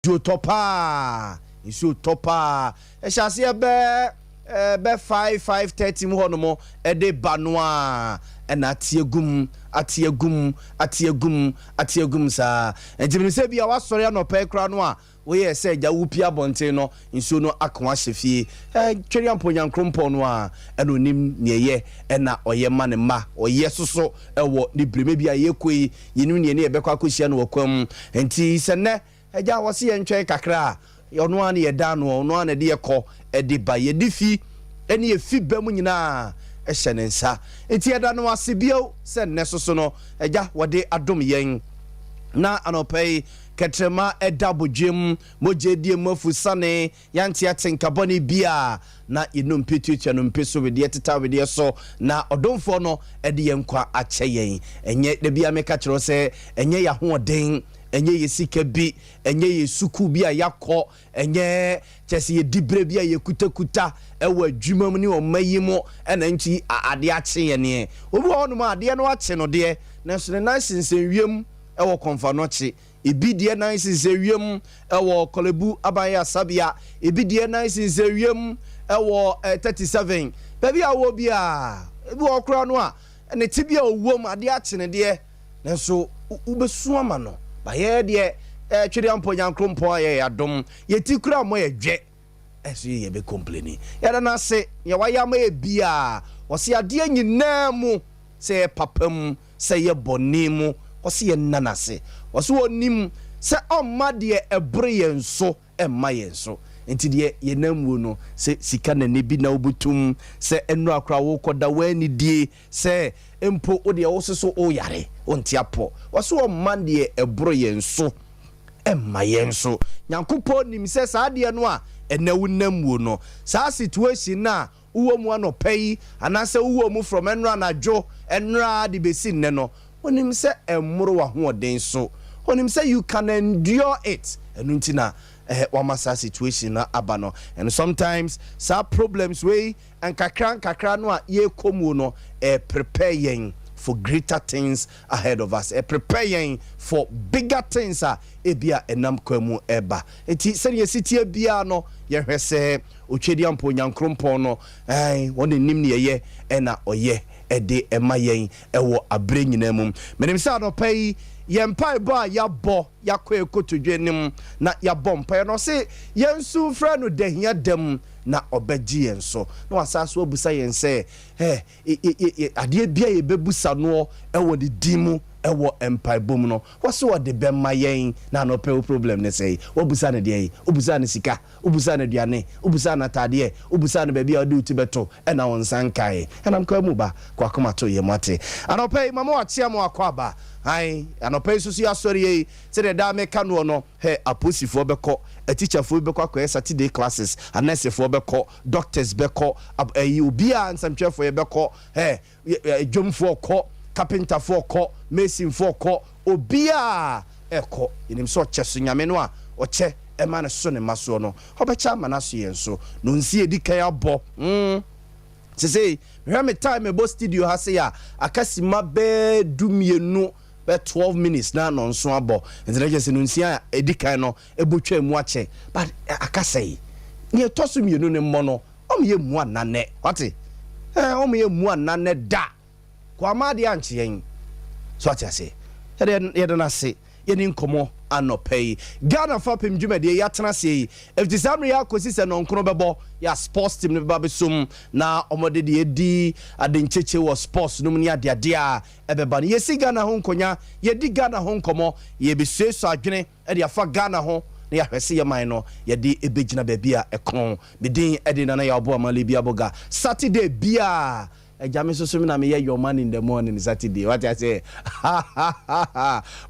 Nsuo tɔ paa, nsuo tɔ paa. Ɛhyɛ aseɛ bɛɛ bɛ 5, 5:30 mu hɔ nom ɛde ba no a, ɛna ate agum, ate agum, ate agum, ate agum saa. Nti menim sɛ bi a wasɔre anɔpɛ koraa no a woyɛ sɛ agya wopie abɔnten no, nsuo no aka ahyɛ fie. Twɛre ampo Nyankrompɔn no a ɛna onim neɛ ɛyɛ ɛna ɔyɛ ma ne mma. Ɔyɛ soso ɛwɔ ne birime bi a yɛkɔ yi, yɛnim neɛ ne yɛbɛkɔ akɔhyia no wɔ kwan mu. Nti sɛ nnɛ agya wɔ se yɛntwɛn kakra a, ɔno a ne yɛda no, ɔno a na ɛde yɛkɔ ɛde ba. Yɛde fi ɛne yɛfi ba mu nyinaa ɛhyɛ ne nsa. Nti yɛda no ase bio sɛ nnɛ soso no agya wɔde adom yɛn na anɔpa yi kɛtrɛma ɛda abodwem, mogya die mu afu sane yɛante ate nkabɔne bi a na yɛnompe tuatua nompe so wedeɛ teta wedeɛ so na ɔdomfoɔ no ɛde yɛn nkwa akyɛ yɛn. Ɛnyɛ da bia meka kyerɛ sɛ ɛnyɛ yɛ ahoɔden, ɛnyɛ yɛ sika bi, ɛnyɛ yɛ sukuu bi a yɛakɔ, ɛnyɛ kyɛ sɛ yɛdi berɛ bi a yɛkutakuta ɛwɔ adwuma mu ne ɔma yi mu ɛna nti adeɛ akye yɛ neɛ. Obi wɔ hɔnom a adeɛ no akye no deɛ, nanso ne nan sensɛn wiem ɛwɔ Kɔmfa no akyi. Ebi deɛ nan sensɛn wiem ɛwɔ Kɔlɛbu aban asabea, ebi deɛ nan sensɛn wiem ɛwɔ 37 baabi a wɔ biara. Ebi wɔ koraa no a ne ti bi a ɔwɔ mu adeɛ akye ne deɛ, nanso wobɛsu ama no. Bayɛ deɛ twɛdeɛ mpɔ Nyankrompɔn a yɛyɛ adom yɛti kura mmɔ yɛ dwɛ ɛso yɛ yɛbɛ complain. Yɛda no ase yɛ wayɛ ama yɛ biaa. Ɔse adeɛ nyinaa mu, sɛ yɛ papa mu, sɛ yɛ bɔne mu, ɔse yɛ nna n'ase. Ɔse ɔnim sɛ ɔmma deɛ ɛboro yɛn so ɛmma yɛn so. Nti deɛ yɛnam mu no, sɛ sika nane bi na wobɛtum, sɛ ɛnura koraa wokɔda woanidie, sɛ mpo wodeɛ wo soso woyare wonte apɔ, wɔse ɔmma deɛ ɛboro yɛn so ɛmma yɛn so. Nyankopɔn nim sɛ saa adeɛ no a ɛnɛ wonam mu no, saa situation no a wowɔ mu anɔpa yi anaasɛ wowɔ mu from ɛnora anadwo ɛnora de bɛsi nnɛ no, onim sɛ ɛmmoro w'ahoɔden so. Onim sɛ you can endure it. Ɛno nti na wama saa situation no aba no. And sometimes saa problems wei nkakra nkakra no a yɛrekɔ mu no, prepare yɛn for greater things ahead of us, prepare yɛn for bigger things a ebi a ɛnam kwan mu ɛba. Nti sɛdeɛ esi tie biara no, yɛhwɛ sɛ Otwedi ampo Nyankrompɔn no wɔn anim ne yɛyɛ ɛna ɔyɛ ɛde ɛma yɛn ɛwɔ abere nyinaa mu. Menim sɛ anɔpa yi yɛn mpaebɔ a yɛabɔ, yɛakɔ ekotodwe anim na yɛabɔ mpaeɛ no, ɔse yɛn nso frɛ no dahia dam na ɔbɛgye yɛn so na wasa so abusa yɛn sɛ adeɛ bia yɛbɛbusa noɔ ɛwɔ ne din mu ɛwɔ mpaebɔ mu no, wɔso wɔde bɛma yɛn. Na anɔpɛ wo problem ne sɛ wobusa no deɛ yi, wobusa no sika, wobusa no aduane, wobusa no atadeɛ, wobusa no baabi a wode wo ti bɛto ɛna wo nsa nkae ɛnam kwa mu ba kɔ to yɛ mu ate. Anɔpɛ yi mama wakyea ma wakɔ aba ai. Anɔpɛ yi soso yɛasɔre yi sɛdeɛ daa meka noɔ no, hɛ, apolisifoɔ bɛkɔ, atikyafoɔ bi bɛkɔ akɔyɛ Saturday classes, anɛsefoɔ bɛkɔ, doctors bɛkɔ, ɛyi obiara, nsɛmtwerɛfoɔ yɛ bɛkɔ, hɛ, dwomfoɔ kɔ, carpenterfoɔ kɔ, masonfoɔ kɔ, obiara ɛkɔ. Yɛnim sɛ ɔkyɛ so Nyame no a ɔkyɛ ɛma ne so ne ma soɔ no, ɔbɛkyɛ ama no aso yɛn so na ɔnsi edi kan abɔ. Sesei mehwɛ me time, mebɔ studio ha sei a, aka sima bɛɛ 12, bɛ 12 minutes na nɔnso abɔ. Nti na kyerɛ sɛ no nsia a ɛdi kan no ɛbɔ twa mu akyɛ, but aka sɛe neɛ ɛtɔ so mmienu ne mmɔ no, ɔmo yɛ mu ananɛ wate, ɔmo yɛ mu ananɛ da kwama adeɛ ankye yɛn so ate ase. Yɛde no ase yɛne nkɔmmɔ anɔpɛ yi. Ghana fa pem dwumadie yɛatena ase yi ɛfiti saa mmerɛ yɛ akɔsi sɛ nɔnkono bɛbɔ yɛ sports team no bɛba bɛsom na ɔmɔde deɛ ɛdi ade nkyekye wɔ sports no mu ne adeadeɛ a ɛbɛba no. Yɛsi Ghana ho nkonnwa, yɛdi Ghana ho nkɔmmɔ, yɛbɛsuasua adwene ɛde afa Ghana ho na yɛahwɛ sɛ yɛman no yɛde ɛbɛgyina baabi a ɛkɔn. Medin ɛde Nana Yɛwɔbo Amale bi aboga. Saturday biaa agya me soso me na meyɛ your man in the morning Saturday, wate ase.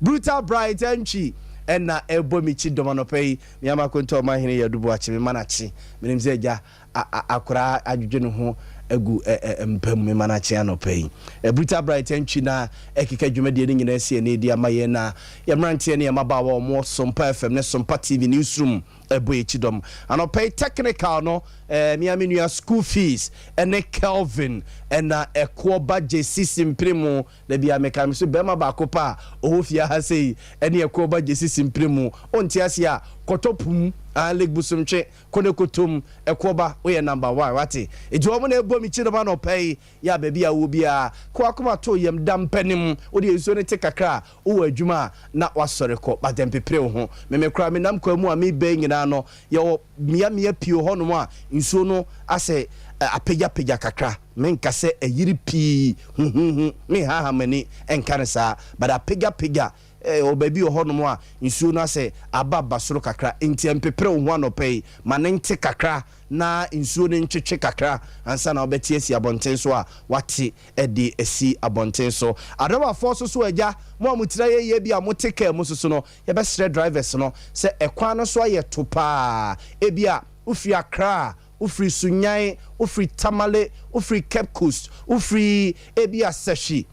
Brutal Bright Entry ɛna ɛbɔ me kyi dɔm anɔpɛ yi. Meama konto ɔma hene yɛ dubu akye me ma nakye. Menim sɛ agya akoraa adwodwo ne ho. agu mpa mu. Mema no akye anɔpa yi. Bruta Bright Antwi na ɛkeka dwumadie no nyinaa si ani de ama yɛn, na yɛn mmeranteɛ ne yɛn mmabaawa a wɔwɔ Sompa FM ne Sompa TV newsroom ɛbɔ yɛn akyi dɔm. Anɔpa yi technical no, me a me nua School Fees ne Kelvin ɛna ɛkoɔ ba Gyesi Simpire mu. Da biara meka me so bɛrima baako pɛ a ɔwɔ fie ha sei ɛne ɛkoɔ ba Gyesi Simpire mu. Wonte aseɛ a, kɔtɔ pum, ah, Lake Bosomtwe, kɔ ne kɔtɔ mu, ɛkoɔ ba, woyɛ number one, wate? Enti wɔn na ɛbɔ me kyidɔm anɔpa yi. Yɛ a baabi a wowɔ biara, kɔ w'akoma to yam da mpa no mu. Wo deɛ nsuo no te kakra a, wowɔ adwuma a, na woasɔre kɔ, but mpepere wo ho. Me me koraa menam kwan mu a mereba yi nyinaa no, yɛwɔ mmeammea pii wɔ hɔnom a nsuo no asɛ apagyapagya kakra. Menka sɛ ayiri pii huhuuhu, menhaha m'ani nka no saa, but apagyapagya wɔ baabi wɔ hɔnom a nsuo no asɛ aba ba soro kakra. Enti mpepere wo ho anɔpa yi, ma no nte kakra na nsuo no ntwetwe kakra ansa na wobɛte asi abɔnten so a, woate de asi abɔnten so. Adriverfoɔ nso so agya, mo a mo tiri ayɛ yie bi a mote kaa mu nso so no, yɛbɛsrɛ drivers no sɛ ɛkwan no so ayɛ to paa. Ebia wofiri Accra, wofiri Sunyani, wofiri Tamale, wofiri Cape Coast, wofiri ebia Sehwi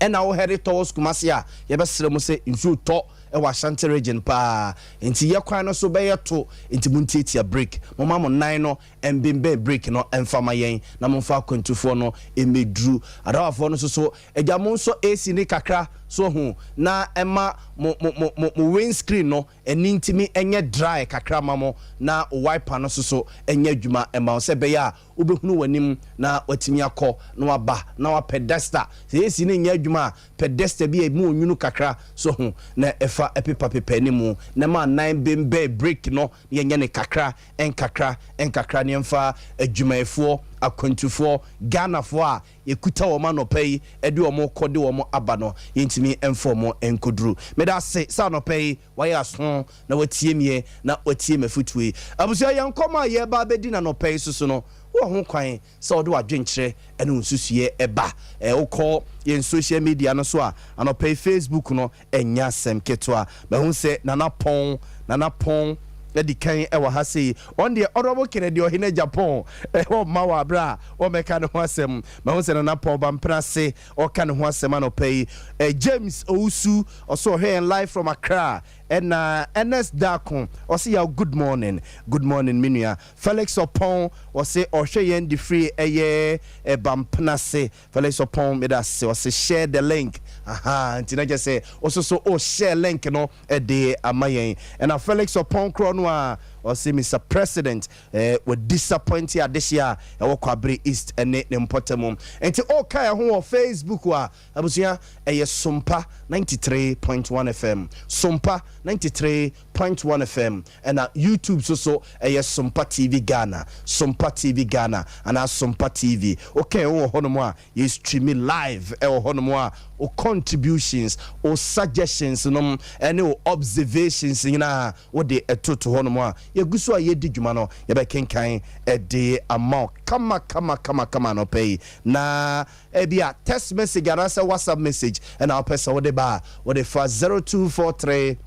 ɛna wo head towards Kumasi a, yɛbɛsrɛ mo sɛ nsuo tɔ wɔ Ashanti Region paa nti yɛ kwan no so bɛyɛ to, nti montiatia brake, momma mo nan no mbenbɛn brake no mfa ma yɛn na momfa akwantufoɔ no mmɛduru. Adawafoɔ no nso so agya, monsɔ AC no kakra so ho na ɛma mo mo mo mo mo windscreen no ani ntumi nyɛ dry kakra ma mo, na wo wiper no nso so nyɛ adwuma ma wo sɛ ɛbɛyɛ a wobɛhunu w'anim na watumi akɔ na waba, na wapɛ duster. Sɛ AC no nyɛ adwuma a, pɛ duster bi a ɛmu onwunu kakra so ho na ɛfa pepa pepa anim na ma nan bembɛn brake no, na yɛnyɛ ne kakra nkakra nkakra ne yɛmfa adwumayɛfoɔ, akwantufoɔ, Ghanafoɔ a yɛkuta wɔn anɔpa yi de wɔn kɔ de wɔn aba no, yɛntumi mfa wɔn nkɔduru. Meda ase sɛ anɔpa yi wayɛ aso na watie mie na watie m'afotuo yi. Abusua, yɛn nkɔmmɔ a yɛreba abɛdi n'anɔpa yi soso no, wɔ ho kwan sɛ wɔde w'adwenkyerɛ ne wo nsusuiɛ ɛba. Wokɔ yɛn social media no so a, anɔpa yi Facebook no ɛnyɛ asɛm ketewa. Mahu sɛ Nana Pɔn, Nana Pɔn adi kan ɛwɔ ha sei. Ɔn deɛ Honorable Kennedy Ɔhene Japan ɛwɔ mma wɔ aberɛ a wɔmmɛka ne ho asɛm. Mahu sɛ Nana Pɔn Bampena ase ɔka ne ho asɛm anɔpa yi. James Owusu ɔso ɔhwɛ yɛn live from Accra. Ɛna Ernest Darko ɔse, "Yaw, good morning." Good morning, me nua. Felix Ɔpɔn ɔse ɔhwɛ yɛn de firi ɛyɛ Bampena ase. Felix Ɔpɔn, meda ase. Ɔse, "Share the link." Aha, nti na kyerɛ sɛ ɔso so o share link no ɛde ama yɛn. Ɛna Felix Ɔpɔn korɔ no a ɔse, "Mr President wɔ disappoint adehye a ɛwɔ Kwabere East ɛne ne mpɔtam." Nti ɔka ɛho wɔ Facebook a, abusua, ɛyɛ Sompa 93.1 FM, Sompa 93.1 FM. Ɛna YouTube so so ɛyɛ Sompa TV Ghana, Sompa TV Ghana anaa Sompa TV. Okay, wɔ hɔnom a yɛ stream live ɛwɔ hɔnom a, o contributions, o suggestions nom ɛne o observations nyinaa wode ɛtoto hɔnom a yɛgu so a yɛdi dwuma no, yɛbɛkenkan ɛde ama wo kama kama kama kama anɔpɛ yi. Na ebi a text message anaasɛ WhatsApp message ɛna wopɛ sɛ wode ba a, wode fa 0243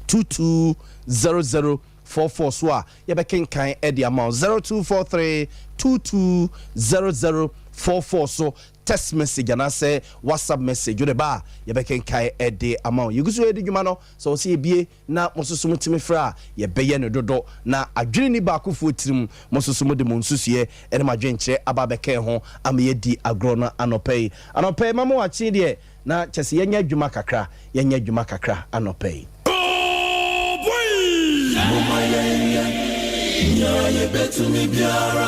220044 so a, yɛbɛkenkan ɛde ama wo. 0243 220044 so text message anaasɛ WhatsApp message wode ba a, yɛbɛkenkan ɛde ama wo. Yɛgu so yɛdi dwuma no sɛ wɔ sɛ yɛbie na mo nso so motumi frɛ a, yɛbɛyɛ no dodo na adwene ni baakofoɔ tirim. Mo nso so mode mo nsusuɛ ɛne mo adwenkyerɛ aba abɛka ho ama yɛdi agorɔ no anɔpa yi. Anɔpa yi ma mo wakye deɛ na kyɛ sɛ yɛnyɛ adwuma kakra, yɛnyɛ adwuma kakra anɔpa yi. Moma yɛnyɛ nea yɛbɛtumi biara,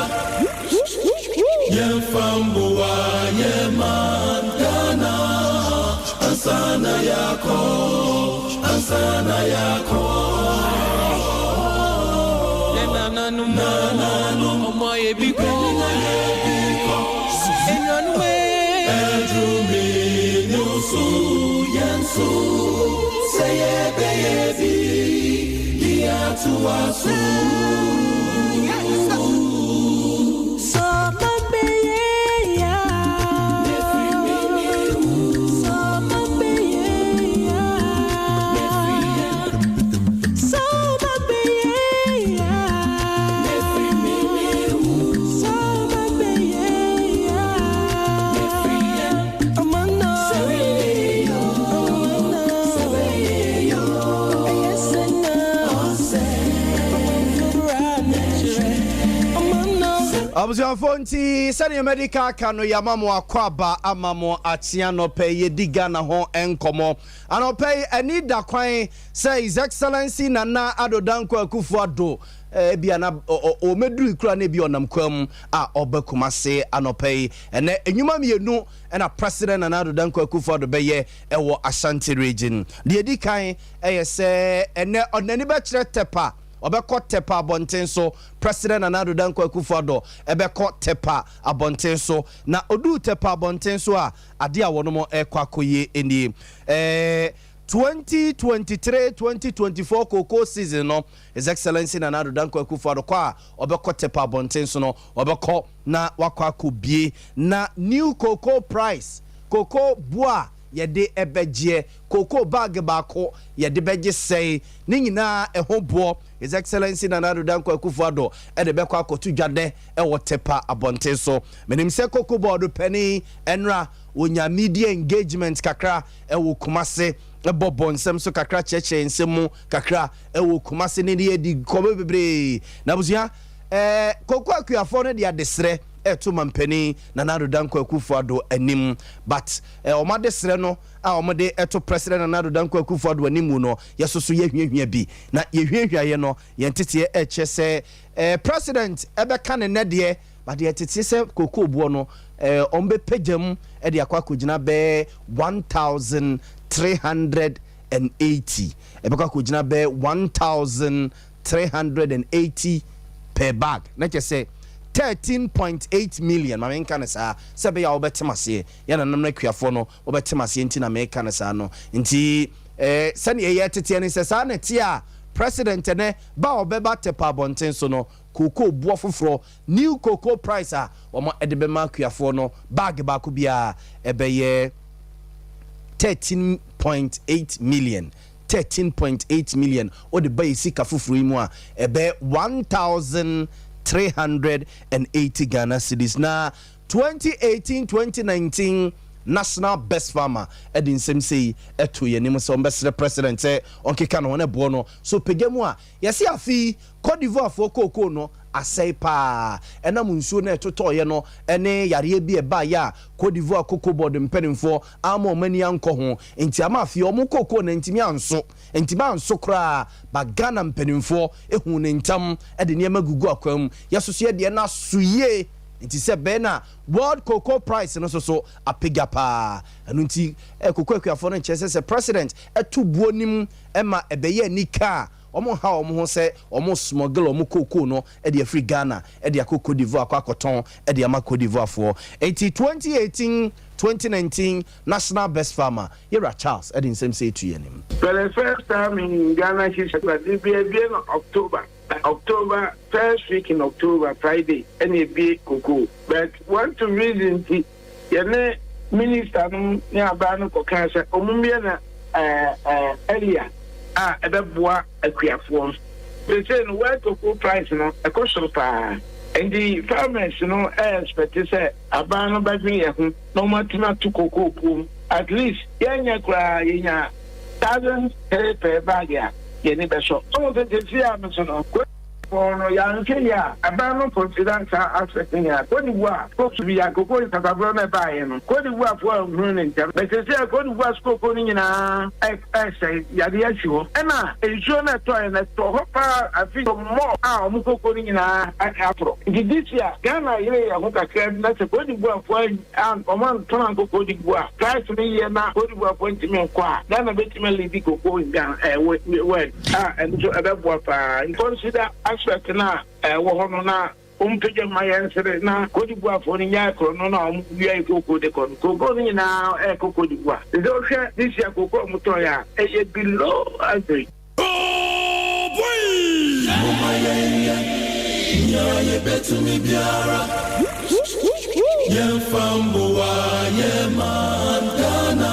yɛmfa mboa yɛman Ghana ansa na yɛakɔ, ansa na yɛakɔ. Nananom ọmọ ebi kọ enuanum e. Ɛdurumi ne wo so, yɛn so sɛ yɛbɛyɛ bi de atoa so. Sọmọ beye ya. Sọmọ beye ya. Sọmọ beye ya. Sọmọ beye. Abusuafoɔ, nti sɛdeɛ mɛde ka aka no, yɛama mo akɔ aba, ama mo akye. Anɔpɛ yi yɛdi Ghana ho nkɔmmɔ. Anɔpɛ yi ani da kwan sɛ His Excellency Nana Addo Dankwa Akufo Addo ebia na ɔmɛduru kura na ebi ɔnam kwan mu a ɔba Kumase anɔpɛ yi. Ɛnɛ enyuma mmienu ɛna President Nana Addo Dankwa Akufo Addo bɛyɛ ɛwɔ Ashanti Region. Deɛ edi kan ɛyɛ sɛ ɛnɛ ɔnani bɛkyerɛ Tɛpa, ɔbɛkɔ Tɛpa abɔnten so. President Nana Addo Dankwa Akufo Addo ɛbɛkɔ Tɛpa abɔnten so, na oduu Tɛpa abɔnten so a, adeɛ a wɔnom ɛkɔ akɔyie nie: 2023 2024 cocoa season no, His Excellency Nana Addo Dankwa Akufo Addo kɔ a ɔbɛkɔ Tɛpa abɔnten so no, ɔbɛkɔ na wakɔ akɔbie na new cocoa price, cocoa boa yɛde ɛbɛgyeɛ, cocoa bag baako yɛde bɛgye sɛe, ne nyinaa ɛho boɔ, His Excellency Nana Addo Dankwa Akufo Addo ɛde bɛkɔ akɔto dwadɛ ɛwɔ Tɛpa abɔnten so. Menim sɛ Cocoa Board panin ɛnra wonya media engagement kakra ɛwɔ Kumase, ɛbɔ bɔ nsɛm so kakra, kyerɛkyerɛ nsɛm mu kakra ɛwɔ Kumase ne ne yɛdi nkɔmɔ bebree. Na abusua, koko akuafoɔ no de adesrɛ ɛto mampanin Nana Addo Dankwa Akufo Addo anim, but ɔmo adesrɛ no a ɔmo de ɛto President Nana Addo Dankwa Akufo Addo anim no, yɛsoso yɛhwiahwia bi na yɛhwiahwia yɛ no, yɛn teteɛ ɛkyɛ sɛ president ɛbɛka ne nɛ deɛ, but deɛ tete sɛ koko boɔ no ɔmo bɛpagya mu ɛde akɔ akɔgyina bɛɛ 1380, ɛbɛkɔ akɔgyina bɛɛ 1380 per bag, na kyɛ sɛ 13.8 million. Maame, nka no saa sɛ ɛbɛyɛ a wobɛtem aseɛ, yɛn nananom no akuafoɔ no wobɛtem aseɛ, nti na meka no saa no. Nti sɛneɛ ɛyɛ teteɛ ne sɛ saa ne te a, president ne ba a ɔbɛba Tɛpa abɔnten so no, cocoa boɔ foforɔ, new cocoa price a wɔn de bɛma akuafoɔ no, bag baako biara ɛbɛyɛ 13.8 million, 13.8 million. Wode ba yɛ sika foforɔ yi mu a, ɛbɛ 1380 Ghana cedis. Na 2018 2019 national best farmer ɛde nsɛm sei ɛto yɛn anim sɛ ɔmbɛsrɛ president sɛ ɔnkeka ne ho ne boɔ no so pagya mu a yɛsi afei Cote d'Ivoire foɔ kookoo no asɛe paa, ɛnam nsuo no ɛtotɔɔyɛ no ɛne yareɛ bi ɛbaeɛ a Cote d'Ivoire Cocoa Board mpanimfoɔ ama ɔmo ani ankɔ ho, nti ama afei ɔmo kookoo no ntumi anso, ntumi anso koraa. Ba Ghana mpanimfoɔ ehu ne ntam ɛde nneɛma gugu akwan mu, yɛsoso yɛ deɛ no aso yie, nti sɛ bɛn na world cocoa price no soso apagya paa. Ɛno nti cocoa akuafoɔ no nkyerɛ sɛ president ɛto buo nim ɛma ɛbɛyɛ anika a, wɔn ha wɔn ho sɛ wɔn smuggle wɔn kookoo no ɛde afiri Ghana ɛde akɔ Cote d'Ivoire akɔ akɔtɔn ɛde ama Cote d'Ivoire foɔ. Eti 2018 2019 national best farmer, yɛwura Charles, ɛde nsɛm sɛ etu yɛn nim. For the first time in Ghana history, but this be in October. October, first week in October, Friday, ɛna ebie cocoa. But one to reason ti, yɛne minister no ne abaa no kɔka sɛ ɔmo mmie na earlier a ɛbɛboa akuafoɔ no. Sese no, world cocoa price no ɛkɔ soro paa. Nti farmers no ɛyɛ expect sɛ aban no bɛdwene yɛn ho na wɔn atumi ato cocoa puom. At least yɛnyɛ koraa yɛnya 1,300 per bag a yɛni bɛsɔ. Ɔmo sɛ sisi a no so no kɔɔ no yɛanhwɛ yi a, aban no consider saa aspect ne a Cote d'Ivoire koko bi a koko nsasaborɔ no ɛbaeɛ no, Cote d'Ivoire foɔ anhunu ne ntɛm bɛsɛsɛ a Cote d'Ivoire so koko no nyinaa ɛsɛe, yadeɛ asi hɔ, ɛna nsuo no ɛtɔɛ no ɛtɔ hɔ paa afi mmɔ a ɔmo koko no nyinaa aporɔ. Nti this year Ghana yere yɛ ho kakra bi na sɛ Cote d'Ivoire foɔ ɔmo antɔn ankɔ Cote d'Ivoire, price no yɛ na Cote d'Ivoire foɔ ntumi nkɔ a, Ghana bɛtumi alidi koko in Ghana world a ɛno nso ɛbɛboa paa. Consider aspect no a ɛwɔ hɔ no na ɔmpagya ma yɛn sere na Cote d'Ivoire foɔ no nyaa korɔ no na ɔmo wia yɛ koko de kɔ no, koko no nyinaa ɛɛkɔ Cote d'Ivoire. Sɛ wohwɛ this year koko a ɔmo tɔn yɛ a, ɛyɛ below average. Mama yɛnyɛ nea yɛbɛtumi biara, yɛmfa mboa yɛ man Ghana.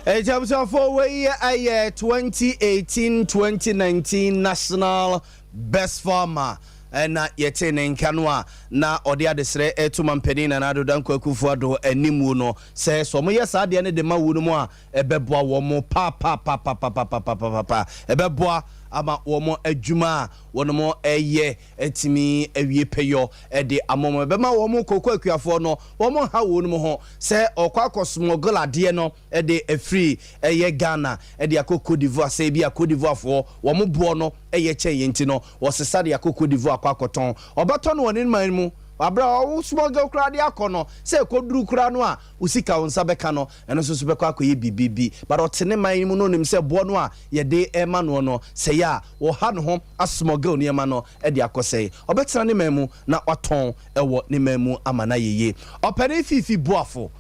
Ɛnti abusuafoɔ, wei ɛyɛ 2018 2019 national best farmer ɛna yɛte ne nka no a na ɔde adesrɛ ɛto mampanin Nana Addo Dankwa Akufo Addo animu no sɛ ɔmoyɛ saa adeɛ no de ma wo no mu a, ɛbɛboa wɔn mo paapaapaapapapapapa, ɛbɛboa. ama wɔn adwuma a wɔn ɛyɛ atumi awie pɛyɔ de ama wɔn. Ɛbɛma wɔn koko akuafoɔ no wɔn ha wɔn mu ho sɛ ɔkɔ akɔ smuggle adeɛ no de afiri ɛyɛ Ghana de akɔ Cote d'Ivoire, sɛ ebi a Cote d'Ivoire foɔ wɔn boɔ no ɛyɛ kyɛn yɛn ti no, wɔsesa de akɔ Cote d'Ivoire akɔ akɔtɔn. Ɔbɛtɔ no wɔ ne man mu abere a ɔwɔ smuggle koraa de akɔ no, sɛ ɛkɔduru koraa no a, osika wo nsa bɛka no, ɛno nso so bɛkɔ akɔyɛ biribi. But ɔte ne man mu no, onim sɛ boɔ no a yɛde ɛma noɔ no, sɛ yɛ a wɔha ne ho asmuggle nneɛma no de akɔ, sɛ ɔbɛtena ne man mu na watɔn ɛwɔ ne man mu ama no ayɛ yie. Ɔpanin Fifi Boafo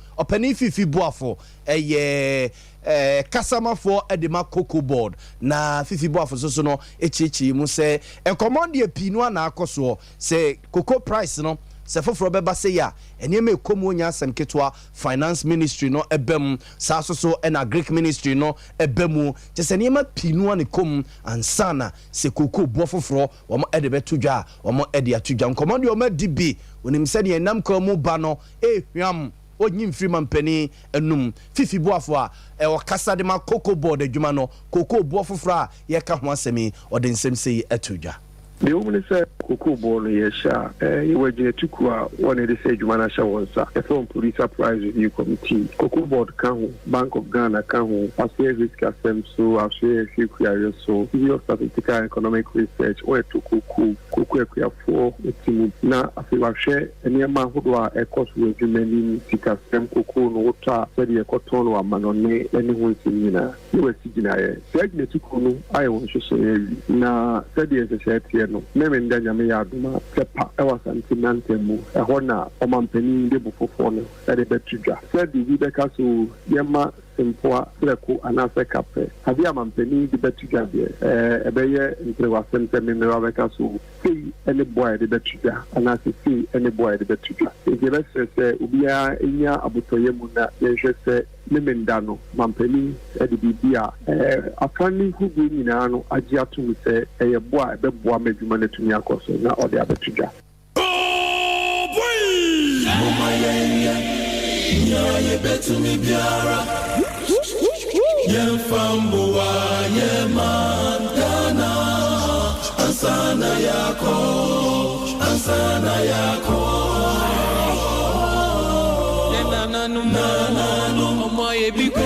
ɛyɛ kasamafoɔ ɛde ma Cocoa Board, na Fifi Boafo nso so no ekyirikyi mu sɛ nkɔmɔ deɛ pii no ana akɔ soɔ sɛ cocoa price no sɛ foforɔ bɛba sɛ yɛ a, nneɛma ɛkɔ mu onya asɛm ketewa. Finance Ministry no ɛbɛ mu saa so so, ɛna Agric Ministry no ɛbɛ mu, kyɛ sɛ nneɛma pii no ana kɔ mu ansa na sɛ cocoa boɔ foforɔ wɔn ɛde bɛto dwa a, wɔn ɛde ato dwa. Nkɔmɔ deɛ wɔn adi bi, onim sɛdeɛ ɛnam kwan mu ba no ehwam onyi mfiri ma mpanin enum. Fifi Boafo a ɛwɔ kasa de ma Cocoa Board adwuma no, cocoa boɔ foforɔ a yɛka ho asɛm yi, ɔde nsɛm sɛ yi ɛto dwa. Deɛ wɔm ne sɛ kokoo boɔ no yɛhyɛ a, yɛwɔ agyinatukuo a wɔne de sɛ adwuma no ahyɛ wɔn nsa. Yɛfrɛ wɔn Producer Price Review Committee. Cocoa Board ka ho, Bank of Ghana ka ho, Asoɛ Risk asɛm so, Asoɛ Ahwɛ Kuayɛ so, Bureau of Statistical and Economic Research, wɔɛto kokoo, koko akuafoɔ ti mu, na afei wahwɛ nneɛma ahodoɔ a ɛkɔ so wɔ adwuma anim, sikasɛm, kokoo no wotɔ a, sɛdeɛ ɛkɔtɔn no amanɔne ne ho nsɛm nyinaa, ne wasi gyinaeɛ. Saa agyinatukuo no ayɛ wɔn nhyehyɛeɛ awie, na sɛdeɛ nhyehyɛeɛ teɛ no, Memenda Nyame yɛ adom a, Sɛpa ɛwɔ Asante mantam mu, ɛhɔ na ɔmampanin de bo foforɔ no de bɛto dwa. Sɛ biribi bɛka so, yɛma mpoa prɛko anaasɛ kaprɛ adeɛ a mampanin de bɛto dwa deɛ, ɛbɛyɛ mperewasɛm sɛ memmewa bɛka so sei ne boa a yɛde bɛto dwa anaasɛ sei ne boa a yɛde bɛto dwa. Nti yɛbɛsrɛ sɛ obiara nya abotɔyɛ mu na yɛnhwɛ sɛ Memenda no mampanin de biribi a afa ne hodoɔ nyinaa no agye atom sɛ ɛyɛ boa a ɛbɛboa ma adwuma no atumi akɔ so na ɔde abɛto dwa. Moma yɛnyɛ nea yɛbɛtumi biara, yɛmfa mboa yɛ man Ghana ansa na yɛakɔ, ansa na yɛakɔ. Nananom, ɔmo ayɛ bi kɔ.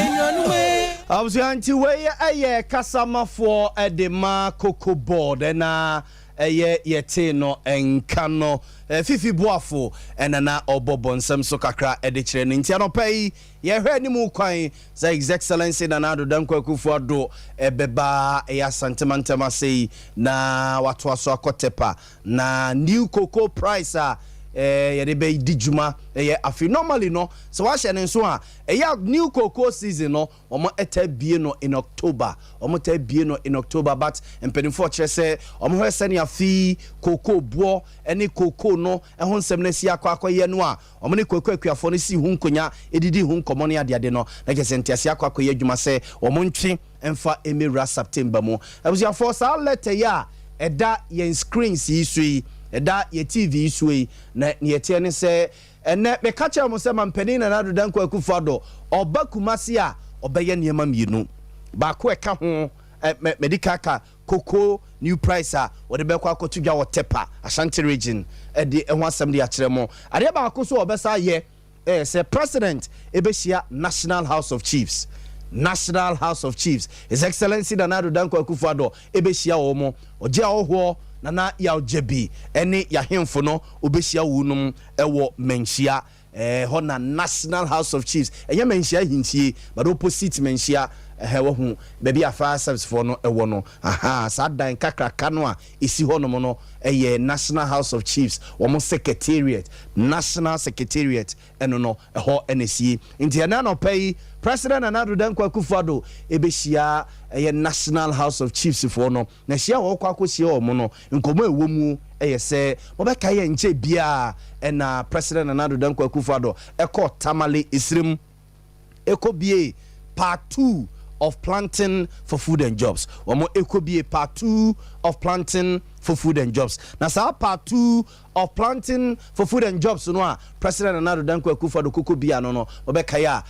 Enuanom. Abusua, nti wei ɛyɛ kasamafoɔ ɛde ma Cocoa Board, ɛna ɛyɛ yɛte no nka no Fifi Boafo, ɛna na ɔbɔ bɔnsɛm so kakra ɛde kyerɛ no. Nti anɔpa yi yɛhwɛ anim kwan sɛ His Excellency Nana Addo Dankwa Akufo Addo ɛbɛba ɛyɛ Asantemantam ase yi na watoa so akɔ Tepa, na new cocoa price a yɛde bɛdi dwuma ɛyɛ afei. Normally no, sɛ wahyɛ ne nso a, ɛyɛ new cocoa season no, wɔn ɛta bie no in October, wɔn ta bie no in October, but mpanimfoɔ kyerɛ sɛ wɔn hwɛ sɛnea fii cocoa boɔ ɛne cocoa no ɛho nsɛm no asi akɔ akɔyɛ no a, wɔn ne cocoa akuafoɔ no si ho nkonya, edidi ho nkɔmɔ ne adeade no, na kyerɛ sɛ ntease akɔ akɔyɛ adwuma sɛ wɔn ntwe mfa mmewura September mu. Abusuafoɔ, saa letter yi a ɛda yɛn screens yi so yi, ɛda yɛ TV yi so yi, na neɛ ɛteɛ ne sɛ ɛnɛ meka kyerɛ mo sɛ mampanin Nana Addo Dankwa Akufo Addo ɔba Kumase a, ɔbɛyɛ nneɛma mmienu. Baako ɛka ho, mɛdi kaka cocoa new price a wɔde bɛkɔ akɔto dwa wɔ Tepa, Ashanti Region, ɛde ɛho asɛm de akyerɛ mo. Adeɛ baako so a ɔbɛsa yɛ sɛ President ɛbɛhyia National House of Chiefs. National House of Chiefs, His Excellency Nana Addo Dankwa Akufo Addo ɛbɛhyia wɔn mo. Ɔgye ahɔhoɔ Nana Yaw Gyebi ɛne yahemfo no, ɔbɛhyia wɔn nom ɛwɔ Manhyia hɔ na National House of Chiefs, ɛnyɛ Manhyia ahintie but opposite Manhyia ɛhɛ, wɔho baabi a fire service foɔ no ɛwɔ no. Aha, saa dan kakraka no a ɛsi hɔ nom no ɛyɛ National House of Chiefs wɔn secretariat, National Secretariat ɛno no, ɛhɔ ɛna esie. Nti ɛna anɔpɛ yi President Nana Addo Dankwa Akufo-Addo ɛbɛhyia ɛyɛ National House of Chiefs foɔ no, na hyia a wɔkɔ akɔhyia wɔn no, nkɔmɔ a ɛwɔ mu ɛyɛ sɛ wɔbɛka yɛ nkyɛn biara ɛna President Nana Addo Dankwa Akufo-Addo ɛkɔ Tamale Esirem ɛkɔbie part two of Planting for Food and Jobs. Wɔn ɛkɔbie part two of Planting for Food and Jobs, na saa part two of Planting for Food and Jobs no a President Nana Addo Dankwa Akufo-Addo koko bia no, wɔbɛkae a,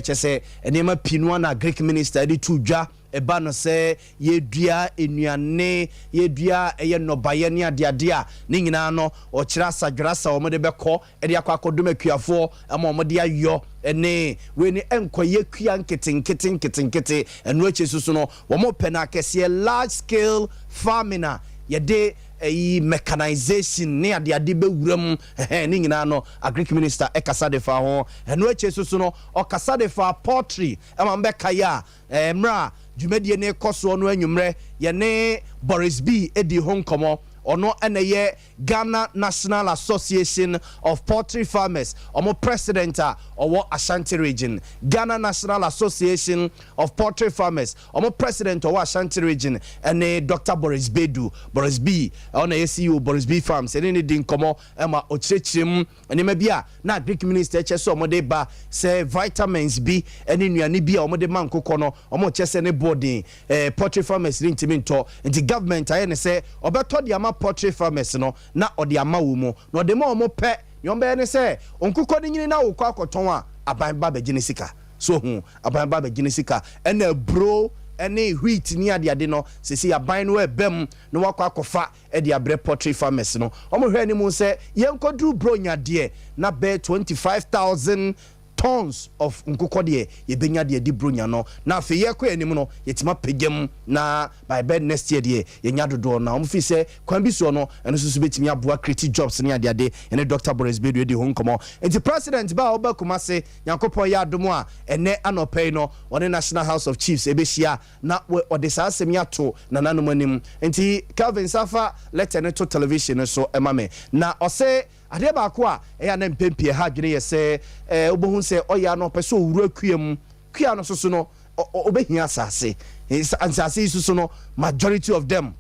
kyɛ sɛ nneɛma pii no a na Agric Minister de to dwa. Ɛba no sɛ yɛdua nnuane, yɛdua ɛyɛ nnɔbaeɛ ne adeade a, ne nyinaa no ɔkyerɛ asadwerasa a wɔde bɛkɔ de akɔ akɔdom akuafoɔ ama wɔde ayɔ ne wei ne ɛnkɔyɛ kua nketenkete nketenkete. Ɛno akyi nso so no, wɔpɛ no akɛseɛ, large scale farming, a yɛde ɛyi mechanization ne adeade bɛwura mu. Ɛhɛn, ne nyinaa no Agric Minister ɛkasa de fa ho. Ɛno akyi nso so no, ɔkasa de fa poultry ɛma mbɛka yɛ a mmerɛ a dwumadie ne kɔ soɔ no anwummerɛ, yɛne Boris B edi ho nkɔmmɔ. Ɔno ɛna yɛ Ghana National Association of Poultry Farmers ɔmo president a ɔwɔ Ashanti Region. Ghana National Association of Poultry Farmers ɔmo president ɔwɔ Ashanti Region ɛne Dr Boris Bedu, Boris B. Ɔna yɛ CEO Boris B Farms. Ɛne ne di nkɔmmɔ ɛma ɔkyerɛkyerɛ mu nneɛma bi a na Agric Minister kyɛ sɛ ɔmode ba sɛ vitamins bi ɛne nnuane bi a ɔmode ma nkokɔ no, ɔmo kyɛ sɛ ne boɔden poultry farmers ne ntumi ntɔ, nti government ayɛ ne sɛ ɔbɛtɔ de ama poultry farmers no na ɔde ama wɔ mu na ɔde ma ɔmo pɛ. Nea ɔbɛyɛ ne sɛ nkokɔ no nyini na wokɔ akɔtɔn a, aban ba bɛgye ne sika so hu, aban ba bɛgye ne sika. Ɛna aburo ɛne wheat ne adeade no sisi aban no ɛbɛm na wakɔ akɔfa ɛde abrɛ poultry farmers no. Ɔmo hwɛ anim sɛ yɛnkɔduru bronya deɛ na bɛɛ 25,000 tons of nkokɔ deɛ yɛbɛnya deɛ di bronya no, na afei yɛkɔ anim no yɛtumi apagya mu na by bed next year deɛ yɛnya dodoɔ. Na ɔmo fi sɛ kwan bi soɔ no, ɛno nso so bɛtumi aboa create jobs ne adeade. Ɛne Dr Boris Bedu di ho nkɔmmɔ. Nti President ba a ɔba Kumase, Nyankopɔn yɛ adom a, ɛnɛ anɔpɛ yi no ɔne National House of Chiefs ɛbɛhyia na ɔde saa asɛm yi ato nananom anim. Nti Calvin Safa, letter no to television no so ɛma me. Na ɔsɛ adeɛ baako a ɛyɛ ana mpempie ha adwene yɛ sɛ wobɛhu sɛ ɔyɛ ano ɔpɛ sɛ ɔwura kua mu, kua no soso no ɔbɛhia asase. Nsase yi soso no, majority of them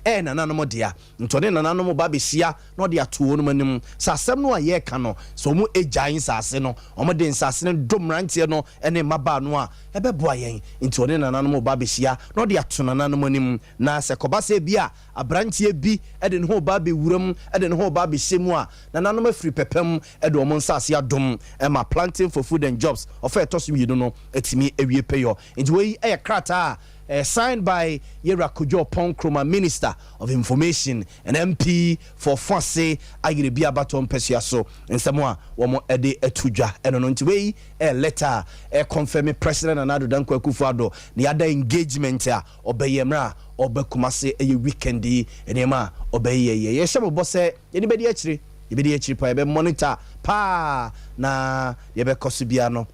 ɛyɛ nananom dea, nti ɔne nananom ba bɛhyia na ɔde ato wɔn anim sɛ asɛm no a yɛreka no sɛ ɔmo agyae nsase no, ɔmo de nsase no dom mmeranteɛ no ne mmabaa no a, ɛbɛboa yɛn. Nti ɔne nananom ba bɛhyia na ɔde ato nananom anim, na sɛ kɔba sɛ bi a aberanteɛ bi de ne ho ba bɛwura mu, de ne ho ba bɛhyɛ mu a, nananom afiri pɛpɛm de ɔmo nsase adom ɛma Planting for Food and Jobs ɔfa ɛtɔ so mmienu no atumi awie pɛyɔ. Nti wei ɛyɛ krataa a signed by Yɛwura Kojo Oppong Nkrumah, Minister of Information and MP for Foase Ayirebi abatɔ mpɛsua so, nsɛm a wɔn de ato dwa ɛno no. Nti wei ɛyɛ letter a ɛconfirm President Nana Addo Dankwa Akufo-Addo ne yɛada engagement a ɔbɛyɛ mmerɛ a ɔbɛ Kumase, ɛyɛ weekend yi, nneɛma a ɔbɛyɛ yɛ. Yɛhyɛ mo bɔ sɛ yɛne bɛdi akyire, yɛbɛdi akyire paa, yɛbɛ monitor paa na yɛbɛkɔ so bia no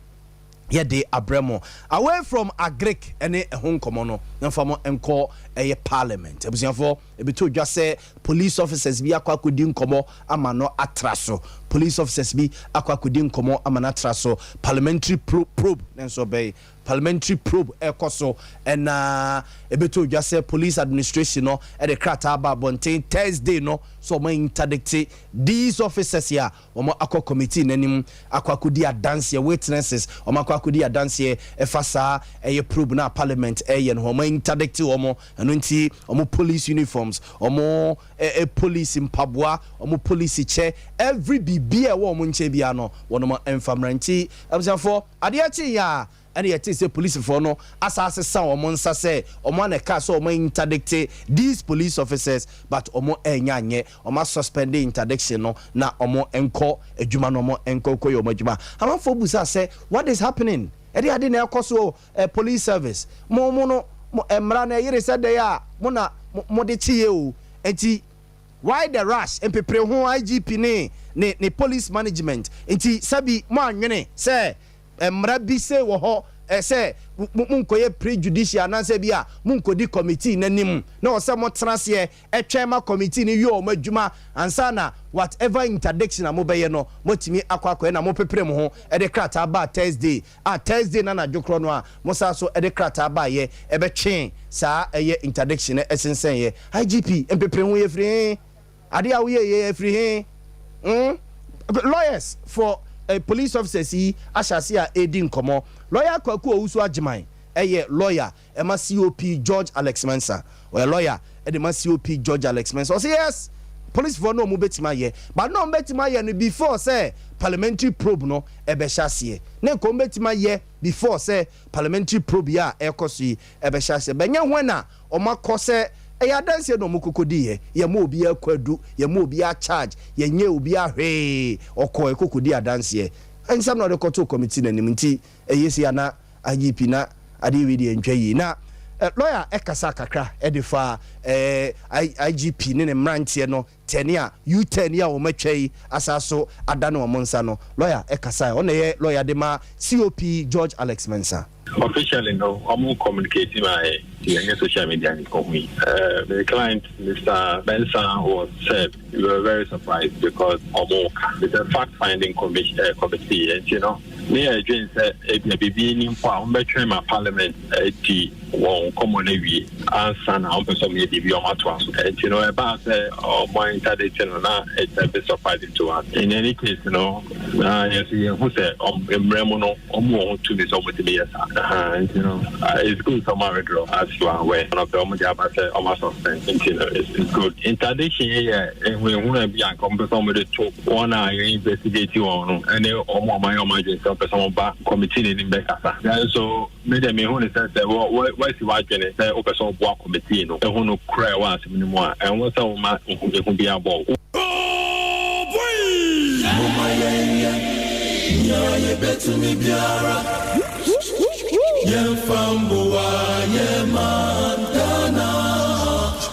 yɛde abrɛ mo. Away from agric ɛne ɛho nkɔmɔ no, yɛmfa mo nkɔ ɛyɛ Parliament. Abusuafoɔ, ebito dwa sɛ police officers bi akɔ akɔdi nkɔmɔ ama no atra so. Police officers bi akɔ akɔdi nkɔmɔ ama no atra so. Parliamentary probe ne nso bɛyɛ parliamentary probe ɛkɔ so, ɛna ebito dwa sɛ police administration no ɛde krataa aba abɔnten Thursday no so ɔmo interdict these officers a wɔn akɔ committee n'anim akɔ akɔdi adanseɛ, witnesses, wɔn akɔ akɔdi adanseɛ ɛfa saa ɛyɛ probe na Parliament ɛyɛ no. Wɔn interdict wɔn. Ɛno nti wɔn police uniforms, wɔn police mpaboa, wɔn police kyɛ, every biribi a ɛwɔ wɔn nkyɛn biara no, wɔn mfa mmeranti. Abusuafoɔ, adeɛ kye yɛ a ɛna yɛte sɛ polisifoɔ no asase sa wɔn nsa sɛ wɔn ana ɛka sɛ wɔn interdict these police officers, but wɔn ɛnya anyɛ, wɔn asuspend interdiction no na wɔn nkɔ adwuma no, wɔn nkɔ kɔ yɛ wɔn adwuma. Amanfoɔ busa sɛ, what is happening? Ɛde ade na ɛkɔ so police service mo no mo mmara na ɛyere sɛ dɛ a mo na mo de kyi yɛ o. Nti why the rush, mpepere ho IGP ne police management? Nti sɛbi mo anwene sɛ mmara bi se wɔ hɔ ɛsɛ mo nkɔyɛ prejudicial anaasɛ bi a mo nkɔdi committee n'anim na ɔsɛ mo tena aseɛ ɛtwɛn ma committee no yɛ wɔn adwuma ansa na whatever interdiction a mobɛyɛ no motumi akɔ akɔyɛ, na mopepere mo ho ɛde krataa baa Thursday a Thursday na anadwo korɔ no a mo saa so ɛde krataa baa yɛ ɛbɛtwe saa ɛyɛ interdiction ɛsensɛn yɛ. IGP, mpepere ho yɛ firi he? Adeɛ a woyɛ yɛ firi he? Lawyers for police officers yi ahyɛ ase a ɛredi nkɔmmɔ. Lawyer Kwaku Owusu Agyeman ɛyɛ lawyer ɛma COP George Alex Mensah. Ɔyɛ lawyer ɛde ma COP George Alex Mensah. Ɔsɛ yes, Polisifoɔ no, ɔmo bɛtumi ayɛ, but na ɔmo bɛtumi ayɛ no before sɛ parliamentary probe no ɛbɛhyɛ aseɛ, ne nka ɔmo bɛtumi ayɛ before sɛ parliamentary probe yi a ɛkɔ so yi ɛbɛhyɛ aseɛ. Bɛnyɛ hɔn na ɔmo akɔ sɛ ɛyɛ adanseɛ na ɔmo koko di yɛ. Yɛma obi akɔ adu, yɛma obi charge, yɛnyɛ obi ahwee. Ɔkɔ ɛkoko di adanseɛ nsɛm na ɔde kɔto committee n'anim, nti ɛyɛ si ana IGP na adeɛ wei deɛ ntwa yie. Na lawyer ɛkasa kakra ɛde fa IGP ne ne mmeranteɛ no tɛne a U-turn yi a wɔn atwa yi asa so adane wɔn nsa no. Lawyer ɛkasa, ɔna yɛ lawyer de ma COP George Alex Mensah. Officially no, I'm communicating my the social media. The client, Mr. Mensah, was said we were very surprised because it's a fact-finding commission, committee, and ne yɛ adwene sɛ ebi biribi ni mpo a wɔbɛtwɛn ma Parliament adi wɔn nkɔmmɔ no awie ansa na wɔmpɛ sɛ ɔmoyɛ biribi ɔmo atoa so. Nti no, ɛbaa sɛ ɔmo interdict no na it's a bit surprising to us. In any case no, na yɛsɛ yɛhu sɛ mmerɛ mu no, ɔmo wɔ ho tumi sɛ ɔmo tumi yɛ saa. Nti no, it's good sɛ ɔmo awithdraw. As you are aware, ɔno pɛ ɔmo de aba sɛ ɔmo asuspend, nti no, it's good. Interdiction yɛ ehunahuna bi a nka ɔmo pɛ sɛ ɔmo de to wɔn a yɛ investigate wɔn no ɛne ɔmo a ɔmo ayɛ ɔmo adwene sɛ ɔmo pɛ sɛ ɔmo ba committee n'anim bɛkasa. Nanso me deɛ, mehu ne sɛ wɔasi w'adwene sɛ wopɛ sɛ ɔboa committee no ɛho no kora ɛwɔ asɛm no mu a, ɛho sɛ woma ehu bi abɔ wo. Moma yɛnyɛ nea yɛbɛtumi biara, yɛmfa mboa yɛ man Ghana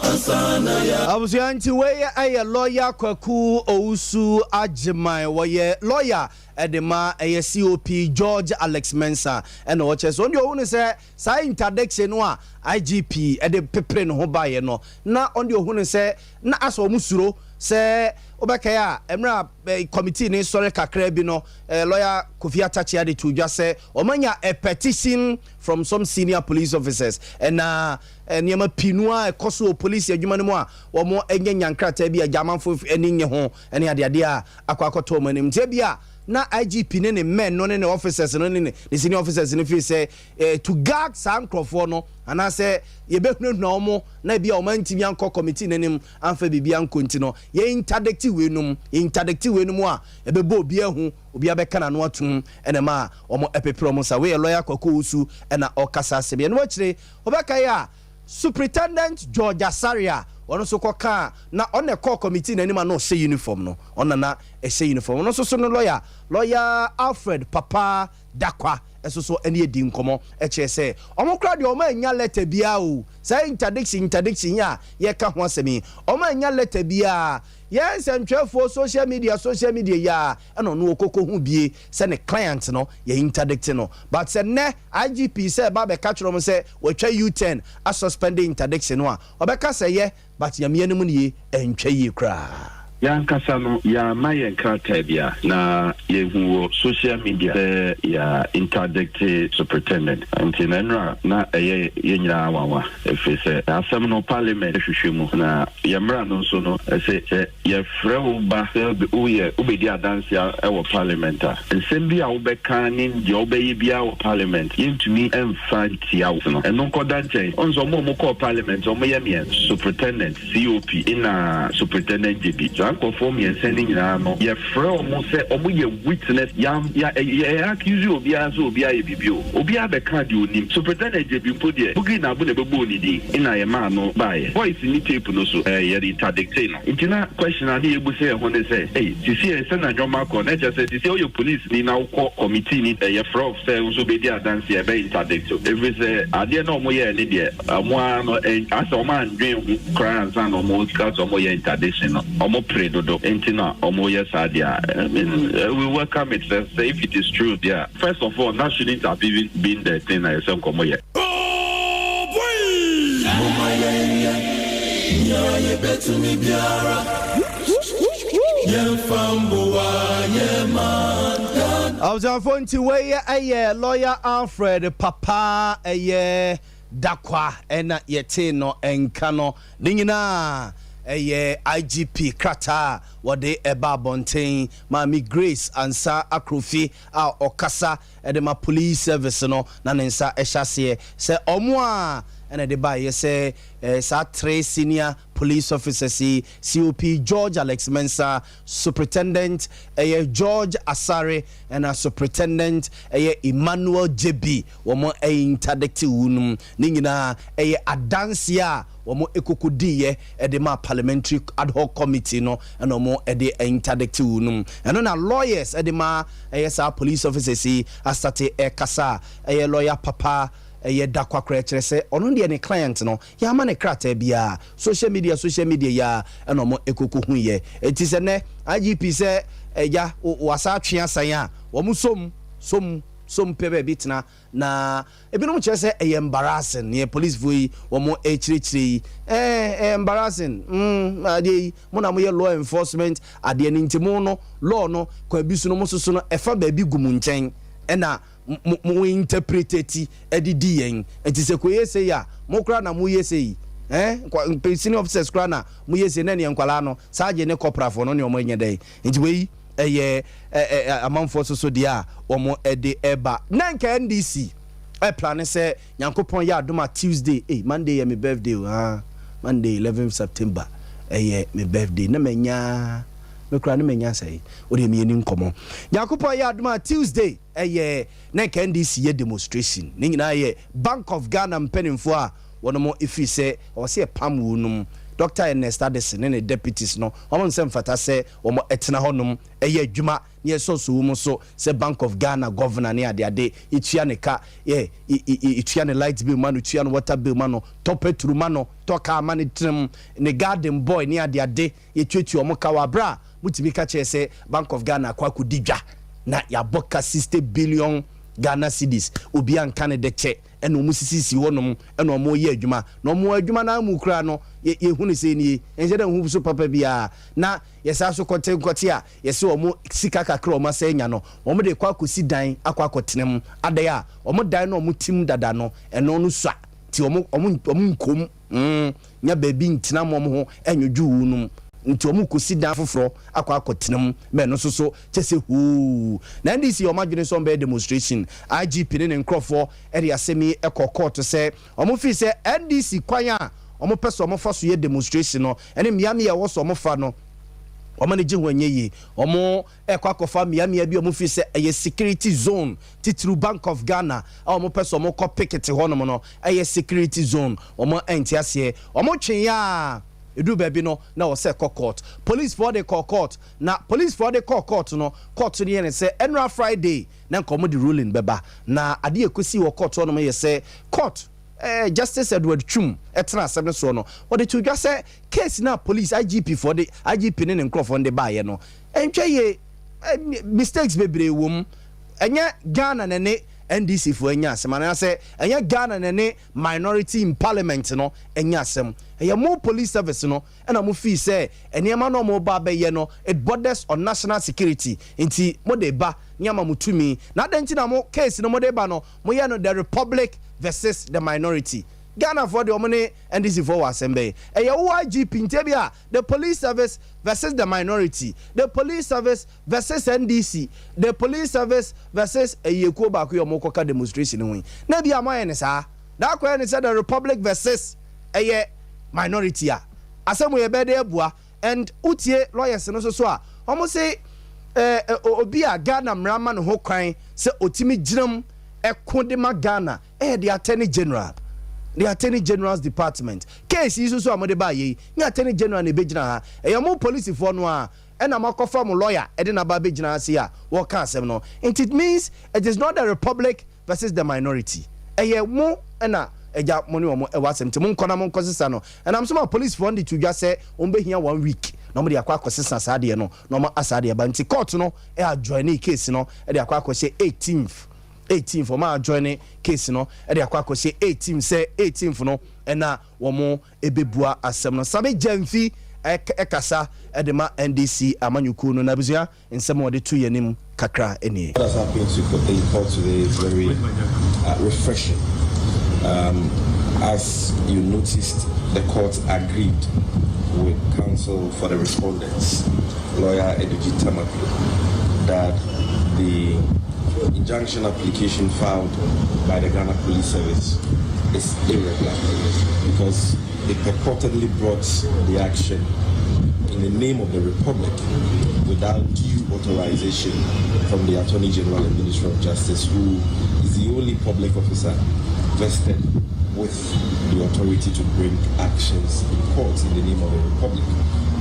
ansa na yɛ. Abusua, nti wei ɛyɛ lawyer Kwaku Owusu Agyeman, wɔyɛ lawyer ɛde ma ɛyɛ COP George Alex Mensah, ɛna wɔkyerɛ sɛ ɔno deɛ, ɔhu no sɛ saa interdiction no a IGP ɛde pepere ne ho baeɛ no, na ɔno deɛ, ɔhu no sɛ na asɛ ɔmo suro sɛ wobɛkae a mmerɛ a committee ne sɔre kakra bi no, lawyer Kofi Atakye de to dwa sɛ ɔmanya a petition from some senior police officers, ɛna nneɛma pii no a ɛkɔ so wɔ police adwuma no mu a wɔn anya nyankrataa bi a gyamanfo ani nye ho ɛne adeadeɛ a akɔ akɔtɔ wɔn anim. Nti bi a na IGP ne ne men no ne ne officers no ne senior officers no firi sɛ to gag saa nkurɔfoɔ no anaasɛ yɛbɛhunahuna wɔn na ebi a wɔn antumi ankɔ committee n'anim amfa biribi ankɔ, nti no yɛ interdict wei nom, yɛ interdict wei nom a ɛbɛbɔ obi ahu, obi abɛka n'ano atum, ɛna ma a wɔn ɛpepere wɔn nsa. Wei yɛ lawyer Kwaku Owusu ɛna ɔkasa asɛm yɛn no. Akyire ɔbɛka yi a Superintendent George Asare a ɔno nso kɔkaa na ɔna ɛkɔɔ committee n'anim a na ɔhyɛ uniform no, ɔna na ɛhyɛ uniform ɔno nso so no, lawyer Alfred Papa Dakwa ɛso so ɛne edi nkɔmɔ ɛkyerɛ sɛ ɔmo kora deɛ, ɔmo anya letter biara o. Saa interdiction yi a yɛka ho asɛm yi, ɔmo anya letter biara. Yɛn nsɛntwerɛfoɔ, social media yi a, ɛna ɔno okoko ho bie sɛ ne client no yɛ interdict no. But sɛ nnɛ IGP sɛ ɛba bɛka kyerɛ ɔmo sɛ wɔatwa U-turn asuspend interdiction no a, ɔbɛka sɛ yɛ, but Nyame anim no yie, ɛntwa yie koraa. Yɛankasa no, yɛama yɛn krataa bi a na yɛhu wɔ social media sɛ yɛ interdict superintendent, nti na nnora na ɛyɛ yɛn nyinaa wanwa, ɛfiri sɛ asɛm no Parliament hwehwɛ mu na yɛmmra no nso no, ɛsɛ sɛ yɛfrɛ wo ba sɛ woyɛ wobɛdi adanseɛ ɛwɔ Parliament a, nsɛm bi a wobɛka ne deɛ wobɛyɛ biara wɔ Parliament, yɛntumi ɛmfa ntia wo no. Ɛno nkɔda nkyɛn. Ɔno sɛ ɔmo a ɔmo kɔɔ Parliament, ɔmo yɛ mmiɛnsa: Superintendent COP na Superintendent Gyebi. Saa nkurɔfoɔ mmiɛnsa no nyinaa no, yɛfrɛ ɔmo sɛ ɔmo yɛ witness. Yɛ yɛ accuse obiara sɛ obiara yɛ biribi o, obiara bɛka deɛ onim. Superintendent Gyebi mpo deɛ, Bugri Naabu na ɛbɛbɔ ne din ɛna yɛmaa no baayɛ voice ni tape no so yɛde interdict no. Nti na question a ne yɛbu sɛ ɛho ne sɛ, ɛy, sisi yɛ sɛ na dwɔma kɔ na kyerɛ sɛ sisi woyɛ police ni na wokɔ committee ni, yɛfrɛ wo sɛ nso bɛdi adanse, ɛbɛ interdict o, ɛfiri sɛ adeɛ na ɔmo yɛɛ ne deɛ, ɔmo ara no asɛ ɔmo andwen ho koraa ansa na ɔmo ka sɛ ɔmo yɛ interdiction no. Ɔmo pere dodo nti na ɔmo yɛ saa deɛ. I mean, we welcome it sɛ if it is true deɛ, first of all, that shouldn't have even been the thing na yɛsɛ nkɔmɔ yɛ. Moma yɛnyɛ nea yɛbɛtumi biara, yɛmfa mboa yɛ man Ghana. Abusuafo, nti wei ɛyɛ lawyer Alfred Papa ɛyɛ Dakwa ɛna yɛtee no nka no. Ne nyinaa ɛyɛ IGP krataa a wɔde ɛba abɔnten. Maame Grace Ansa Akrofi a ɔkasa ɛde ma police service no na ne nsa ɛhyɛ aseɛ sɛ ɔmo a ɛna ɛde baeɛ sɛ saa three senior police officers yi, COP George Alex Mensah, Superintendent ɛyɛ George Asare, ɛna Superintendent ɛyɛ Emmanuel Gyebi, wɔn ɛyɛ interdict wu nom. Ne nyinaa ɛyɛ adanseɛ a wɔn ekokodiiɛ ɛde ma Parliamentary Ad Hoc Committee no, ɛna wɔn ɛde interdict wu nom. Ɛno na lawyers ɛde ma ɛyɛ saa police officers yi asate ɛkasa. Ɛyɛ lawyer Papa ɛyɛ da kwakora kyerɛ sɛ ɔno deɛ, ne client no, yɛama ne krataa biara, social media yia ɛna ɔmo ekoko hu yɛ. Eti sɛ nɛ IGP sɛ ɛgya wasa atwe asan a, wɔn som pɛ baabi tena. Na ebinom kyerɛ sɛ ɛyɛ embarrassing neɛ policefoɔ yi wɔn akyerɛkyerɛ yi. Ɛɛ embarrassing adeɛ yi, mo na mo yɛ law enforcement adeɛ no, nti mo no law no kwan bi so no, mo soso no ɛfa baabi gu mo nkyɛn, ɛna mo interpret ɛde di yɛn. Nti sɛ kò yɛ sɛ yi a, mo kora na mo yɛ sɛ yi, ɛɛ senior officers kora na mo yɛ sɛ, na neɛ nkwalaa no saa gye ne kɔprafoɔ no ne wɔn nyɛ dɛ. Nti wei ɛyɛ ɛɛ amanfoɔ soso deɛ a wɔn ɛde ɛba. Na nka NDC ɛplan sɛ Nyankopɔn yɛ adom a, Tuesday, Monday yɛ me birthday o. Ah, Monday 11 September ɛyɛ me birthday, na manya me kora ne manya sɛ o de mieni nkɔmɔ. Nyankopɔn yɛ adom a, Tuesday ɛyɛ na nka NDC yɛ demonstration. Ne nyinaa yɛ Bank of Ghana mpanimfoɔ a wɔn efiri sɛ ɔwɔ sɛ ɛpam wɔn nom Dr Ernest Addison ne ne deputies no, wɔn nsɛm fata sɛ wɔn ɛtena hɔnom ɛyɛ adwuma ne ɛsɔ so wɔn so sɛ Bank of Ghana governor ne adeade, etua ne ka, yɛ etua ne light bill ma no, tua ne water bill ma no, tɔ petrol ma no, tɔ kaa ma ne tirim, ne garden boy ne adeade, yɛtuatua wɔn ka wɔ abira a mutumi ka kyerɛ sɛ Bank of Ghana akɔ akɔdi dwa na yɛabɔ ka 60 billion Ghana cedis, obi anka ne de kyɛ. Ɛna wɔn sisisi hɔnom, ɛna wɔn yɛ adwuma, na wɔn adwuma naa mu kura no, yɛ yɛhu ne sɛ nie, nhyɛ dɛ nhu so papa biara. Na yɛsa so kɔte nkɔte a yɛsɛ wɔn sika kakra wɔn asɛ nya no, wɔn de kɔ akɔsi dan akɔ akɔtena mu adan a wɔn dan no wɔn tim dada no, ɛno no sua ti wɔn nkom nya baabi ntena mu, wɔn ho ɛnwodwo wu nom, nti wɔn kɔsi dan foforɔ akɔ akɔtena mu mɛ no nso so kyɛ sɛ hoo. Na NDC wɔn adwene nso wɔn bɛyɛ demonstration. IGP ne ne nkurɔfoɔ ɛde asɛm yi ɛkɔ court sɛ wɔn fi sɛ NDC kwan a wɔn pɛ sɛ wɔn fa so yɛ demonstration no, ɛne mmeammea a ɛwɔ so wɔn fa no, wɔn ani gye ho nyɛ yie. Wɔn ɛkɔ akɔfa mmeammea bi a wɔn fi sɛ ɛyɛ security zone, titiriw Bank of Ghana a wɔn pɛ sɛ wɔn kɔ picket hɔnom no, ɛyɛ security zone. Wɔn ɛnte aseɛ. Wɔn twe ya edu baabi no na wɔsɛ kɔ court. Police foɔ de kɔ court, na police foɔ de kɔ court no, court no yɛ ne sɛ ɛnura Friday na nka wɔn de ruling bɛba. Na adeɛ ekosi wɔ court hɔnom yɛ sɛ court Justice Edward Twum ɛtena asɛm no soɔ no, wɔde to dwa sɛ case na police IGP foɔ de, IGP ne ne nkurɔfoɔ de baayɛ no, ɛntwɛ yie, mistakes bebree wɔ mu. Ɛnyɛ Ghana na ne NDC foɔ anya asɛm, anaasɛ ɛnyɛ Ghana na ne minority in parliament no anya asɛm. Ɛyɛ mo police service no, ɛna mo fii sɛ nneɛma no a mo ba bɛyɛ no, it borders on national security, nti mo de ba nneɛma mo tumi. Na adan nti na mo case no mo de ba no, mo yɛ no the Republic versus the minority? Ghana foɔ deɛ, ɔmo ne NDC foɔ wɔ asɛm bɛyɛ? Ɛyɛ wo IGP nti bi a the police service versus the minority, the police service versus NDC, the police service versus ɛyɛ kuo baako yɛ ɔmo kɔka demonstration ho yi, na bi a mo ayɛ ne saa na akɔyɛ ne sɛ the Republic versus ɛyɛ minority a, asɛm yɛ bɛɛ de abua. And wotie lawyers no nso so a, wɔn se obi a Ghana mmara ma ne ho kwan sɛ otimi gyina mu ɛko de ma Ghana ɛyɛ the Attorney General, the Attorney General's Department. Case yi nso so a wɔde ba yɛ yi, nye Attorney General na ebegyina ha, ɛyɛ mo polisifoɔ no a ɛna mo akɔfa mo lawyer ɛde n'aba abɛgyina ase a wɔka asɛm no. Nti it means it is not the Republic versus the minority, ɛyɛ mo ɛna ɛgya mo ne wɔn ɛwɔ asɛm, nti mo nkɔ na mo nkɔ sisa no. Ɛnam so ma polisifoɔ no de to dwa sɛ wɔn bɛhia one week na wɔn de akɔ akɔsesa saa adeɛ no na wɔn asa adeɛ ba. Nti court no ɛ adjourn case no ɛde akɔ akɔhyɛ 18th, 18th. Wɔn adjourn case no ɛde akɔ akɔhyɛ 18th, sɛ 18th no ɛna wɔn ɛbɛbua asɛm no. Sammy Gyamfi ɛkasa ɛde ma NDC amanyɔkuo no, na abusua, nsɛm a wɔde to yɛn anim kakra nie. What has happened to in court today is very refreshing. As you noticed, the court agreed with counsel for the respondents, lawyer Edudzi Tamakloe, that the injunction application filed by the Ghana Police Service is irregular because they purportedly brought the action in the name of the Republic without due authorization from the Attorney General and Minister of Justice, who is the only public officer vested with the authority to bring actions in court in the name of the Republic.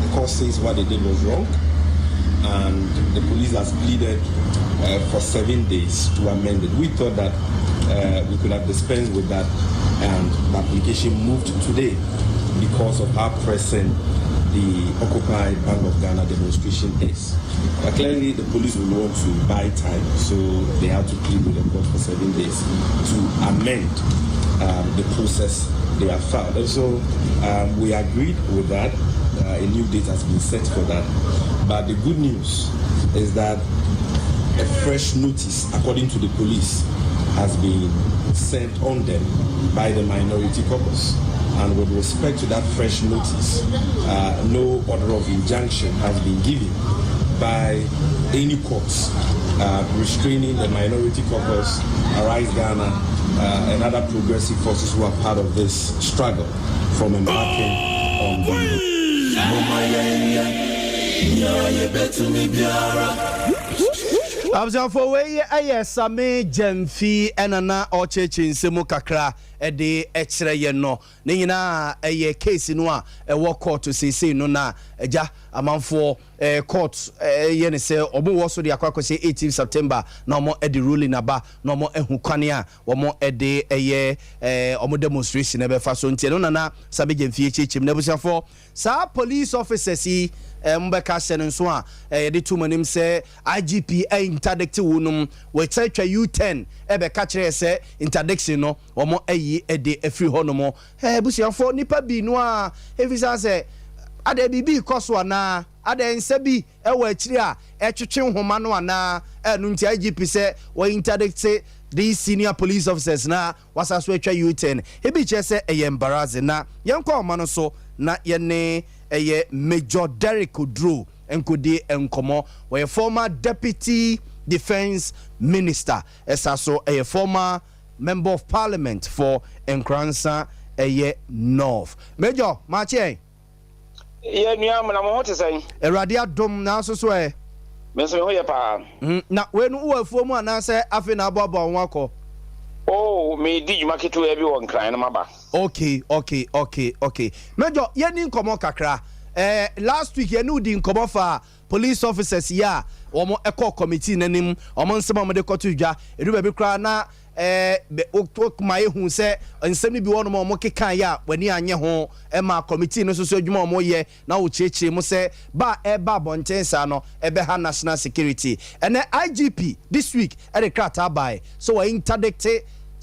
The court says what they did was wrong, and the police has pleaded for 7 days to amend it. We thought that we could have dispensed with that, and the application moved today because of how pressing the Occupy Bank of Ghana demonstration is. But clearly the police will want to buy time, so they had to plead with the court for 7 days to amend the process they have filed. And so we agreed with that. A new date has been set for that. But the good news is that a fresh notice, according to the police, has been served on them by the minority caucus. And with respect to that fresh notice, no order of injunction has been given by any courts restraining the minority caucus, Arise Ghana, and other progressive forces who are part of this struggle from embarking on the... Abusuafo wei ɛyɛ Sammy Gyamfi ɛna na ɔkyerɛkyerɛ nsɛm kakra ɛde ɛkyerɛ yɛn no. Ne nyinaa ɛyɛ case no a ɛwɔ court seesei no na agya amanfoɔ court ɛyɛ ne sɛ ɔmo wɔ so de akɔ akɔhyɛ 18 September na ɔmo ɛde ruling aba na ɔmo ɛhu kwan a ɔmo ɛde ɛyɛ ɔmo demonstration ɛbɛfa so. Nti ɛno nana Sammy Gyamfi akyerɛkyerɛ mu. Na abusuafoɔ, saa police officers yi mbɛka hyɛ no nso a yɛde to mu anim sɛ IGP interdict wo nom, wɔkyerɛ twa U10 ɛbɛka kyerɛ sɛ interdiction no wɔn ayi ɛde afiri hɔ nom. Abusuafoɔ, nipa bi no a efisa sɛ ada biribi kɔ so anaa ada nsa bi ɛwɔ akyiri a ɛtwetwe nhoma no anaa ɛno nti IGP sɛ wɔ interdict these senior police officers na wasa so atwa U10 ebi kyerɛ sɛ ɛyɛ embarrassing. Na yɛnkɔ ɔma no so na yɛne ɛyɛ Major Derek Oduro nkodi nkɔmɔ. Wɔyɛ former deputy defence minister, ɛsa so ɛyɛ former member of parliament for Nkoranza ɛyɛ North. Major, maakye. Yɛ nua, na mo ho te sɛn? Awurade adom, na nso so ɛ? Me nso me ho yɛ paa. Na wei no wowɔ afuo mu anaasɛ afei na aboaboa wo ho akɔ? Oh, medi dwuma ketewa bi wɔ Nkran no maba. Okay. Major, yɛni nkɔmmɔ kakra. Last week yɛne wodi nkɔmmɔ fa police officers yi a wɔn ɛkɔ committee n'anim, wɔn nsɛm a wɔde kɔto dwa edu baabi koraa na ma ehu sɛ nsɛm no bi wɔ nom a wɔn keka yɛ a w'ani anyɛ ho ɛma committee no nso so adwuma a wɔyɛ na wɔkyerɛkyerɛ mu sɛ ba a ɛba abɔnten saa no ɛbɛha national security. Ɛnɛ IGP this week ɛde krataa bae so wɔ interdict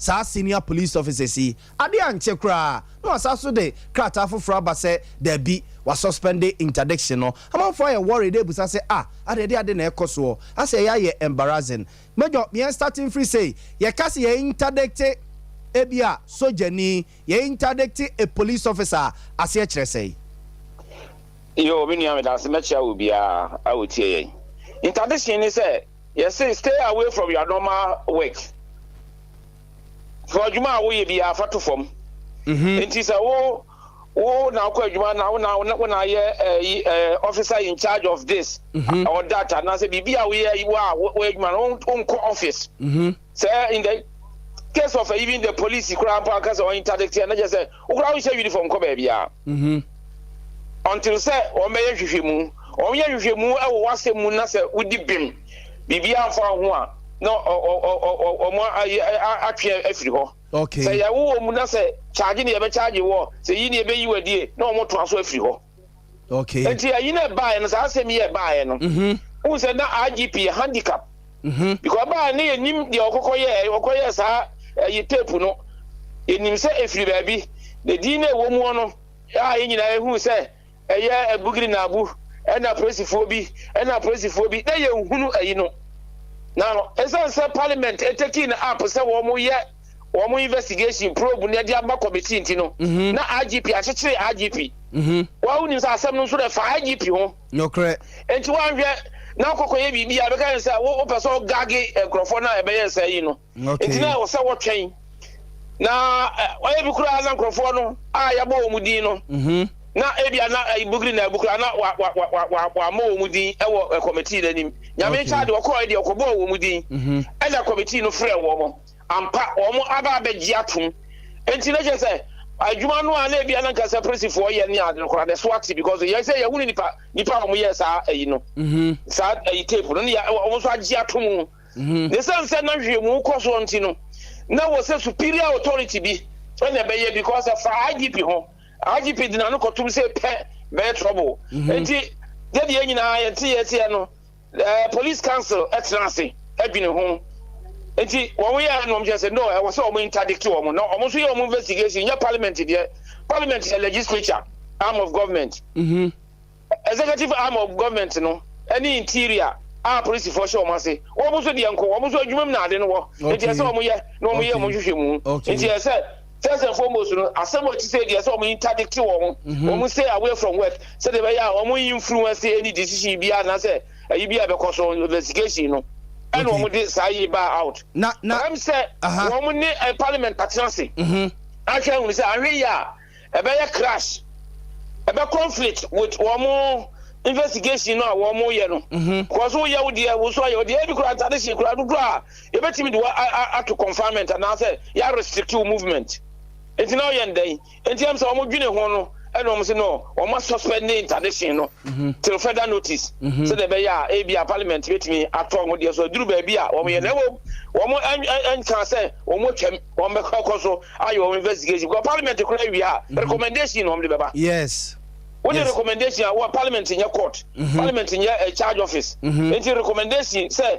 saa senior police officers yi. Ade ankyɛ koraa na wasa so de krataa foforɔ aba sɛ daabi, wasuspend interdiction no. Amanfoɔ ayɛ worried ebusa sɛ ah, ade de ade na ɛkɔ soɔ asɛ ɛyɛ ayɛ embarrassing. Major, yɛn starting free say yɛka sɛ yɛ interdict ebi a sogyani, yɛ interdict a police officer, aseɛ kyerɛ sɛ? Yo, me nua, meda ase. Mɛkyia wo biara a wotie yɛn. Interdiction ni sɛ yɛse stay away from your normal work, for adwuma a woyɛ biara fa to fam. Nti sɛ wo na akɔ adwuma na wo na yɛ officer in charge of this or that anaasɛ biribi a woyɛ wo a woyɛ adwuma no, wonkɔ office. Sɛ in the case of even the police koraa mpo aka sɛ wɔn interdict yɛ, na kyerɛ sɛ wokora wohyɛ uniform kɔ baabi a until sɛ wɔn bɛyɛ hwehwɛmu, wɔn yɛ hwehwɛmu ɛwɔ w'asɛm mu na sɛ wodi bim biribi amfa ho a, na ɔmo atwe afiri hɔ. Sɛ yɛwo wɔ mu na sɛ charge ne yɛbɛ charge wɔ sɛ yi ne yɛbɛyi wɔ die na ɔmo toa so afiri hɔ. Nti ayi na ɛbaeɛ no, saa asɛm yi ɛbaeɛ no, wohu sɛ na IGP yɛ handicap because baeɛ ne yɛnim deɛ ɔkɔkɔ yɛ ɔkɔyɛ saa ɛyi tape no. Yɛnim sɛ ɛfiri baabi na din no ɛwɔ mu no a yɛn nyinaa yɛhu sɛ ɛyɛ Abugiri Naabu ɛna apolisifoɔ bi ɛna apolisifoɔ bi na yɛnhunu ayi no. Na ɛsiane sɛ parliament ɛtake no up sɛ wɔn yɛ wɔn investigation probe ne ɛde aba committee nti no, na IGP akyekyere IGP. Wɔn ahu nim sɛ asɛm no nso dɛ fa IGP ho. Nti wɔanhwɛ na akɔkɔ yɛ biribi a bɛka yɛn sɛ wo wopɛ sɛ ɔgage nkurɔfoɔ no a ɛbɛyɛ sɛ yi no. Nti na ɛwɔ sɛ wɔtwɛn. Na ɔyɛ bi koraa na nkurɔfoɔ no a yɛabɔ wɔn din no, na ebia na Bugri na abu koraa na wammɔ wɔn din wɔ kɔmitii no anim. Nyame nkyɛ ade, ɔkɔɔɛ deɛ ɔkɔbɔɔ wɔn din, ɛna kɔmitii no frɛɛ wɔn. Ampa, wɔn aba abɛgye atom. Enti na kyerɛ sɛ adwuma no a na ebia na nka sɛ polisifoɔ yɛ ne ade no koraa na ɛso ate, because yɛ sɛ yɛhunu nipa nipa a wɔn yɛɛ saa ayi no, saa ayi tape no, ne yɛ wɔn nso agye atom. Na esiane sɛ na nhwehwɛmu kɔ soɔ nti no, na wɔ sɛ superior authority bi na ɛbɛyɛ, because ɛfa IGP ho. IGP de n'ano kɔtom sɛ pɛ bɛyɛ trouble. Enti yɛde yɛn nyinaa yɛnte yɛn teɛ no, police council tena ase adwene ho. Enti wɔn yɛ na wɔn kyerɛ sɛ no, ɛwɔ sɛ wɔn interdict wɔn, na wɔn nso yɛ wɔn investigation. Nyɛ parliament deɛ, parliament yɛ legislature arm of government. Executive arm of government no ne interior a polisifoɔ hyɛ wɔn ase. Wɔn nso deɛ nko, wɔn nso adwuma mu na ade no wɔ. Nti ɛsɛ wɔn yɛ na wɔn yɛ wɔn nhwehwɛmu. Nti ɛsɛ first and foremost no, asɛm a ɛte sɛ deɛ ɛsɛ wɔn interdict wɔn, wɔn stay away from work sɛdeɛ ɛbɛyɛ a wɔn influence any decision biara anaasɛ ayi bi a ɛbɛkɔ so investigation no. Ɛna wɔn de saa yi baa out. Na na ɛm sɛ wɔn ne parliament atena ase ahwɛ ahunu sɛ ahwɛ yi a ɛbɛyɛ crash, ɛbɛ conflict with wɔn investigation no a wɔn yɛ no. Because woyɛ wo deɛ, wo nso ayɛ wo deɛ, ebi kura ntade hyɛ kura dodo a yɛbɛtumi de wa ato confinement anaasɛ yɛ restrict wo movement. Nti na ɔyɛ ndɛn? Nti ɛm sɛ wɔn dwene ho no, ɛna wɔn sɛ no, wɔn asuspend interdiction no till further notice. Sɛdeɛ ɛbɛyɛ a ebi a parliament bɛtumi atɔ wɔn deɛ so aduru baabi a wɔn yɛ, na ɛwɔ wɔn ɛnka sɛ wɔn atwam, wɔn bɛkɔ akɔ so ayɛ wɔn investigation, because parliament kora awie a, recommendation na wɔn de bɛba. Wode recommendation a, wɔ parliament nyɛ court, parliament nyɛ charge office. Nti recommendation sɛ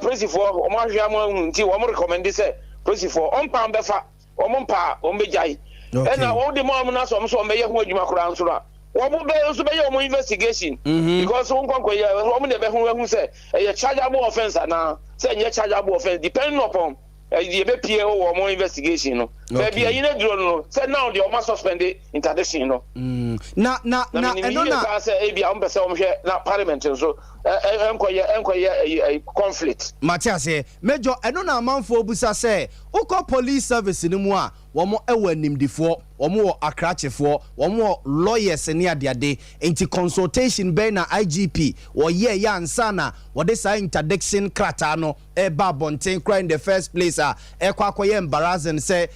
polisifoɔ wɔn ahwehwɛ ama ahunu, nti wɔn recommend sɛ polisifoɔ ɔmpa bɛfa wɔn mpa a wɔn bɛgyae. Ɛna wɔn de ma wɔn na sɛ wɔn nso wɔn bɛyɛ ho adwuma koraa nso no a, wɔn bɛ nso bɛyɛ wɔn investigation, because wɔn nkɔnkɔ yɛ wɔn de bɛho ahu sɛ ɛyɛ chargeable offence anaa sɛ ɛnyɛ chargeable offence, depending upon deɛ ɛbɛpie wɔ wɔn investigation no. Baabi a yina duro no sɛ now deɛ wɔn asuspend interdiction no. Na na na ɛno na paa sɛ ebi a wɔn pɛ sɛ wɔn hwɛ na parliament nso ɛnkɔyɛ ɛnkɔyɛ ɛyi ɛyi conflict. Mate aseɛ, Major. Ɛno na amanfoɔ busa sɛ wokɔ police service no mu a, wɔn wɔ animdifoɔ, wɔn wɔ akrakyefoɔ, wɔn wɔ lawyers ne adeade. Nti consultation bɛn na IGP wɔyɛɛ yɛ ansa na wɔde saa interdiction krataa no ɛba abɔnten koraa in the first place, a ɛkɔ akɔyɛ embarrassing sɛ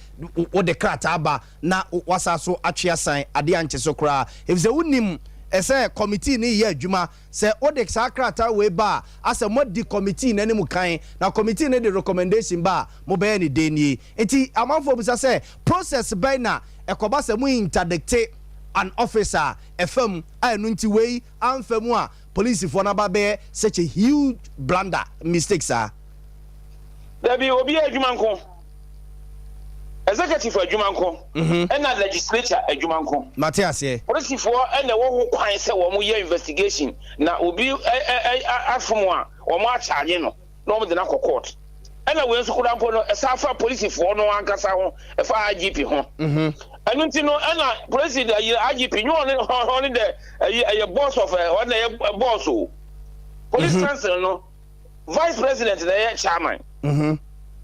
wode krataa ba na wasa so atwe asan adeɛ ankye so koraa, efisɛ wonim ɛsɛ committee ne yɛ adwuma sɛ wode saa krataa wei ba a, asɛ moadi committee n'anim kan na committee no de recommendation ba a, mobɛyɛ ne den nie. Nti amanfoɔ bisa sɛ process bɛn na ɛkɔba sɛ mo interdicte an officer a ɛfam a, ɛno nti wei amfa mu a, polisifoɔ no aba bɛyɛ such a huge blunder mistake saa? Dabi, obi yɛ adwuma nko, executive adwuma nko, ɛna legislature adwuma nko. Mate aseɛ. Polisifoɔ ɛna ɛwɔ ho kwan sɛ wɔn yɛ investigation na obi ɛ ɛ ɛ afom a, wɔn akyagye no na wɔn de no akɔ court. Ɛna wei nso koraa mpo no, ɛsan fa polisifoɔ no ankasa ho, ɛfa IGP ho. Ɛno nti no, ɛna polisi de ɛyɛ IGP nyɛ ɔne ɔne dɛ ɛyɛ ɛyɛ boss of ɛ ɔne ɛyɛ boss o. Police council no, vice president na ɛyɛ chairman.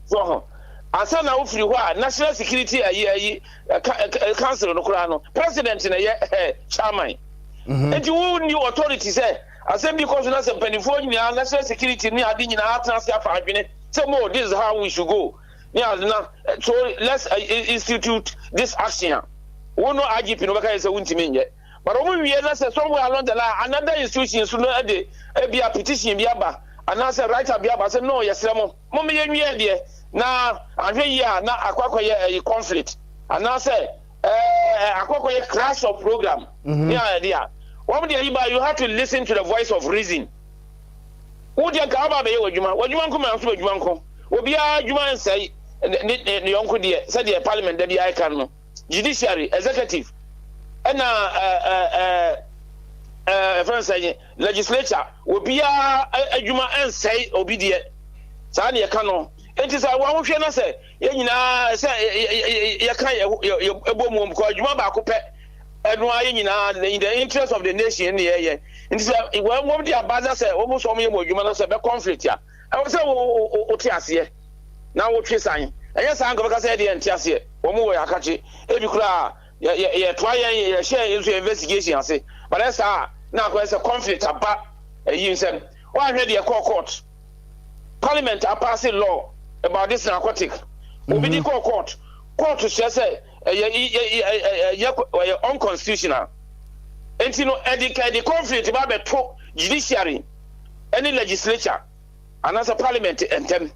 So ho ansa na wofiri hɔ a, national security ayi ayi ɛka council no koraa no, president na ɛyɛ chairman. Nti wo ni authority sɛ asɛm bi kɔ so na sɛ mpanimfoɔ nyinaa, national security ne ade nyinaa atena ase afa adwene sɛ mo, this is how we should go ne ade na so let's institute this action a, wo no IGP no bɛka yɛ sɛ wontumi nyɛ. But wɔn wie na sɛ somewhere along the line another institution so no de ebi a petition bi aba anaasɛ writer bi aba sɛ no, yɛsrɛ mo, mo yɛ nwie deɛ na ahwɛ yie a na akɔ akɔyɛ ɛyi conflict anaasɛ akɔ akɔyɛ crash of program ne ayɛde a wɔn deɛ yi ba, you have to listen to the voice of reason. Wo deɛ nka aba abɛyɛ w'adwuma, w'adwuma nko ma nso w'adwuma nko, obiara adwuma nsɛe ne ne yɔnko deɛ, sɛdeɛ parliament da bi ayɛ kan no, judiciary, executive, ɛna ɛɛ ɛɛ ɛɛ ɛfɛn sɛ legislature, obiara adwuma nsɛe obi deɛ. Saa ne yɛka no. Nti sɛ wɔn hwɛ na sɛ yɛn nyinaa sɛ yɛka yɛ yɛ ɛbɔ mu because adwuma baako pɛ ɛno ara, yɛn nyinaa in the interest of the nation ne yɛyɛ. Nti sɛ wɔn de aba na sɛ wɔn nso wɔn yɛ mu adwuma na sɛ bɛ conflict a, ɛwɔ sɛ wo wo te aseɛ na wotwe san. Ɛnyɛ saa nka bɛka sɛ ɛdeɛ nte aseɛ. Wɔn wɔ yɛn akakye. Ebi koraa yɛ yɛ yɛtoa yɛn yɛhyɛ yɛn nso yɛn investigation ase. But ɛyɛ saa a na akɔyɛ sɛ conflict aba ɛyi nsɛm. Woanhwɛ deɛ ɛkɔɔ court. Parliament apaase law about this narcotic. Obi de kɔɔ court. Court kyerɛ sɛ ɛyɛ ɛyɛ ɛyɛ unconstitutional. Nti no ɛde ɛde conflict ba abɛto judiciary ɛne legislature anaasɛ parliament ntɛm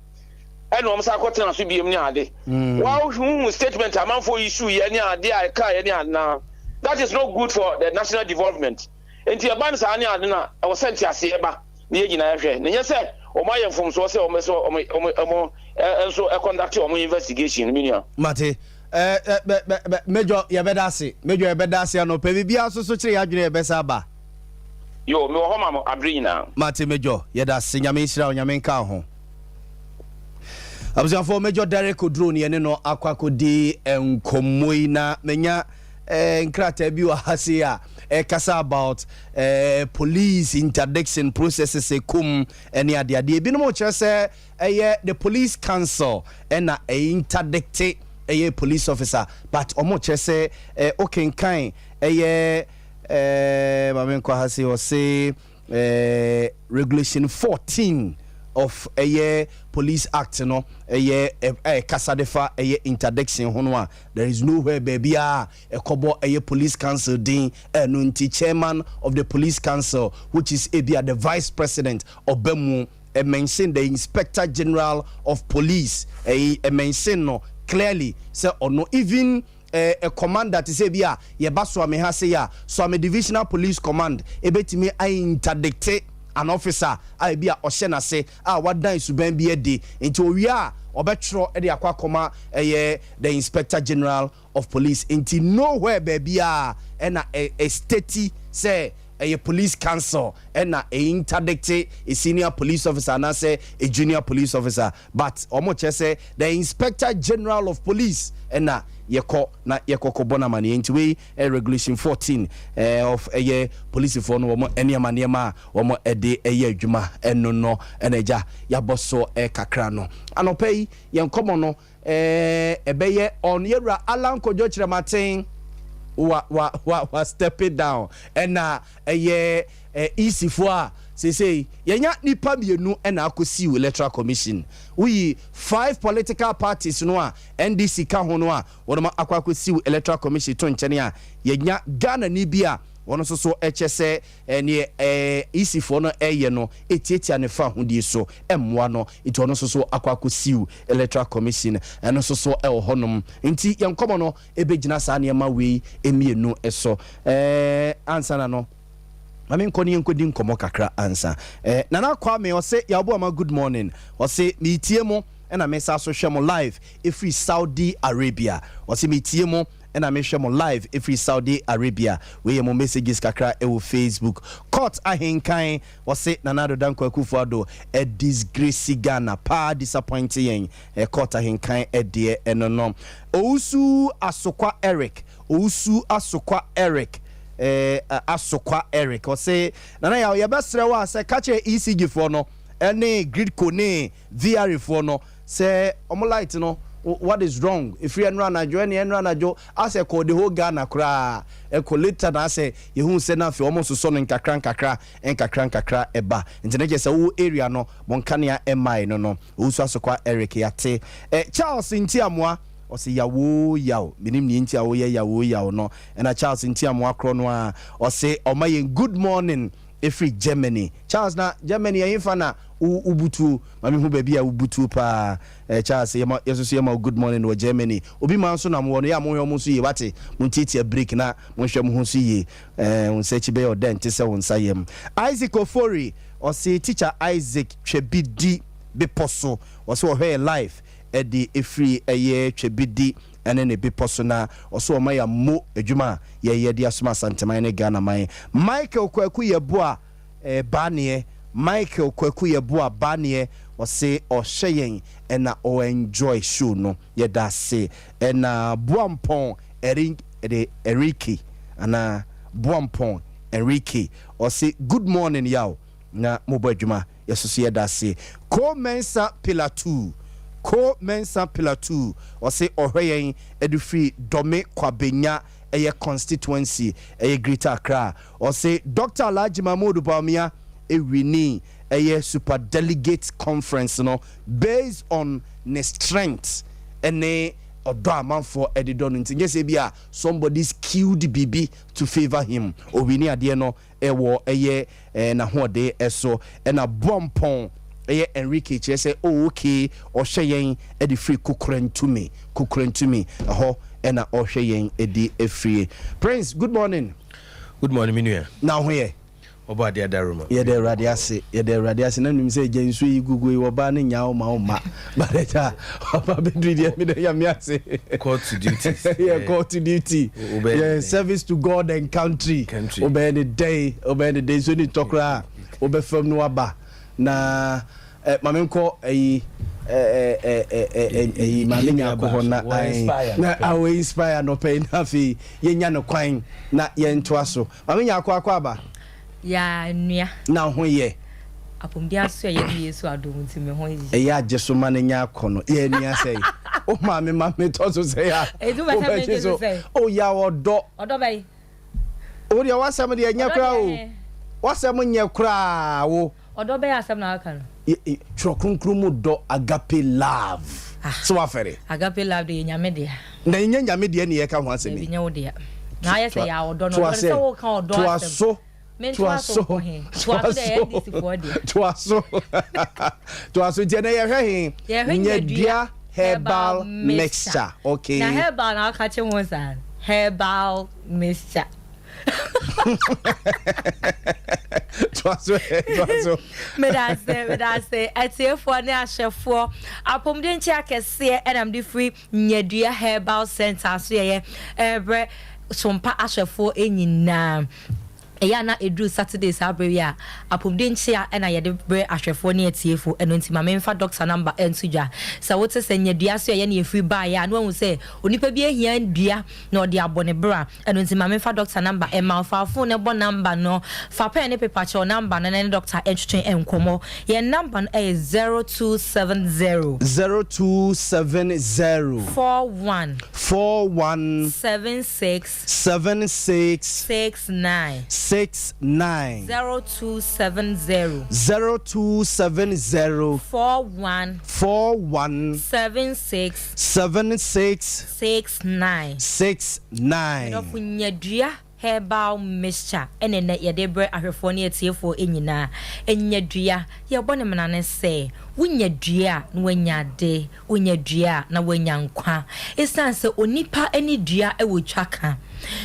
ɛna wɔn san akɔtena so biem ne ade. Wɔahuhu statement amanfoɔ issue yɛ ne ade a ɛka yɛ ne ade na that is not good for the national development. Nti ɛba no saa ne ade na ɛwɔ sɛ nteaseɛ ba na yɛn nyinaa hwɛ na nyɛ sɛ wɔn ayɛ mfomsoɔ sɛ wɔn sɛ wɔn wɔn wɔn nso conduct wɔn investigation, mi nua. Mate. Ɛɛ bɛ bɛ bɛ Major, yɛbɛda ase. Major, yɛbɛda ase anɔpɛ. Biribiara nso so kyerɛ yɛ adwene, yɛbɛsa aba. Yo, mewɔ hɔ ma mo abere nyinaa. Mate, Major, yɛda ase. Nyame nhyira wo, Nyame nka wo ho. Abusuafoɔ, Major Derek Oduro ne yɛne no akɔ akɔdi nkɔmmɔ yi na manya nkrataa bi wɔ ha sei a ɛkasa about police interdiction processes kum ne adeadeɛ. Ebinom kyerɛ sɛ ɛyɛ the police council ɛna ɛyɛ interdicte ɛyɛ police officer, but ɔmo kyerɛ sɛ okenkan ɛyɛ maame nkɔ ha sei, ɔse regulation 14 of ɛyɛ Police Act no ɛyɛ ɛkasa de fa ɛyɛ interdiction ho no a, there is nowhere baabi a ɛkɔbɔ ɛyɛ police council din. Ɛno nti chairman of the police council, which is ebia the vice president, ɔbɛ mu mention the Inspector General of Police, ɛyi mention no clearly sɛ ɔno even a commander te sɛ bi a yɛba Suame ha se a Suame Divisional Police Command ebetumi ayi interdicte an officer a ebi a ɔhyɛ n'ase a wadan suban bi adi. Nti owie a, ɔbɛtwerɛ de akɔ akɔma ɛyɛ the Inspector General of Police. Nti nowhere baabi a ɛna ɛ state sɛ ɛyɛ police council ɛna ɛyɛ interdict a senior police officer anaasɛ a junior police officer, but ɔmo kyerɛ sɛ the Inspector General of Police ɛna yɛkɔ na yɛkɔ kɔbɔ no amaneɛ. Nti wei regulation 14 of ɛyɛ polisifoɔ no wɔn nneɛma nneɛma a wɔn ɛde ɛyɛ adwuma ɛno no. Ɛna agya yɛabɔ so kakra no, anɔpɛ yi yɛn nkɔmɔ no ɛbɛyɛ on yɛwura Alan Kodwo Kyerɛmaten wa wa wa wa step it down, ɛna ɛyɛ EC foɔ a seesei yɛnya nipa mmienu ɛna akɔsi Electoral Commission. Woyi five political parties no a NDC ka ho no a wɔn akɔ akɔsi Electoral Commission to nkyɛn a, yɛnya Ghana ni bi a wɔn nso so ɛkyɛ sɛ ɛneɛ EC foɔ no ɛyɛ no etiatia ne fa ahodie so ɛmmoa no, nti ɔno nso so akɔ akɔsiw Electoral Commission. Ɛno nso so ɛwɔ hɔnom. Nti yɛn nkɔmɔ no ɛbɛgyina saa nneɛma wei mmienu ɛso. Ansa na no, maame nkɔ ne yɛnkɔdi nkɔmmɔ kakra ansa. Nana Kwame ɔse yɛabo ama good morning. Ɔse meetie mo ɛna mesa so hwɛ mo live ɛfiri Saudi Arabia. Ɔse meetie mo ɛna mehwɛ mo live ɛfiri Saudi Arabia. Wei yɛ mo messages kakra ɛwɔ Facebook. Court ahenkan wɔse Nana Addo Dankwa Akufo Addo ɛdisgrace Ghana paa, disappoint yɛn. Court ahenkan ɛdeɛ ɛno no. Owusu Asokwa Eric, Owusu Asokwa Eric, Asokwa Eric ɔse Nana Yaw, yɛbɛsrɛ wo a sɛ ka kyerɛ ECG foɔ no ɛne GRIDCo ne VRA foɔ no sɛ ɔmo light no, what is wrong? Efiri ɛnura anadwo ɛne ɛnura anadwo asɛ kɔ the whole Ghana koraa ɛkɔ later na asɛ yehu sɛ na afei ɔmo sosɔ no nkakra nkakra nkakra nkakra ɛba. Nti ne kyerɛ sɛ wo area no mo nkanea ɛmae no. Owusu Asokwa Eric, yate. Charles Ntiamoa ɔsɛ yawoo yaw, menim ne nti a woyɛ yawoo yaw no. Ɛna Charles Ntiamoa korɔ no a ɔsɛ ɔma yɛn good morning ɛfiri Germany. Charles, na Germany ɛyɛ fa na wobutuo ma mehu baabi a wobutuo paa. Charles, yɛma yɛso so yɛma wo good morning wɔ Germany. Obi ma nso nam wɔ no yɛ a monhwɛ mo nso yie, wate? Montiatia break na monhwɛ mo ho nso yie. Wo nsa akyi bɛyɛ ɔdɛ nte sɛ wo nsa yam. Isaac Ofori ɔse Teacher Isaac Twɛbidi bepɔ so, ɔsɛ ɔhwɛ yɛ live ɛde ɛfiri ɛyɛ Twɛbidi ɛne ne bepɔ so, na ɔsɛ ɔma yɛ mo adwuma a yɛyɛ de asoma Asanteman ne Ghana man. Michael Kwaku Yɛboa baaneɛ, Michael Kwaku Yɛboa baaneɛ, ɔse ɔhwɛ yɛn ɛna ɔenjoy show no, yɛda ase. Ɛna Boampɔn ɛri ɛde Enrique anaa Boampɔn Enrique ɔse good morning Yaw, na mobɔ adwuma, yɛsoso yɛda ase. Ko Mensa Pillar 2. Ko Mensah Pillar 2, ɔse ɔhwɛ yɛn ɛde firi Dome Kwabenya, ɛyɛ constituency, ɛyɛ Greater Accra. Ɔse Dr Alhaji Mahmood Bawumia ewin ɛyɛ super delegate conference no based on ne strength ɛne ɔdɔ amanfoɔ ɛde dɔ no, nti nyɛ sɛ bi a somebody skewed biribi to favour him. Owin adeɛ no ɛwɔ ɛyɛ n'ahoɔden ɛso. Ɛna Bɔmpɔn ɛyɛ Enrique kyerɛ sɛ, oh okay, ɔhwɛ yɛn ɛde firi Kukurantumi. Kukurantumi ɛhɔ ɛna ɔhwɛ yɛn ɛde efiri. Prince, good morning. Good morning, me nua. Na ho yɛ? Ɔbɔ adeɛ adaroma. Yɛde Awurade ase, yɛde Awurade ase. Na nim sɛ gya nsuo yi gugu yi, wɔbaa ne nyaa wo ma wo ma, but ɛgya ɔba bɛduru deɛ, mede Nyame ase. Call to duties. Yeah, call to duty. Wobɛyɛ yeah, ne dɛn? Service to God and country. Country. Wobɛyɛ ne dɛn? Wobɛyɛ ne dɛn? Nsuo ne ntɔ koraa, wobɛfam no waba na maame nkɔ ayi ɛyi maame nya akɔ hɔ na Wɔ inspire. Na awɔ inspire nɔpɛ yi, na afei yɛnya no kwan na yɛntoa so. Maame nya akɔ aba. Ya nua. Na ho yɛ? Apɔmuden aso a yɛde Yesu adom nti, me ho yi. Ɛyɛ agye so ma no nya akɔ no yɛ nua sɛ wo maame ma metɔ so sɛ a. Ɛdu bɛ sɛ megye so sɛ. O ya ɔdɔ. Ɔdɔ bɛyi. Wo deɛ, wasɛm deɛ nyɛ Ɔdɔ koraa deɛ o. he. Wasɛm nyɛ koraa wo. Ɔdɔ bɛyɛ asɛm na aka no. Twerɛ Kronkron mu dɔ, agape love, sɛ wafɛre. Agape love de, yɛ Nyame dea. Na ɛnyɛ Nyame deɛ ne yɛka ho asɛm Ebi yi. nyɛ wo dea na ayɛ sɛ yɛ ɔdɔ no. Toa Ɔdɔ no sɛ sɛ woka ɔdɔ toa asɛm. So Mentoa so nkɔ he? Toa so deɛ, yɛ NDC foɔ deɛ. Toa so, toa so. Nti ɛnɛ yɛhwɛ he? Yɛhwɛ Nyadua herbal mixture, okay. Na herbal na aka kye ho saa, herbal mixture. Toa so, toa so. Medase, medase. Atiefoɔ ne ahyɛfoɔ, apɔmuden nkyi akɛseɛ ɛnam de firi Nyadua Herbal Center so. Yɛyɛ ɛbrɛ sompa ahwɛfoɔ nyinaa. Ɛyɛ ana ɛduru Saturday saa berɛ yi a, apɔmuden nkyea ɛna yɛde brɛ ahwɛfoɔ ne atiefoɔ. Ɛno nti ma memfa doctor number ɛnto dwa. Sɛ wote sɛ Nyadua so, ɛyɛ ne yɛfiri baeɛ a, na wahu sɛ onipa bi ahia dua na ɔde abɔ ne bra. Ɛno nti ma memfa doctor number ɛma. Fa phone no bɔ number no, fa pen ne paper kyɛw number no na ne doctor ɛntwetwe nkɔmmɔ. Yɛn number no ɛyɛ 0270 0270 41 41 76 76 69. 69. 0270 0270 41 41 76 76 69. 69. Dɔfo, Nyadua Herbal Mixture ɛne nɛ yɛde brɛ ahwɛfoɔ ne atiefoɔ nyinaa. Nyadua, yɛbɔ ne mmena ne sɛ wonya dua a na woanya ade, wonya dua a na woanya nkwa, ɛsiane sɛ onipa ne dua wɔ twa ka.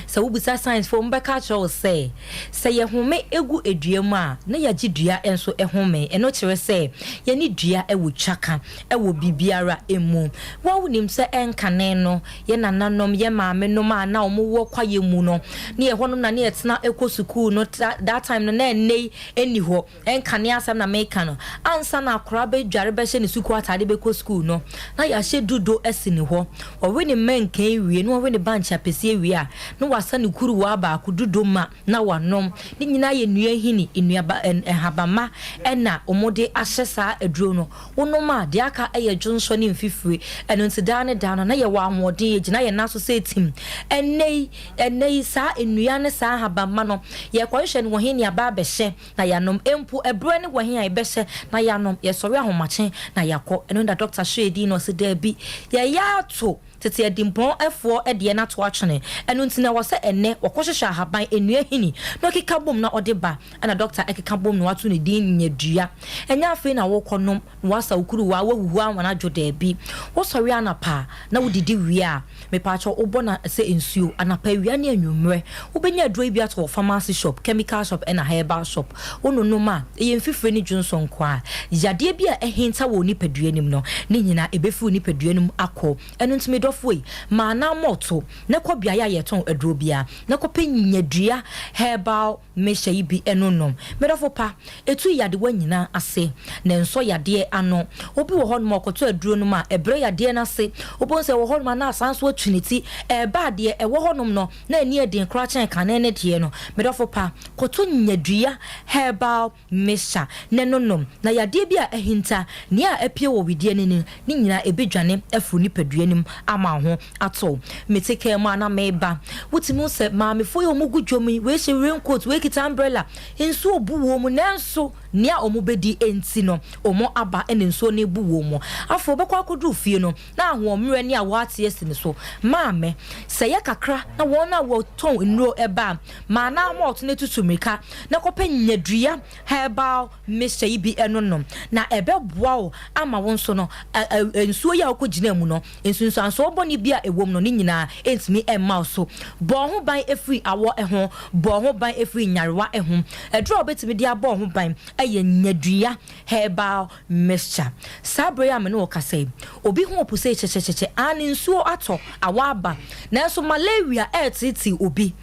Sɛ wobisa science foɔ, mbɛka kyerɛ wo sɛ sɛ yɛhome egu edua mu a, na yɛagye dua nso home. Ɛno kyerɛ sɛ yɛne dua wɔ twa ka ɛwɔ biribiara mu. Wɔn wonim sɛ ɛnkane no, yɛ nananom, yɛ maame nom a na wɔn wɔ kwaeɛ mu no ne yɛ hɔnom na ne yɛtena ɛkɔ sukuu no, that time no na ɛnɛ yi ɛni hɔ. Ɛnkane asɛm na meka no. Ansa na akora bɛdware bɛhyɛ ne sukuu atade bɛkɔ sukuu no, na yɛahyɛ dudo asi ne hɔ. Ɔwe ne mɛnkan wie na ɔwe ne bankye apɛsie wie a, na wasa ne kuruwa baako dudo ma na wanom. Ne nyinaa yɛ nnua hini, nnuaba, nhabama ɛna wɔde ahyɛ saa aduro no. Wonom a, deɛ aka ɛyɛ dwonsɔ ne mfifire. Ɛno nti daa ne daa no na yɛwɔ ahoɔden, yɛgyina yɛn nan so sɛ tim. Ɛnɛ yi saa nnua ne saa nhabama no, yɛkɔhwehwɛ no wɔ he ne aba abɛhyɛ na yɛanom mpo? Ɛberɛ ne wɔ he a yɛbɛhyɛ na yɛanom? Yɛsɔre ahomakye na yɛakɔ. Ɛno na doctor hwɛ din na ɔsɛ daabi, yɛyɛ ato tete adimpɔn ɛfoɔ ɛdeɛ no ato atwene. Ɛno nti na ɛwɔ sɛ ɛnɛ wɔkɔhyehyɛ ahaban, nnua hini na ɔkeka bom na ɔde ba. Ɛna doctor ɛkeka bom na wato ne din Nyadua. Ɛnyɛ afei na wɔkɔ nom na wasa wo kuruwa wahuhu ama no adwo. Daabi, wosɔre anapa na wodidi wie a, mepaakyɛw, wobɔ na sɛ nsuo anapa, awia ne anwummerɛ. Wobɛnya aduro yi bi ato wɔ pharmacy shop, chemical shop ɛna herbal shop. Wononom a, ɛyɛ mfifire ne dwonsɔ nko a yadeɛ bi a ɛhinta wɔ nipadua nim no ne nyinaa ɛbɛfiri nipadua no mu akɔ. Ɛno nti medɔfo Medɔfoɔ yi, ma anammɔn to na kɔ beaeɛ a yɛtɔn aduro biara na kɔpɛ nyadua herbal mixture yi bi no nom. Medɔfo pa, ɛtu yadewa nyinaa ase na ɛnsɔ yadeɛ ano. Obi wɔ hɔnom a ɔkɔtɔ aduro nom a, ɛbrɛ yadeɛ no ase. Wobɛhu sɛ ɛwɔ hɔnom a na asan nso atu ne ti. Ɛreba a deɛ ɛwɔ hɔnom no na ani yɛ den koraa kyɛn kane no deɛ no. Medɔfo pa, kɔtɔ nyadua herbal mixture na ɛno nom, na yadeɛ bi a ahinta, nea apue wɔ wedeɛ no ani, ne nyinaa ɛbɛdwane afiri nipadua no mu ama wo ho atɔ wo. Mete kaa mu a na mereba, wotumi hu sɛ maamefoɔ yi a wɔgu dwam yi, wei hyɛ rain coat, wei kita umbrella, nsuo rebu wɔn mu, nanso nea wɔbɛdi nti no, wɔn aba na nsuo no rebu wɔn mu. Afei wɔbɛkɔ akɔduru fie no, na ahoɔmmerɛ ne awɔ ate asi ne so. Maame, sɛ ɛyɛ kakra na wɔn a wɔtɔn nnuro ba a, ma na malt no tutu mmirika na kɔpɛ nyadua herbal mixture yi bi nom, na ɛbɛboa wo ama wo nso no, nsuo yi a wokɔgyinaa mu no, nsunsuansoɔ bɔne bi a ɛwɔ mu no, ne nyinaa ɛntumi mma wo so. Bɔ wo ho ban firi awɔ ho, bɔ wo ho ban firi nyarewa ho. Aduro a wobɛtumi de abɔ wo ho ban yɛ nyadua herbal mixture. Saa berɛ yi a me ne wo kasa yi, obi ho repo sei kyɛkyɛkyɛkyɛ, aane nsuo atɔ, awɔ aba, nanso malaria reteetee obi.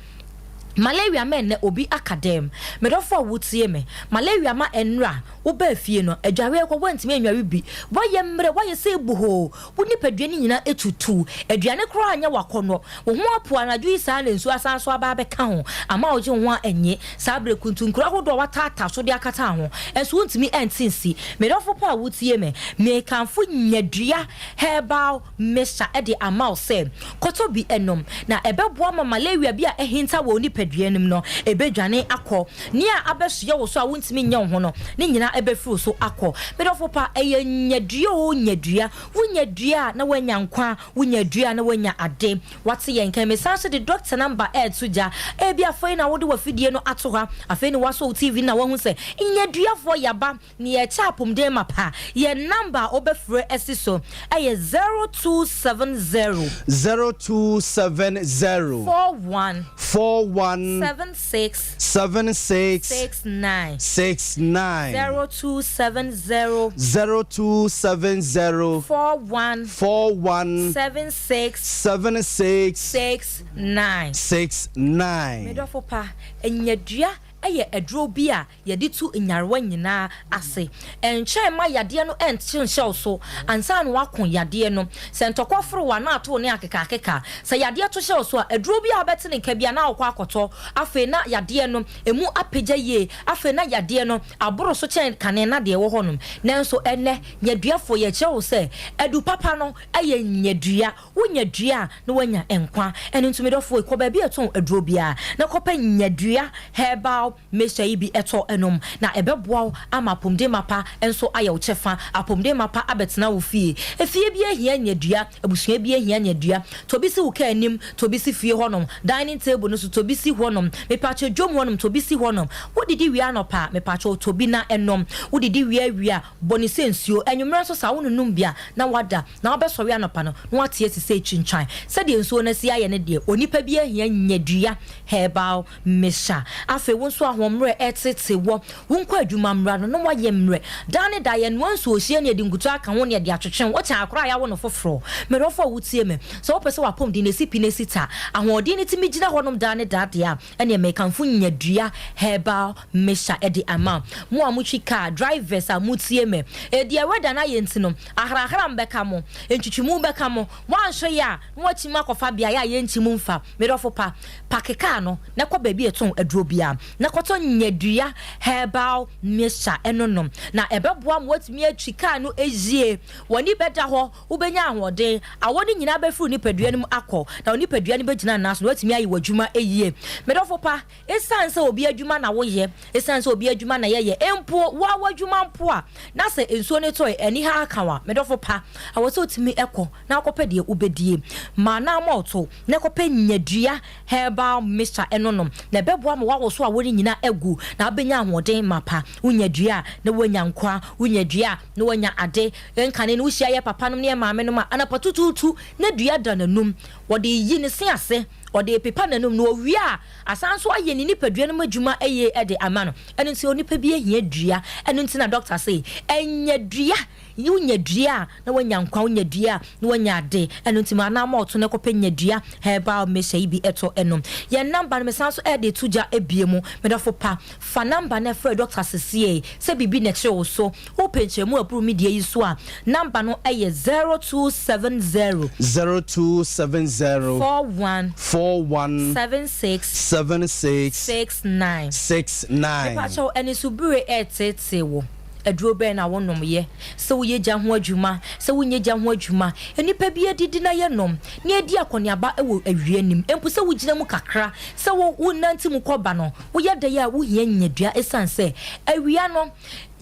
Malaria ma ɛnnɛ obi aka dɛm. Me dɔfo a wotie me, malaria ma ɛnnora wobaa fie no, adwareɛ kɔ woantumi annware bi, woayɛ mmerɛ, woayɛ sɛ buhoo, wo nipadua no nyinaa atutu, aduane koraa anyɛ wo akɔnnɔ, wo ho apo anadwo yi saa na nsuo asan nso aba abɛka ho ama wogye wo ho a ɛnnye. Saa berɛ kuntunkuro ahodoɔ a woataataa so de akata ho nso wontumi nte nsi. Me dɔfo pa a wotie me, mekamfo nyadua herbal mixture de ama wo sɛ kɔtɔ bi nom na ɛbɛboa ma malaria bi a ahinta wɔ wo nipadua no mu no ɛbɛdwane akɔ. Nea abɛsoɛ wo so a wontumi nyɛ wo ho no, ne nyinaa ɛbɛfiri wo so akɔ. Me dɔfo pa, ɛyɛ nyadua oo nyadua. Wonya dua a na woanya nkwa, wonya dua a na woanya ade. Wate yɛn nka yi, mesan nso de dɔkta namba reto gya. Ebia afei na wode w'afidie no ato hɔ, afei na woasɔ wo TV no na woahu sɛ nyaduafoɔ yɛaba na yɛrekyɛ apomuden mapa. Yɛn namba a wobɛfrɛ asi so yɛ 0270. 0270. 41. 41. 76. 76. 69. 69. 0270. 0270. 41. 41. 76. 76. 69. 69. Me dɔfo pa, nyadua yɛ aduro bi a yɛde tu nyarewa nyinaa ase. Ɛnkyɛn mma yadeɛ no nte nhyɛ wo so ansa na woako yadeɛ no. Sɛ ntɔkwa foro wo a na ato wo ne akekaakeka. Sɛ yadeɛ to hyɛ wo so a, aduro bi a wobɛte ne nka biara na wokɔ akɔtɔ. Afei na yadeɛ no ɛmu apagya yie. Afei na yadeɛ no aboro so kyɛn kane na deɛ ɛwɔ hɔnom. Nanso ɛnnɛ, nyaduafoɔ, yɛkyerɛ wo sɛ adu papa no yɛ nyadua. Wonya dua a, na woanya nkwa. Ɛno nti, me dɔfoɔ, kɔ baabi a ɛtɔn aduro biara na kɔpɛ nyadua herbal mixture yi bi tɔ nom, na ɛbɛboa wo ama apɔmuden mapa nso ayɛ wo kyɛfa. Apɔmuden mapa abɛtena wo fie. Efie biara hia nyadua, abusua biara hia nyadua. Tɔ bi si wo kaa anim, tɔ bi si fie hɔnom, dining table no so, tɔ bi si hɔnom, mepaakyɛw dwom hɔnom, tɔ bi si hɔnom. Wodidi wie anɔpa a, mepaakyɛw tɔ bi na nom. Wodidi wie awia a, bɔ no sɛ nsuo. Anwummerɛ nso saa, wononom bi a, na woada. Na wobɛsɔre anɔpa no, na woate asi sɛ ɛtwintwan. Sɛdeɛ nsuo no asi ayɛ no deɛ, onipa biara hia nyadua, herbal mixture. Afei wo nso ahoɔmmerɛ reteetee wɔ, wonkɔ adwuma mmra no, na woayɛ mmerɛ. Daa ne daa yɛnoa nsuohyeɛ na yɛde nkuto aka ho na yɛde atwetwe wo. Wokyɛn akwadaa a yɛawo no foforɔ. Me dɔfo a wotie me, sɛ wopɛ sɛ w'apɔmuden no si pi na ɛsi ta, ahoɔden no tumi gyina hɔnom daa ne daa deɛ a, Ɛneɛ mekamfo nyadua herbal mixture de ama mo a motwi car, drivers a motie me. Deɛ weather no ayɛ nti no, ahrahram bɛka mo, ntwitwimu bɛka mo, moanhwɛ yie a na moakyim akɔfa beaeɛ a yɛnkyim mfa. Me dɔfo pa, pake car no na kɔ baabi a yɛtɔn aduro biara na kɔtɔ nyadua herbal mixture no nom na ɛbɛboa ma woatumi atwi car no yie, w'ani bɛda hɔ, Wobɛnya ahoɔden. Awɔ no nyinaa bɛfiri wo nipadua no mu akɔ, na wo nipadua no bɛgyina nan so, na woatumi ayɛ w'adwuma yie. Me dɔfo pa, ɛsiane sɛ obi adwuma na woyɛ, ɛsiane sɛ obi adwuma na yɛyɛ, mpo wo ara w'adwuma mpo a, na sɛ nsuo no tɔe, aniha aka wo a, me dɔfo pa, ɛwɔ sɛ wotumi kɔ na wokɔpɛ deɛ wobɛdie. Ma n'amɔɔto na kɔpɛ nyadua herbal mixture no nom, na ɛbɛboa ma woawoso awɔ no nyinaa agu, na wobɛnya ahoɔden mapa. Wonya dua a, na woanya nkwa. Wonya dua a, na woanya ade. Nkane no, wohyia yɛ papanom ne yɛ maamenom a, anɔpa tutuutu na dua da n'anum. Wɔde reyi ne se ase. Ɔde repepa n'anum na owie a, asan nso ayɛ ne nipadua no mu adwuma yie de ama no. Ɛno nti onipa bi hia dua. Ɛno nti na dɔkta se, Nya dua. Wonya dua a, na woanya nkwa, wonya dua a, na woanya ade. Ɛno nti ma anaa ɔto na kɔpɛ nya dua herbal mixture yi bi tɔ nom. Yɛn number no mesan nso de reto gya abue mu. Me dɔfo pa, fa number no frɛ dɔkta sesiei sɛ biribi na ɛkyere wo so. Wopɛ nkyerɛmu a ɛboro me deɛ yi so a, number no yɛ 0270. 0270. 41. 41. 76. 76. 69. 69. Mepakyɛw, anisobire reteetee wo? Aduro bɛn na wonom yɛ? Sɛ woyɛ gya ho adwuma, sɛ wonyɛ gya ho adwuma, nnipa bi adidi na yɛnom, na yɛdi akɔneaba wɔ awia nim. Mpo sɛ wogyina mu kakra, sɛ wo wonante mu kɔ ba no, woyɛ dɛn a wohia nyadua esiane sɛ awia no,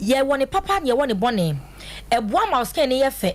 yɛwɔ ne papa na yɛwɔ ne bɔne. Ɛboa ma wo skin no yɛ fɛ,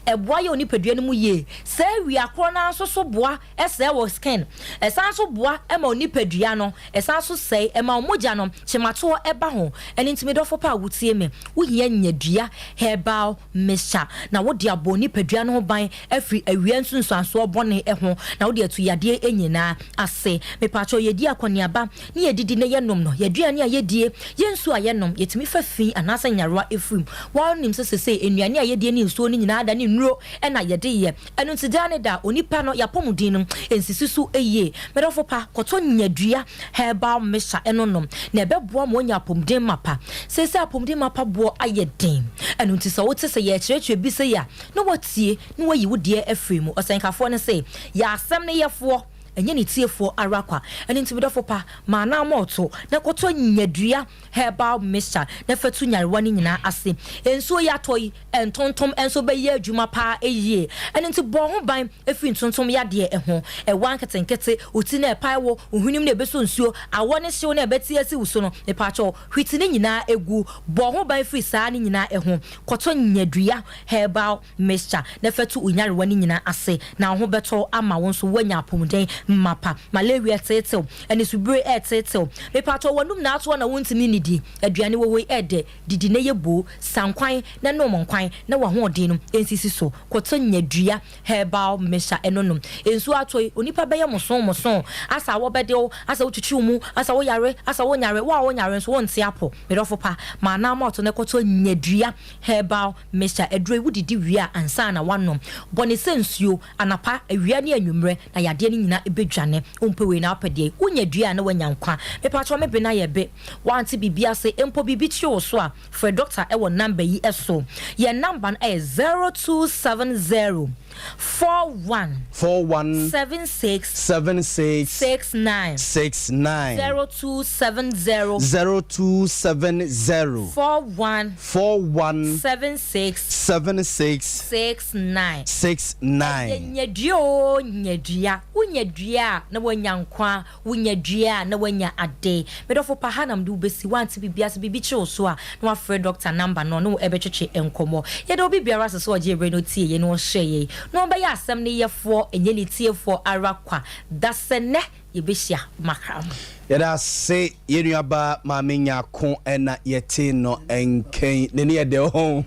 ɛboa yɛ wo nipadua no mu yie. Saa awia korɔ no ara nso so boa sɛe wo skin, ɛsan nso boa ma wo nipadua no Ɛsan nso sɛe, ɛma wo mogya no kyematoɔ ba ho. Ɛno nti me dɔfo pa a wotie me, wohia nyadua, herbal mixture, na wode abɔ wo nipadua no ho ban afiri awia nsunsuansoɔ bɔne ho, na wode atu yadeɛ nyinaa ase. Mepaakyɛw yɛdi akɔneaba ne yɛdidi na yɛnom no, yɛaduane a yɛdie, yɛn nsuo a yɛnom, yɛtumi fa fi anaasɛ nyarewa firi mu. Woa wonim sɛ sesei nnuane a yɛdie ne nsuo no nyinaa adane nnuro na yɛde yɛ. Ɛno nti daa ne daa, onipa no y'apɔmuden no nsisi so yie. Me dɔfo pa, kɔtɔ nyadua herbal mixture no nom, na ɛbɛboa ma woanya apɔmuden mapa. Seesei apɔmuden mapa boɔ ayɛ den. Ɛno nti sɛ wote sɛ yɛrekyerɛkyerɛ bi sei a, na woatie na woayi wo deɛ afiri mu. Ɔsɛnkafoɔ no se, Yɛ asɛm no yɛfoɔ, ɛnyɛ ne tiefoɔ ara kwa. Ɛno nti me dɔfo pa, ma anammɔn to na kɔtɔ nyadua herbal mixture na fa tu nyarewa no nyinaa ase. Nsuo yi atɔ yi, ntontom nso bɛyɛ adwuma paa yie. Ɛno nti bɔ wo ho ban firi ntontom yadeɛ ho. Ɛwa nketenkete, wo ti no a ɛpae wo, wo hwenem no a ɛbɛsɔ nsuo, awɔ ne hyew no a ɛbɛte asi wo so no, mepaakyɛw, hwete ne nyinaa gu. Bɔ wo ho ban firi saa ne nyinaa ho. Kɔtɔ nyadua herbal mixture na fa tu wo nyarewa no nyinaa ase na wo ho bɛtɔ wo ama wo nso woanya apɔmuden mapa. Malaria reteetew, anisubire reteetew. Mepaakyɛw, w'anum na atoa na wontumi nnidi. Aduane wɔ hɔ yi ɛɛdɛ, didi na yɛ boo, sa nkwan na nom nkwan na w'ahoɔden no nsisi so. Kɔtɔ nyadua herbal mixture ɛno nom. Nsuo atɔ yi, onipa bɛyɛ mosoo mosoo, asa awɔ bɛde wo, asa wotwitwi wo mu, asa woyare, asa wonyare, wo a wonyare nso wonte apɔ. Me dɔfo pa, ma anaa malt no kɔtɔ nyadua herbal mixture aduro yi wodidi wie a ansa na woanom. Bɔ no sɛ nsuo, anapa, awia ne anwummerɛ na yadeɛ no nyinaa bɛdwane. Wompɛ wei na wopɛ deɛn? Wonya dua a na woanya nkwa. Mepakyɛw me bene ayɛ be. Woante biribi ase mpo biribi kyere wo so a, frɛ dɔkta wɔ number yi so. Yɛn number no yɛ 0270 41 41 76 76 69 69 0270 0270 41 41 76 76 69. 69. Ɛyɛ nyadua oo nyadua, wonya dua a na woanya nkwa, wonya dua a na woanya ade. Me dɔfo pa ha na mede wo bɛsi, woante biribi ase, biribi kyere wo so a na woafrɛ dɔkta number no ɔne wo ɛbɛtwetwe nkɔmmɔ. Yɛda obi biara ase sɛ ɔgyee berɛ na ɔtiee yɛn na ɔhwɛɛ yɛn na ɔbɛyɛ asɛm no yɛfoɔ ɛnyɛ ne tiefoɔ ara kwa. Dasɛnnɛ yɛbɛhyia makra mu. Yɛda ase yɛn nua baa maame Nyarko na yɛtee no nkɛn n'ani yɛ dɛ ɔho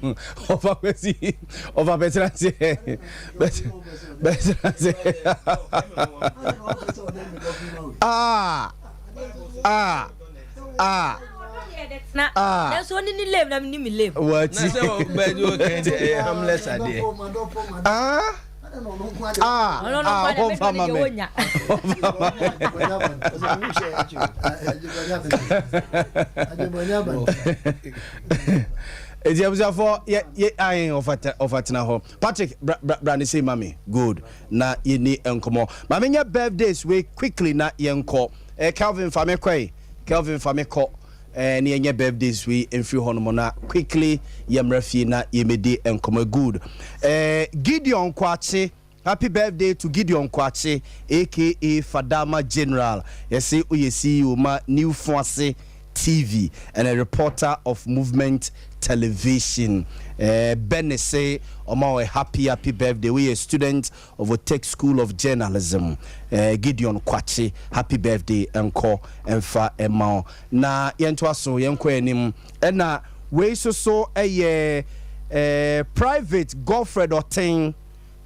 ɔfa kwasi ɔfa bɛtena ase bɛtena ase ah ah ah na ah nanso ɔne ne lame na mene me lame wati na sɛ bɛgye ɔkɛn deɛ ɛyɛ harmless adeɛ ah Ah, ah, ɔmfa ma me. Ɔmfa ma me. Eti abusuafo yɛ yɛ ayi ɔfa ɔfa tena hɔ. Patrick bra bra bra ne sei ma me. Good. Na yɛ ni nkɔmɔ. Ma me nyɛ birthdays wei quickly na yɛn kɔ. Eh Kelvin fa me kɔ yi. Kelvin fa me kɔ. Eh ne yɛnyɛ birthdays wei mfiri hɔ nom na quickly yɛmmra fie na yɛmmɛdi nkɔmmɔ. Good. Eh Gideon Kwakye, happy birthday to Gideon Kwakye aka Fadama General. Yɛse woyɛ CEO ma New Foase TV and a reporter of Movement Television. Eh Benny se ɔma wo a happy happy birthday. Woyɛ student of Otec School of Journalism, Gideon Kwakye, happy birthday nkɔ mfa mma wo. Na yɛntoa so, yɛnkɔ anim. Ɛna wei nso so yɛ Private Godfred Ɔten,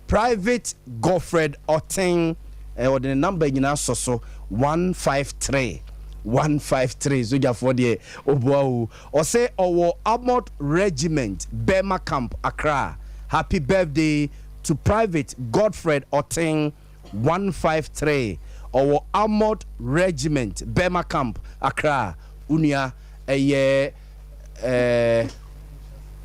Private Godfred Ɔten. Ɔde ne number nyinaa sɔ so, 153, 153. Sogyafoɔ deɛ ɔboa o. Ɔse ɔwɔ Armoured Regiment, Burma Camp, Accra. Happy birthday to Private Godfred Oteng, 153. Ɔwɔ Armoured Regiment, Burma Camp, Accra. Wo nua ɛyɛ ɛɛ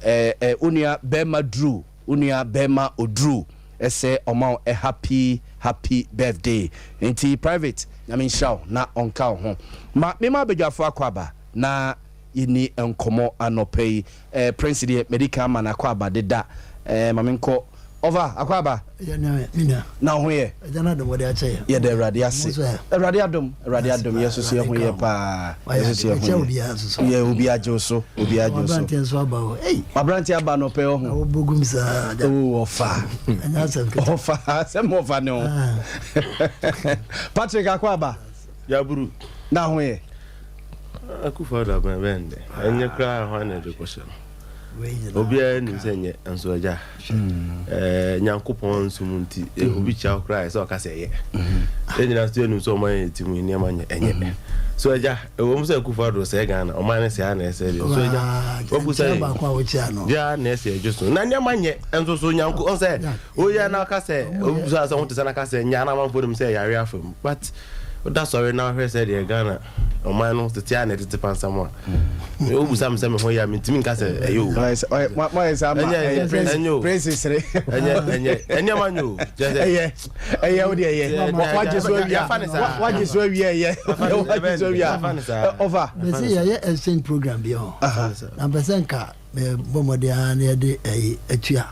ɛɛ wo nua bɛrima duru, wo nua bɛrima oduru ɛsɛ ɔma wo a happy happy birthday. Nti Private, Nyame nhyira wo na ɔnka wo ho. Ma mema abadwafoɔ akɔ aba na yɛni nkɔmmɔ anɔpa yi. Prince deɛ madi kan ama no akɔ aba deda. Ma menkɔ Ɔfa, akɔ aba. Yɛ nua, me nua. Na wo ho yɛ? Agya no adom wɔde akyɛ yɛn. Yɛda Awurade ase. Mo nso ɛ? Awurade adom, Awurade adom, yɛn nso so yɛn ho yɛ paa. Yɛn nso so yɛn ho yɛ. Obiara nso so. Yɛ obiara gye wo so, obiara gye wo so. Waberanteɛ nso aba o. Ei! Waberanteɛ aba anɔpa yi ɔho. Na wobɔ gum saa agya. Oo ɔfa. Ɛnyɛ asɛm ketewa. Ɔfa, asɛm ɔfa ne ho. Patrick akɔ aba. Yaburu. Na ho yɛ? Akufo Addo aban bɛn dɛ? Ɛnyɛ koraa hwan na ɛde kɔhyɛ no? Obiara nim sɛ nyɛ nso agya. Eh, Nyankopɔn nso mu nti, eh, obi kyia wo koraa ɛsɛ ɔka sɛ ɛyɛ. Yɛn nyinaa nso yɛnim sɛ ɔman yɛ ti mu nneɛma nyɛ ɛnyɛ. So agya, ɛwɔ mu sɛ Akufo Addo sɛe Ghana, ɔman no sɛe a na ɛsɛ deɛ. So agya, wabu sɛ deɛ na ɛsɛ ɛdwo so. Na nneɛma nyɛ nso so Nyanko ɔn sɛ oyɛ na ɔka sɛ obi sɛ ho te sɛ na ka sɛ nya na amanfoɔ nim sɛ yare afa mu. But woda sɔre na wohwɛ sɛ deɛ Ghana ɔman no tete a na ɛtete pansam a, wobusa me sɛ me ho yɛ a, mentumi nka sɛ ɛyɛ o. Moayɛ saa ma ɛnyɛ o. Prince sere. Ɛnyɛ ɛnyɛ ɛnneɛma nyɛ o. Ɛyɛ ɛyɛ o deɛ ɛyɛ. Wagye so awia wagye so awia ɛyɛ wagye so awia ɔfa. Bɛsɛ yɛyɛ exchange program bi hɔ. Na mpɛ sɛ nka bɔ mmɔden ara na yɛde ɛyi atua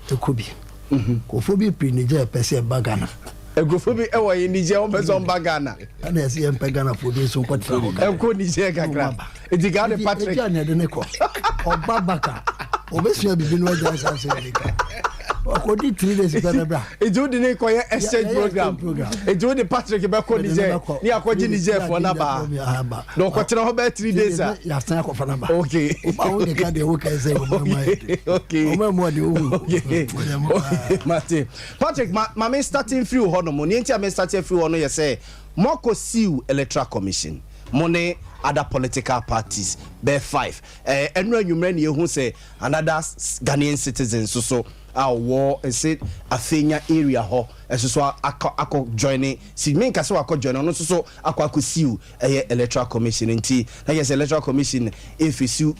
ɛkɔ bi. Nkurɔfoɔ bi piri Niger pɛ sɛ ɛba Ghana. Nkurɔfoɔ bi ɛwɔ yi Niger wɔn pɛ sɛ wɔn ba Ghana. Ɛna ɛsɛ yɛn pɛ Ghanafoɔ bi nso nkɔtena hɔ kakra. Ɛnkɔ Niger kakra. Nti kaa de Patrick. Etua na ɛde ne kɔ. Ɔba baka. Ɔbɛsua bibi no agya nsa sɛ ɛde ka. Ɔkɔdi 3 days pɛ bɛbra. Nti wode ne kɔyɛ exchange program. Nti wode Patrick bɛkɔ Niger ne akɔgye Niger foɔ no aba. Na ɔkɔtena hɔ bɛyɛ 3 days a. Yɛasan akɔfa no aba. Okay. Ɔba wo de ka deɛ woka sɛ ɔma ma yɛ de. Okay. Ɔma mu ɔde wohu. Okay. Okay. Mate. Patrick, ma ma me starting firi hɔ nom. Nea nti a me starting firi hɔ no yɛ sɛ moakɔ siw Electoral Commission. Mo ne other political parties bɛyɛ five. Ɛɛ ɛno anwummerɛ na yɛhu sɛ another Ghanaian citizen nso so a ɔwɔ ɛsɛ Afenya area hɔ ɛso so akɔ akɔ join si menka sɛ wakɔ join ɔno nso so akɔ akɔ siw ɛyɛ Electoral Commission nti na kyerɛ sɛ Electoral Commission ɛfesiw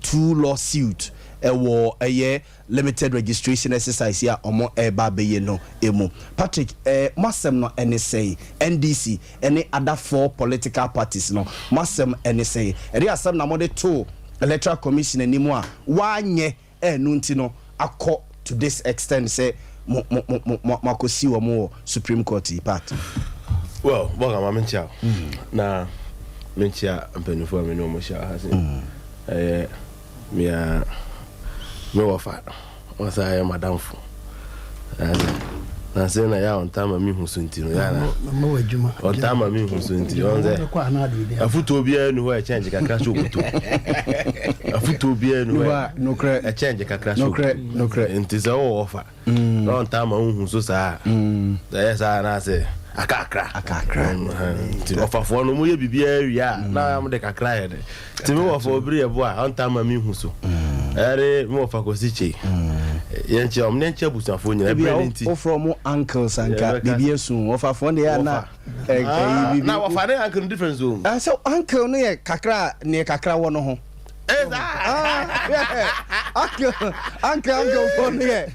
two law suit ɛwɔ ɛyɛ limited registration exercise yi a ɔmo ɛreba abɛyɛ no mu. Patrick, mo asɛm no ɛne sɛn? NDC ɛne other four political parties no mo asɛm ɛne sɛn? Ɛde asɛm na mode too Electoral Commission anim a wanyɛ ɛno nti no akɔ to this extent sɛ mo mo mo mo mo akɔsi wɔn wɔ Supreme Court yi, Pat? Well, bɔga ma menkyia wo na menkyia mpanyinfoɔ a me ne wɔn hyia ha se ɛyɛ mea me wɔfa ɔsan yɛ madamfo na sɛ na yɛ a ɔntaa ma mehu so nti no yɛ na ɔntaa ma mehu so nti ɔn sɛ afotuo biara ni hɔ ɛkyɛn gye kakra sɛ obuto afotuo biara ni hɔ ɛkyɛn gye kakra sɛ obuto nti sɛ wowɔ wɔfa na ɔntaa ma wohu so saa ɛyɛ saa anaasɛ akakra akakra nti ɔfafoɔ no moyɛ biribiara wie a na mode kakra yɛ de nti me wɔfa obiri yɛ bo a ɔntaa ma mehu so ɛre me wɔfa kɔsi kyei yɛnkyɛ ɔm ne nkyɛ abusuafoɔ nyina ɛberɛ no nti wofrɛ mo uncles anka biribi asu wɔfafoɔ deɛ ana na wɔfa ne uncle no difference o sɛ uncle no yɛ kakra neɛ kakra wɔ no ho. Uncle uncle uncle fo no yɛ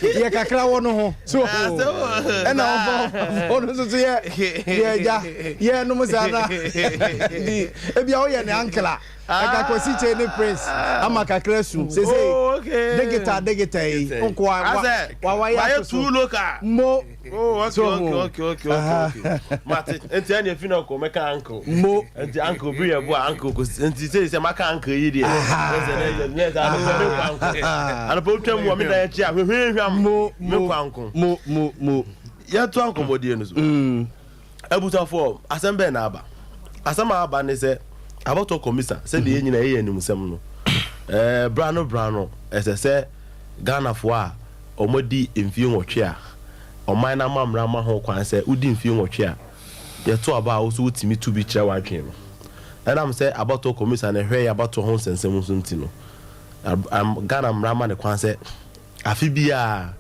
yɛ kakra wɔ no ho so ɛna ɔfɔ fo no nso so yɛ yɛ gya yɛ nom saa na di ebi a woyɛ ne uncle a ɛka kwasi kyɛ ne prince ama kakra su sese digital digital yi nko wa wa wa yɛ ato so mo. Oh, okay, so, okay, okay, okay, okay, okay. Mate, nti ɛna efi na ɔkɔ mɛka uncle. Mo. Nti uncle bi yɛ bo a uncle ko nti sɛ sɛ maka uncle yi deɛ. Ɛsɛ dɛ ɛsɛ nyɛ sɛ anopɛ me kɔ uncle. Anopɛ otwa mu wɔ me dan akyi a hwehwehwam. Mo me kɔ uncle. Mo mo mo. Yɛto ankɔmɔdie no so. Abusuafoɔ, asɛm bɛn na aba? Asɛm a aba ne sɛ abɔtɔ kɔmisa sɛdeɛ yɛn nyinaa yɛyɛ animsɛm no. Ɛɛ bra no bra no ɛsɛ sɛ Ghanafoɔ a wɔadi mfie nwɔtwe a. ɔman no amammerɛ ama ho kwan sɛ wodi mfie 8 a, yɛto aba a wo nso wotumi to bi kyerɛ w'adwene no. Ɛnam sɛ abatoɔ kɔmisa no hwɛ yɛn abatoɔ ho nsɛnsɛm so nti no, Ghana mmara ma no kwan sɛ afe biara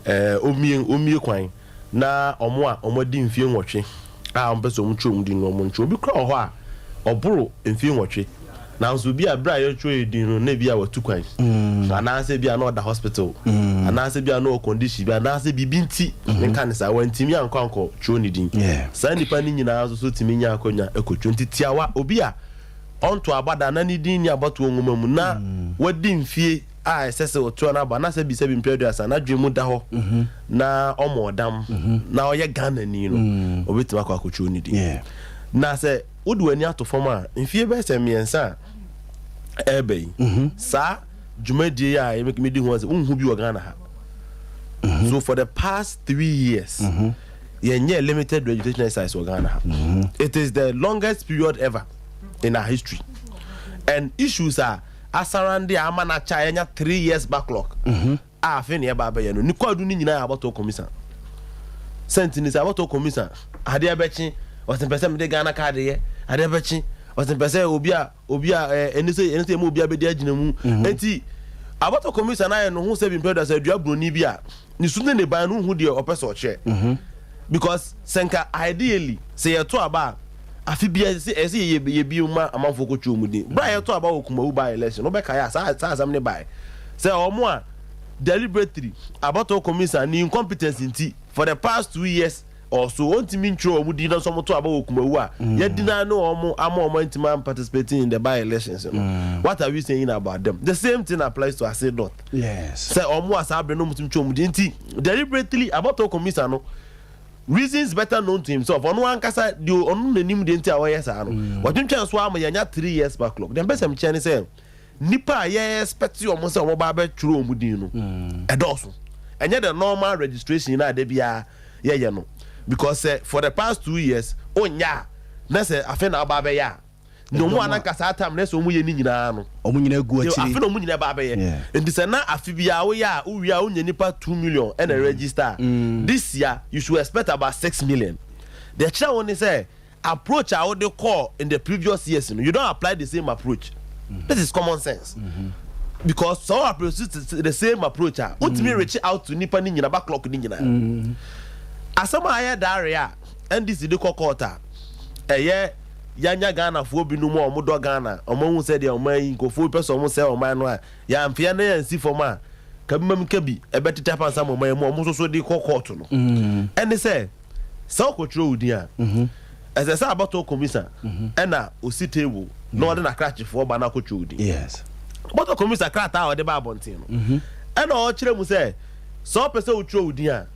ɔmmue ɔmmue kwan na wɔn a wɔadi mfeɛ 8 a wɔpɛ sɛ wɔtwerɛ wɔn din no wɔntwerɛ. Obi koraa wɔ hɔ a ɔboro mfeɛ 8 nanso bi a berɛ a yɛtwerɛ yɛn din no na ebi a watu kwan anaasɛ bi a na ɔda hospital anaasɛ bi a na ɔwɔ condition bi anaasɛ biribi nti menka ne saa wantumi ankɔ ankɔtwerɛ ne din. Saa nnipa no nyinaa nso so tumi nya akwannya kɔtwerɛ. Nti tiawa, obi a ɔnto aba da na ne din nni abatoɔ nwoma mu na wadi mfie a ɛsɛ sɛ ɔtoa no aba na sɛbi sɛbi mprɛ 30 n'adwene mu da hɔ na ɔmɔ ɔdam na ɔyɛ Ghanani no, ɔbɛtumi akɔ akɔtwerɛ ne din. Na sɛ wode w'ani ato fam a, mfie bɛyɛ sɛ 3 a ɛreba yi, saa dwumadie yi a medi ho asɛm, wonhu bi wɔ Ghana ha. So for the past 3 years, yɛnyɛ limited registration exercise wɔ Ghana ha. It is the longest period ever in our history. And issues a asarande a ama n'akyɛ a yɛnya 3 years backlog a afei na yɛba abɛyɛ no ne kwadu no nyinaa yɛ abɔtɔ commission. Sɛnti ne sɛ abɔtɔ commission adeɛ bɛkye ɔsɛ mpɛ sɛ mede Ghana card yɛ adeɛ bɛkye ɔsɛ mpɛ sɛ obi a ɛne sɛ ɛmu obi a bɛdi agyina mu. Nti abɔtɔ commission ayɛ no ho sɛ bi mpɛ da sɛ adua buroni bi a ne su ne ne ban no hu deɛ ɔpɛ sɛ ɔkyerɛ, because sɛ nka ideally sɛ yɛto aba a afe bia ɛsɛ yɛ bi ma amanfoɔ kɔtwa mu din. Bra yɛto aba wɔ Kumawu by election, wobɛka yɛ a saa asɛm ne bae sɛ ɔmo a deliberately abɔtɔ commission ne incompetence nti for the past 2 years or so ɔntumi ntwerɛ ɔmo din na nso ɔmo to aba wɔ Kumawu a yɛdi na ne ɔmo ama ɔmo ntumi am participating in the by elections no. What are we saying about them? The same thing applies to Ase North. Sɛ ɔmo a saa abiri no ɔmo tumi twɛ ɔmo din nti deliberately abɔtɔ commission no, reasons better known to himself, ɔno ankasa deɛ ɔno n'anim deɛ nti a wɔyɛ saa no, wɔtwentwɛn so ama yɛnya 3 years backlog. Deɛ mpɛ sɛ mekyɛn ne sɛ nipa a yɛ expect wɔn sɛ wɔn ba abɛtwerɛ wɔn din no ɛdɔɔso. Ɛnyɛ the normal registration na ade biara yɛyɛ no, because sɛ for the past 2 years onya a na sɛ afei na aba abɛyɛ a na ɔmo ananka saa time na sɛ ɔmo yɛ ne nyinaa no ɔmo nyinaa gu akyiri. Afei na ɔmo nyinaa ba abɛyɛ. Nti sɛ na afe biara woyɛ a wowie a wonya nipa 2 million ɛna register, this year you should expect about 6 million. Deɛ kyerɛ wɔn ni sɛ approach a wode kɔɔ in the previous years no, you don't apply the same approach. This is common sense, because sɛ wɔn approach the same approach a wotumi reach out to nipa ne nyinaa backlog ne nyinaa. Asɛm a ayɛ daare a NDC de kɔ court a ɛyɛ yanya Ghanafoɔ binom a wɔn dɔ Ghana, wɔn ahu sɛ deɛ wɔn ayi nkurɔfoɔ bi pɛ sɛ wɔn sɛ ɔman no a yɛamfeɛ na yɛnsi fam a kabimam kabi ɛbɛtete apansa ma ɔman yi mu a wɔn nso so de kɔ court no, ɛne sɛ wokɔtwerɛ wo din a ɛsɛ sɛ abɔtɔ commission ɛna osi table na ɔde n'akrakyefoɔ ba na akɔtwerɛ wo din. Abɔtɔ commission krataa a ɔde ba abɔnten no ɛna ɔkyerɛ mu sɛ ɔpɛ sɛ wotwerɛ wo din a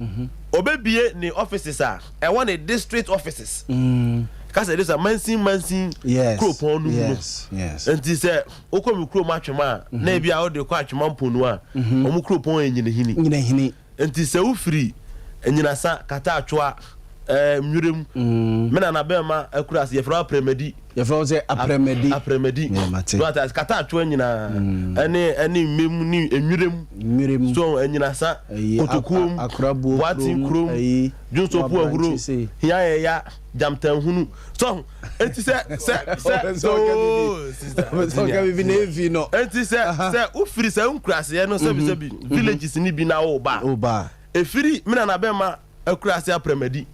ɔbɛbie ne offices a ɛwɔ ne district offices kasa de sɛ mansin kuropɔn no mu no. Nti sɛ wokɔ mi kurom Atwema a na ebi a wode kɔ Atwema mponu a ɔmo kuropɔn yɛ Nyinahini. Nyinahini. Nti sɛ wofiri Nyinasa kata Atwoa Nwurem me nana bɛrima akura ase yɛfrɛ wo Aprɛmadi. Yɛfrɛ wo sɛ Aprɛmadi. Aprɛmadi. Yeah, mate. Wata kata Atwoa nyinaa ɛne mmem ne Nwurem. Nwurem. So Anyinasa Ɛyi, Kotokuom Akorabuo Boaten kurom, kurom ɛyi, Dwonsopo ahuro Wabrantse sei. hia yɛ ya Jamtanhunu so eti sɛ ooo sister. Sɛ ɔka bibi na efi no. Eti sɛ wofiri sɛ nkuraseɛ no sɛbi villages ni bi na woba Oba. Efiri me nana bɛma akurase Aprɛmadi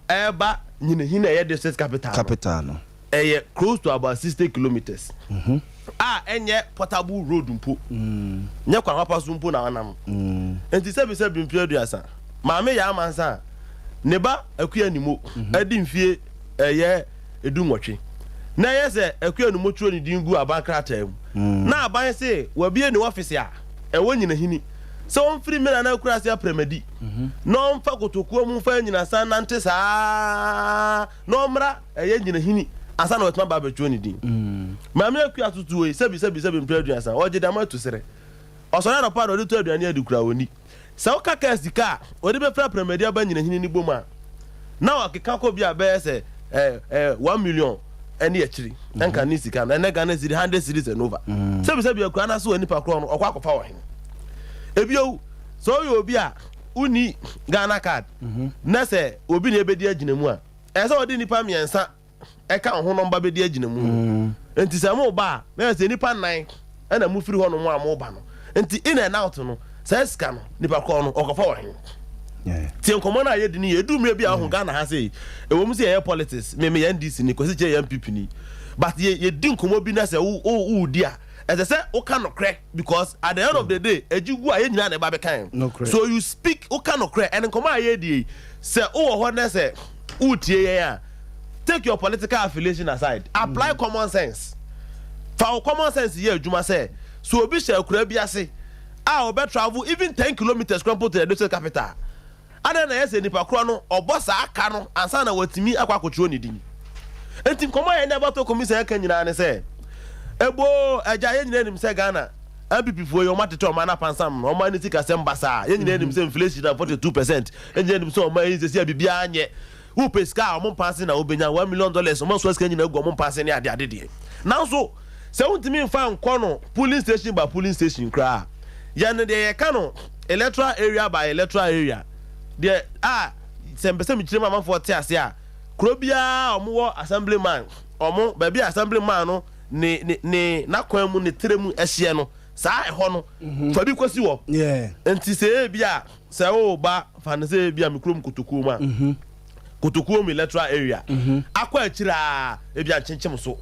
ɛɛba Nyinahin a ɛyɛ district capital no, Capital no. Ɛyɛ close to about 60 kilometres a ɛnyɛ portable road mpo, nyɛ kwan papa so mpo na ɔnam. Nti sɛbi mfe 30 maame yɛ amansa a ne ba Akua Nimo adi mfie ɛyɛ 18 na ɛyɛ sɛ Akua Nimo twerɛ ne din gu aban krataa mu na aban se wabie ne ɔfisi a ɛwɔ Nyinahini sɛ ɔmfiri mmena na akura ase Aprɛmadi na ɔmfa kotokuo mu mfa Anyinasa nante saa na ɔmmra ɛyɛ Nyinahini ansa na watumi aba abɛtwerɛ ne din. Maame Akua tutuo yi sɛbi sɛbi sɛbi mprɛ 30 ɔgye dam atu serɛ ɔsɔre anɔpa na ɔde tɔ aduane adi kura ɔni. Sɛ woka kaa sika a ɔde bɛfiri Aprɛmadi aba Nyinahini ne bom a na wakeka kɔ bi a bɛyɛ sɛ 1 million ɛne akyiri ɛnka ne sika no ɛnɛ Ghana cedi 100 cedis and over. Sɛbi sɛbi akura no ase wɔ nipa korɔ no ɔkɔ akɔfa wɔ hene ebio sɛ ɔyɛ obi a. wonni Ghana card na sɛ obi na ɛbɛdi agyina mu a, ɛsɛ sɛ ɔde nnipa mmiɛnsa ɛka wo ho na ɔmba bɛdi agyina mu no. Nti sɛ moba a, na yɛ sɛ nnipa nnan ɛna mofiri hɔ nom a moba no. Nti in and out no, saa sika no, nipa korɔ no, ɔkɔfa wɔ he? Tie nkɔmmɔ no a yɛdi no yie. Ɛduru mmerɛ bi a, wohu Ghana ha sei, ɛwɔ mu sɛ yɛyɛ politics, me meyɛ NDC ni, Kwasi Kyei yɛ NPP ni, but yɛ yɛdi nkɔmmɔ bi na sɛ wo wo woredi a, ɛsɛ sɛ woka nokorɛ because at the end of the day, ɛgye gu a yɛn nyinaa na ɛba bɛka yɛn. So you speak, woka nokorɛ, and nkɔmmɔ a yɛredi yi, sɛ wowɔ hɔ na sɛ woretie yɛn a, take your political affiliation aside, apply common sense. Fa wo common sense yɛ adwuma sɛ, sɛ obi hyɛ akuraa bi ase a ɔbɛ travel even 10 kilometres koraa mpo to the district capital a, adɛn na ɛyɛ sɛ nipa korɔ no ɔbɔ saa ka no ansa na watumi akɔ akɔtwerɛ ne din? Nti nkɔmmɔ a yɛne abatoɔ commission ɛka nyinaa ne sɛ, eboo agya, yɛn nyinaa nim sɛ Ghana NPP foɔ yi wɔn atete ɔman no apansam no, ɔman no sikasɛm basaa. Yɛn nyinaa nim sɛ inflation na 42%. Yɛn nyinaa nim sɛ ɔman yi sɛsi a biribiara nyɛ. Wopɛ sika a, wɔn mpaase na wobɛnya $1 million, wɔn asoa sika nyinaa gu wɔn mpaase ne ade ade deɛ. Nanso sɛ wontumi nfa nkɔ no polling station by polling station koraa, yɛn no deɛ yɛka no electoral area by electoral area deɛ a, sɛ mpɛ sɛ mekyerɛ mu amanfoɔ te ase a, kuro biara a wɔwɔ assembly man, wɔn baabi a assembly man no ne ne ne n'akwan mu ne tire mu ɛhyeɛ no, saa ɛhɔ no fa bi kɔsi hɔ. Nti sɛ ebi a sɛ woba fa no sɛ ebi a me kurom Kotokuo mu a, Kotokuo mu electoral area akɔ akyire a, ebi a Nkyenkyem so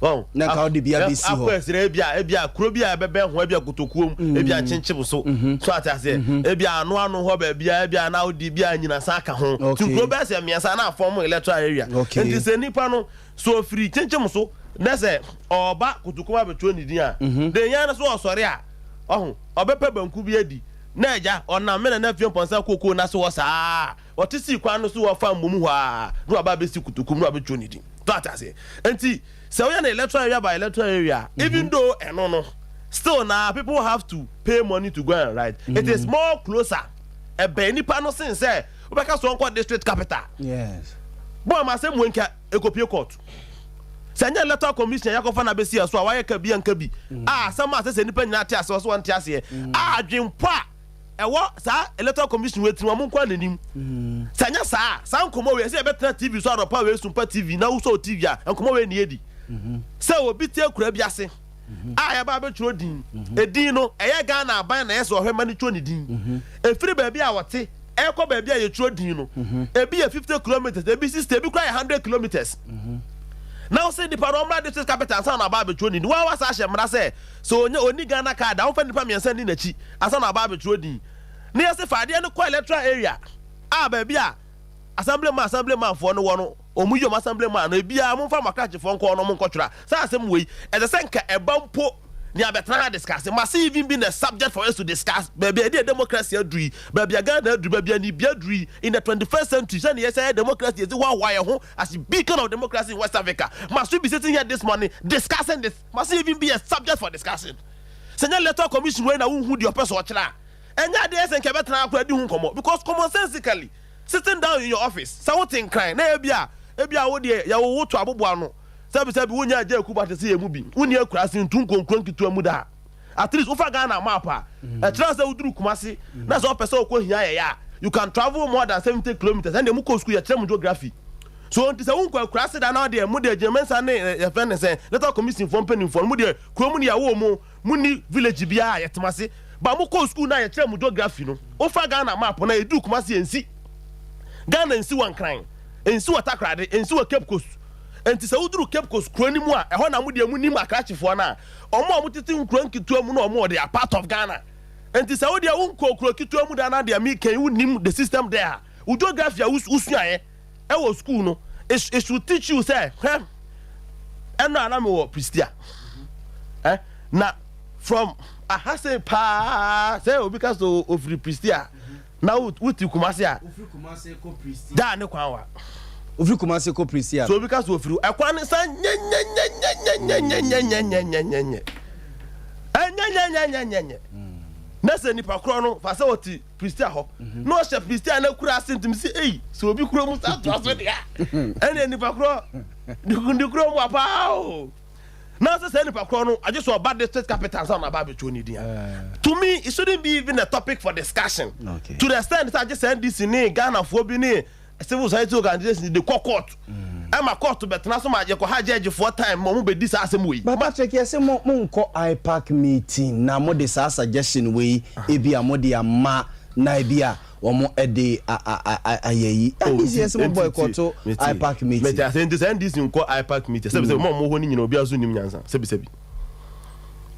wɔn Na nka wode bi abɛsi hɔ. Akɔ akyire, ebi a kuro bi a ɛbɛbɛn ho, ebi a Kotokuo mu, ebi a Nkyenkyem so so ate aseɛ, ebi a ano ano hɔ baabi a ebi a na wode bi a Nyinasa aka ho. Nti kuro bɛyɛ sɛ mmiɛnsa na afɔm electoral area. Nti sɛ nipa no so ofiri Kyenkyem so na sɛ ɔba Kotokuo mu abɛtwerɛ ne din a, de yɛn no so ɔsɔre a, ɔho ɔbɛpɛ banku bi adi na agya ɔnam me nana fie mpɔnsa kookoo n'ase hɔ saa, ɔte sii kwan no so wɔ fa mmom hɔ a, na waba abɛsi Kotokuo mu na wabɛtwerɛ ne din so ate aseɛ. Nti sɛ woyɛ no electoral area by electoral area, even though ɛno no still na people have to pay money to go and write, it is more closer, ɛbɛn nipa no sen sɛ wobɛka so ɔnkɔ district capital. Bɔn ma asɛm wei nka ekopie court sɛ nyɛ Electoral Commission yakɔfa na abɛsi ɛso a wayɛ ka bi anka bi a, asɛm a sɛ sɛ nipa nyinaa te aseɛ ɔsɛ wɔn te aseɛ a, adwempɔ a ɛwɔ saa Electoral Commission wei tirim, wɔn nko n'anim sɛ nyɛ saa saa nkɔmɔ wei sɛ yɛbɛtena TV so anɔpa wei, Sumpa TV na wosɔ TV a, nkɔmɔ wei ne yɛdi sɛ obi te akura bi ase a yɛba abɛtwerɛ din, edin no ɛyɛ Ghana aban na ɛyɛ sɛ ɔhwɛ ma ne twerɛ ne din, efiri baabi a wɔte ɛkɔ baabi a yɛtwerɛ din no, ebi yɛ 50 kilometres, ebi 60, ebi kora yɛ 100 kilometres, na wosɛ nipa no ɔmmra district capital ansa na aba abɛtwerɛ ne din. Wɔn wasa ahyɛ mmara sɛ sɛ onye oni Ghana card a, wɔmfa nipa mmiɛnsa ni n'akyi ansa na aba abɛtwerɛ din, na yɛsɛ fa adeɛ no kɔ electoral area a baabi a assembly man foɔ no wɔ no, wɔn yi wɔn assembly man no, ebiara momfa mo akrakyefoɔ nkɔ no, mo nkɔtwerɛ. Saa asɛm wei ɛsɛ sɛ nka ɛba mpo ne abɛtena ha discuss must even be the subject for us to discuss. Baabi a yɛde democracy aduru yi, baabi a Ghana aduru, baabi a Nibia aduru yi in the 21st century, sɛne yɛsɛ yɛ democracy yɛsi hoahoa yɛn ho as a beacon of democracy in West Africa, must we be sitting here this morning discussing this? Must it even be a subject for discussion? Sɛ nyɛ Electoral Commission wei na wohu deɛ ɔpɛ sɛ ɔkyerɛ a, ɛnyɛ adeɛ sɛ nka ɛbɛtena akora di ho nkɔmmɔ, because common sensically, sitting down in your office, sɛ wote Nkran na ebi a wo deɛ yɛwo wo to aboboa no, sɛbi sɛbi, wonya agya ekuba te sɛ yɛn mu bi, wonni akura ase ntu nkonkuro nketewa mu da, at least wofa Ghana map a ɛkyerɛ sɛ woduru Kumase na sɛ ɔpɛ sɛ ɔkɔ hia yɛyɛ a, you can travel more than 70 kilometres. Ɛnna mu kɔ school yɛkyerɛ mu geography so, nti sɛ wonkɔ akura ase da na deɛ mo deɛ gyina ne yɛfrɛ ne sɛ Electoral Commission foɔ mpanimfoɔ no, mo deɛ kurom ne yɛwɔ mu, mo ni village biara yɛtema ase ba, mo kɔ school na yɛkyerɛ mu geography no, wofa Ghana map na yɛduru Kumase, yɛnsi Ghana, nsi wɔ Nkran, nsi wɔ Takoradi, nsi wɔ Cape Coast. Nti sɛ woduru Cape Coast kuro no mu a, ɛhɔ na mo deɛ mo nim akrakyefoɔ no a ɔmo a ɔmo tete nkuro nketewa mu no, ɔmo wɔ they are part of Ghana. Nti sɛ wo deɛ wonkɔ kuro ketewa mu da na deɛ meka yi wonim the system there a, wo geography a wosuaeɛ ɛwɔ school no, it should teach you sɛ hwɛ, ɛno a na mewɔ Prestea na from aha sei paa, sɛ obi ka so ofiri Prestea na wote Kumase a, daa ne kwan wa. Ofiri Kumase kɔ Prestea. So obi ka so ofiri ɛkwan ne sa nyɛnyɛnyɛnyɛnyɛnyɛnyɛnyɛnyɛnyɛ ɛnyɛnyɛnyɛnyɛnyɛ, na sɛ nipa korɔ no fa sɛ ɔte Prestea hɔ na ɔhyɛ Prestea na kura ase, ntumi sɛ eyi sɛ obi kuro mu sa toa so deɛ, ɛnna nipa korɔ ne kuro mu apaa o. Na sɛ saa nipa korɔ no agye sɛ ɔba district capital ansa na aba abɛtwerɛ ne din a, to me it shouldn't be even a topic for discussion to the extent sɛ agye sɛ NDC ne Ghanafoɔ bi ne civil society organization de kɔ court ɛma court bɛtena so ma yɛkɔha judgefoɔ time ma wɔn bɛdi saa asɛm wei. But Patrick yɛse mo monkɔ IPAC meeting na mode saa suggestion wei ebia mode ama na ebia wɔn de ayɛ yi. NDC yɛ sɛ mo boycott IPAC meeting. Mete ase nti sɛ NDC nkɔ IPAC meeting sɛbi sɛbi mo a mo hɔ no nyina obiara so nim nyansa sɛbi sɛbi.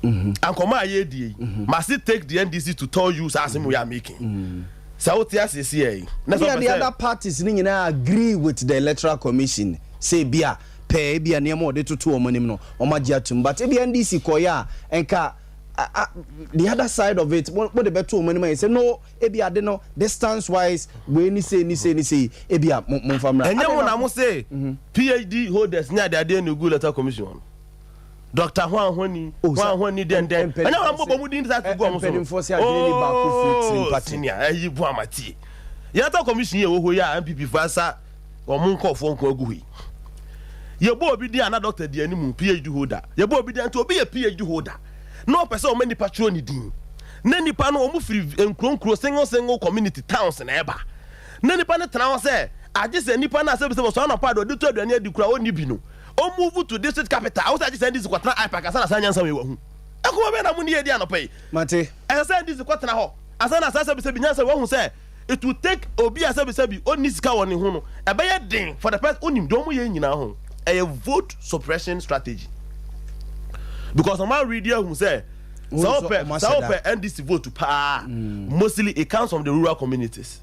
Mhm. Ankɔmɔ a yɛredie yi mhm. must it take the NDC to tell you saa asɛm we are making. Mhm. Sɛ wote ase si yɛ yi. Na sɛ the other parties ni nyinaa agree with the electoral commission sɛ ebi a pɛɛ ebi a nneɛma wɔde toto wɔn anim no wɔn agye atum but ebi NDC kɔyɛ a nka the other side of it mo de bɛto wɔn anim ayɛ sɛ no Ebia ade no distance wise wei ne sei ne sei ne sei ebia mo momfa mmra. Ɛnyɛ mo na mo se PhD holders ne adeadeɛ na egu electoral commission hɔ no. Doctor hwan hwani, Oh, hwan hwani dɛn dɛn. Ɛnyɛ wɔn bɔbɔ mo din saa gu wɔn so no. Mpanimfoɔ se adwene ni baako firi tirim Oh, pate. senior, ɛyi bu ama tie. Electoral commission yi a ɛwɔ hɔ yi a NPP foɔ asa wɔn nkurɔfoɔ nko agu hɔ yi. Yɛbɔ obi din a na doctor di anim, PhD holder. Yɛbɔ obi din a nti obi yɛ PhD holder na ɔpɛ sɛ ɔma nipa twerɛ ne din. Na nnipa no wɔn firi nkuro nkuro single single community towns na ɛba. Na nnipa no tena hɔ sɛ agye sɛ nnipa no a sɛbi sɛ wɔsɔre anɔpa de ɔde tɔ aduane adi koraa ɔnni bi no ɔmove to district capital awo sɛ agye sɛ NDC kɔtena IPAC ansa na saa nyansa wei wahu. Ɛkɔmɔ bɛn na mo ne yɛ di anɔpa yi? Mate. Ɛsɛ sɛ NDC kɔtena hɔ ansa na saa sɛbi sɛbi nyansa wei wahu sɛ it will take obi a sɛbi sɛbi ɔnni sika wɔ ne ho no ɛbɛyɛ den for the person wonim deɛ wɔn yɛ nyinaa ho ɛyɛ vote suppression strategy because wɔn areadi ahu sɛ Sɛ wopɛ sɛ wopɛ NDC vote paa mm. mostly it comes from the rural communities.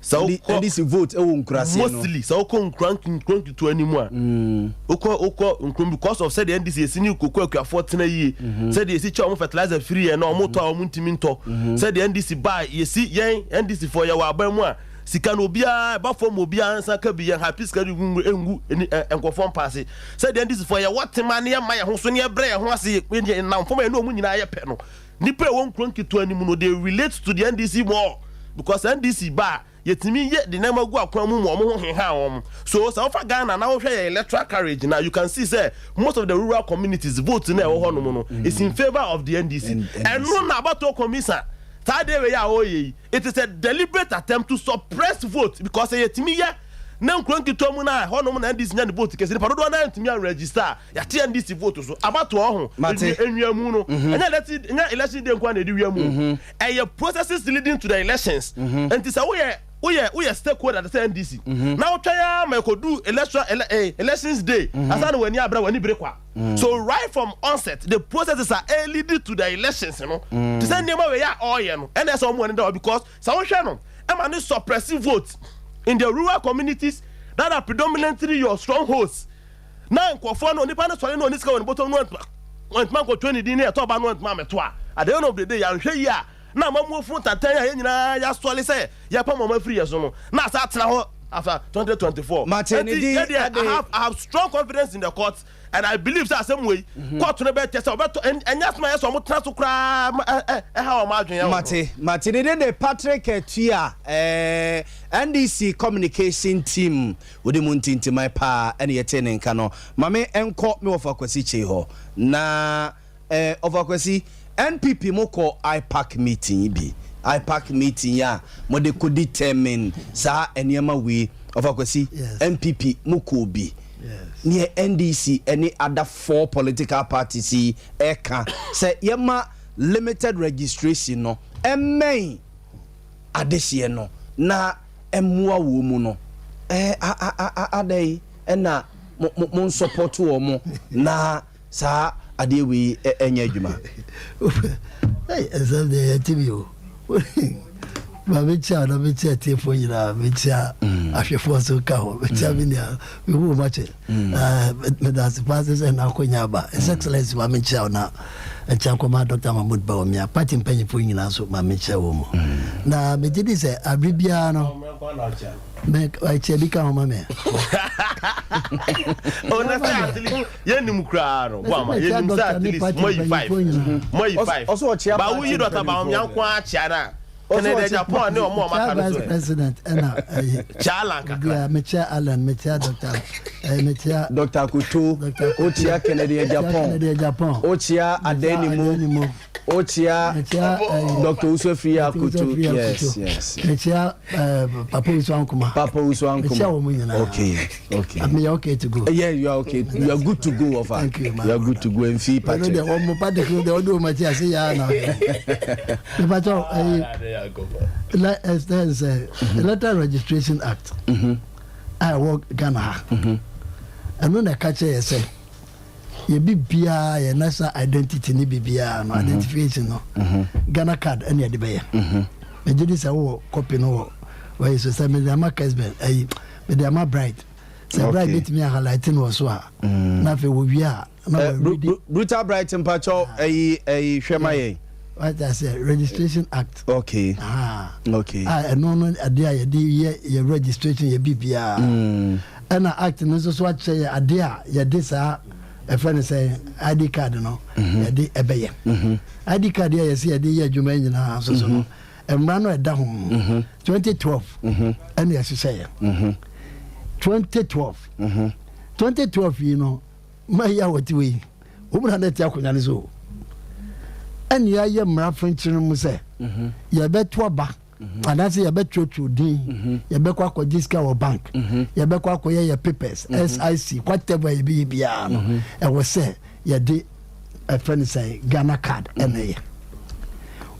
Sɛ wokɔ NDC vote ɛwɔ nkuraseɛ no. Mostly sɛ wokɔ nkura nkura nketewa ni mu a. Mm. Wokɔ wokɔ nkura because of sɛdeɛ NDC esi ne koko akuafoɔ tena yie. Mm-hmm. Sɛdeɛ esi kyɛ wɔn fertilizer free yɛn na wɔn tɔ a wɔn ntumi ntɔ. Mm-hmm. Sɛdeɛ NDC ba yɛsi yɛn NDC foɔ yɛwɔ aban mu a sika no obiara ɛba fam obiara nsa ka bi yɛn happy sika no ngu ngu nkurɔfoɔ mpaase. Sɛdeɛ NDC foɔ yɛwɔ tema ne yɛma yɛn ho so ne yɛbrɛ yɛn ho ase yɛnam fam a yɛne wɔn nyinaa yɛ pɛ no, nnipa a ɛwɔ nkuro nketewa no mu no they relate to the NDC more because NDC ba a yɛtumi yɛ de nneɛma gu akwan mu ma wɔn ho heha wɔn. So sɛ wofa Ghana na wohwɛ yɛn electoral carriage na you can see sɛ most of the rural communities vote no a ɛwɔ hɔnom no is in favour of the NDC. Ɛno na abatoɔ kɔmisa saa adeɛ wei a ɔreyɛ yi it is a deliberate attempt to suppress vote because sɛ yɛtumi yɛ Na nkuro nketewa mu no a ɛhɔnom na NDC nya ne vote kɛse, nipa dodoɔ no ara ntumi anregister a, yɛate NDC vote so. Abatoɔ ho, Mate. nwiamu no, ɛnyɛ election, ɛnyɛ election day nko ara na ɛdi wia mu o. Ɛyɛ processes leading to the elections. Nti sɛ woyɛ, woyɛ, woyɛ stakeholder te sɛ NDC, na wotwɛn ara ma ɛkɔdu electoral, ele, eh, elections day, ansa na w'ani abere a, w'ani bere kwa. So right from onset, the processes a ɛlead to the elections no, te sɛ nneɛma wei a ɔreyɛ no, ɛna ɛsɛ wɔn ani da hɔ because Sɛ wohwɛ no, ɛma no suppress vote in the rural communities that are predominantly your strongholds. Na nkurɔfoɔ no, nipa no sɔre na ɔni sika wɔ ne bɔtɔm no wantuma nkɔtwerɛ ne din ne ɛtɔ ɔba no wantuma amɛto a, at the end of the day, yɛanhwɛ yie a, na amammuofoɔ ntantan a yɛn nyinaa yɛasɔre sɛ yɛpam wɔn afiri yɛn so no, na asa atena hɔ after 2024. Mate ne Enti, din yɛ deɛ, de. I have strong confidence in the court. And I believe sɛ asɛm wei court no bɛkyɛ sɛ ɔbɛtɔ ɛnyɛ asɛm a ɛyɛ sɛ ɔmo tena so koraa ma ɛ ɛha ɔmo adwene ɛwɔ ho. Mate mate ne din de Patrick Atua eh, NDC communication team wode mu ntintiman paa ɛne yɛtee ne nka no. Ma me nkɔ me wɔfa Kwasi Kyei hɔ na Eh Ɔfa Kwasi, NPP mo kɔ IPAC meeting yi bi, IPAC meeting yi a mo de kɔ determine saa nneɛma wei, Ɔfa Kwasi, NPP mo kɔɔ bi, neɛ NDC ɛne other 4 political parties yi ɛka sɛ yɛma limited registration no ɛmmɛn adehyeɛ no na ɛmmoa wɔn mu no, eh adɛn ɛna mo mo nsɔpɔto wɔn na Saa adeɛ wei nyɛ adwuma. Hey, ɛsɛm deɛ yɛte bi o. Ma mekyia na mekyia atiefoɔ nyinaa, mekyia mm. ahwɛfoɔ nso ka ho, mekyia me nua, mehu wo makyɛ. Mm. Eh, meda ase paa sɛ sɛ na akɔnya aba. His mm. Excellency ma mekyia wo na nkyia nkɔma Dr. Mahmood Bawumia, party mpanyinfoɔ nyinaa nso ma mekyia wɔ mu. Na megye di sɛ abere biara no, Me ɛkyɛ bi ka ho ma me. Oh, na sɛ at least yɛnim koraa no bo ama yɛnim sɛ at least moayi five moayi five Ɔsɛ ɔkyea ba woyi party dɔta mpanimfoɔ. Bawumia nko ara kyea no a. Kennedy Agyapong ne ɔmo a ɔmo aka no so Vice president ɛna ɛyi. Kyia Alan kakra. Mekyia Alan, mekyia Dr. ɛɛ mekyia. Dr. Akoto, okyia Kennedy Agyapong, Kennedy Agyapong, okyia Adanimo, okyia Dr. Owusu Afriyie Akoto, yes yes. Mekyia Papa Owusu Ankoma. Papa Owusu Ankoma. Mekyia wɔn nyinaa. Okay okay. I mean, you're okay to go. Yeah, you are okay. You are good to go, Ofa. Thank you, man. You are good to go. Mfi Patrick. Ɛno deɛ wɔn mo Patrick no deɛ ɔde wɔn akyi ase yaa na. Mepakyɛw ɛyi sɛ Electoral Registration Act a ɛwɔ Ghana ha ɛno na ɛka kyerɛ yɛ sɛ yɛ bibiara yɛ national identity ne bibiara no identification no Ghana card ɛna yɛde bɛyɛ. Megye di sɛ wowɔ copy no wɔ wɔyɛ so sɛ mede ama Kesben ɛyi mede ama Bright sɛ Bright betumi a highlight no wɔ so a na afei wɔwie a na wɔredi. Brutal Bright mpakyɛw ɛyi ɛyi hwɛ ma yɛn. Wate aseɛ Registration Act. Okay. Aha. Okay. A ɛno no adeɛ a yɛde yɛ yɛ registration yɛ biribiara. Ɛna act no nso so akyerɛ yɛ adeɛ a yɛde saa ɛfrɛ no sɛ ID card no yɛde ɛbɛyɛ. ID card yɛ yɛsɛ yɛde yɛ adwuma yi nyinaa nso so no mmara no ɛda ho no 2012 ɛna yɛhyehyɛ yɛ. 2012 2012 yi no ma yi a wɔte wɔ yi wɔn mu na na ɛte akonnwa no so ɛna yɛayɛ mmara fenkyere no mu sɛ yɛbɛto aba anaasɛ yɛbɛtwerɛtwerɛ din, yɛbɛkɔ akɔgye sika wɔ bank, yɛbɛkɔ akɔyɛ yɛ papers, SIC, whatever yɛbɛyɛ biara no ɛwɔ sɛ yɛde ɛfrɛ no sɛ Ghana card ɛna yɛ.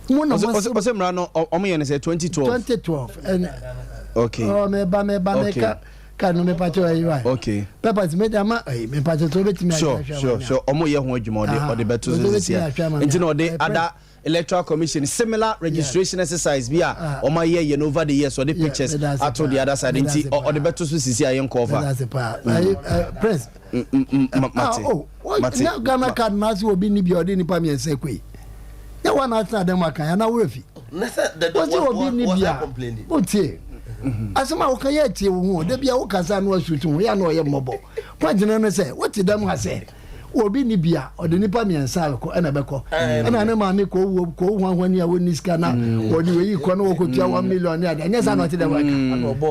Mo na mo ɔsɛ mmara no ɔmo yɛ no sɛ 2012. 2012 ɛna. Okay. Ɔ mɛba mɛba mɛka card no mepa kyɛw ɛyi wa. Okay. Papers mɛ de ama ɛyi mepa kyɛw so obetumi ahwɛ ahwɛ. Sure sure sure ɔmo yɛ ho adwuma ɔde ɔde bɛto so sisi a nti na ɔde ada electoral commission similar registration yeah. exercise bi a ɔmo ayɛ yɛ no over the years ɔde pictures ato the other side nti ɔde bɛto so sisi a yɛn kɔ ɔfa. Prince. Mate mate. Na Ghana card na ase obi ni bi ɔde nipa mmiɛnsa kɔ yi. Yɛ wa na atena dɛm aka ya na wura fi. Wɔsi obi ni bi a o tie. Asɛm a woka yɛ tie wo ho da bi a wokasa no asutu ho yɛ na ɔyɛ mmɔbɔ. Point no ne sɛ wote dɛm ha sɛ obi ni bi a ɔde nipa mmiɛnsa kɔ ɛna ɛbɛkɔ ɛna ne maame kɔ owuo kɔ ohu ahwani a wɔnni sika na wɔde wei kɔ na wɔkɔtua 1 million ne ade ɛnyɛ saa na ɔte dɛm aka. Ɔbɔ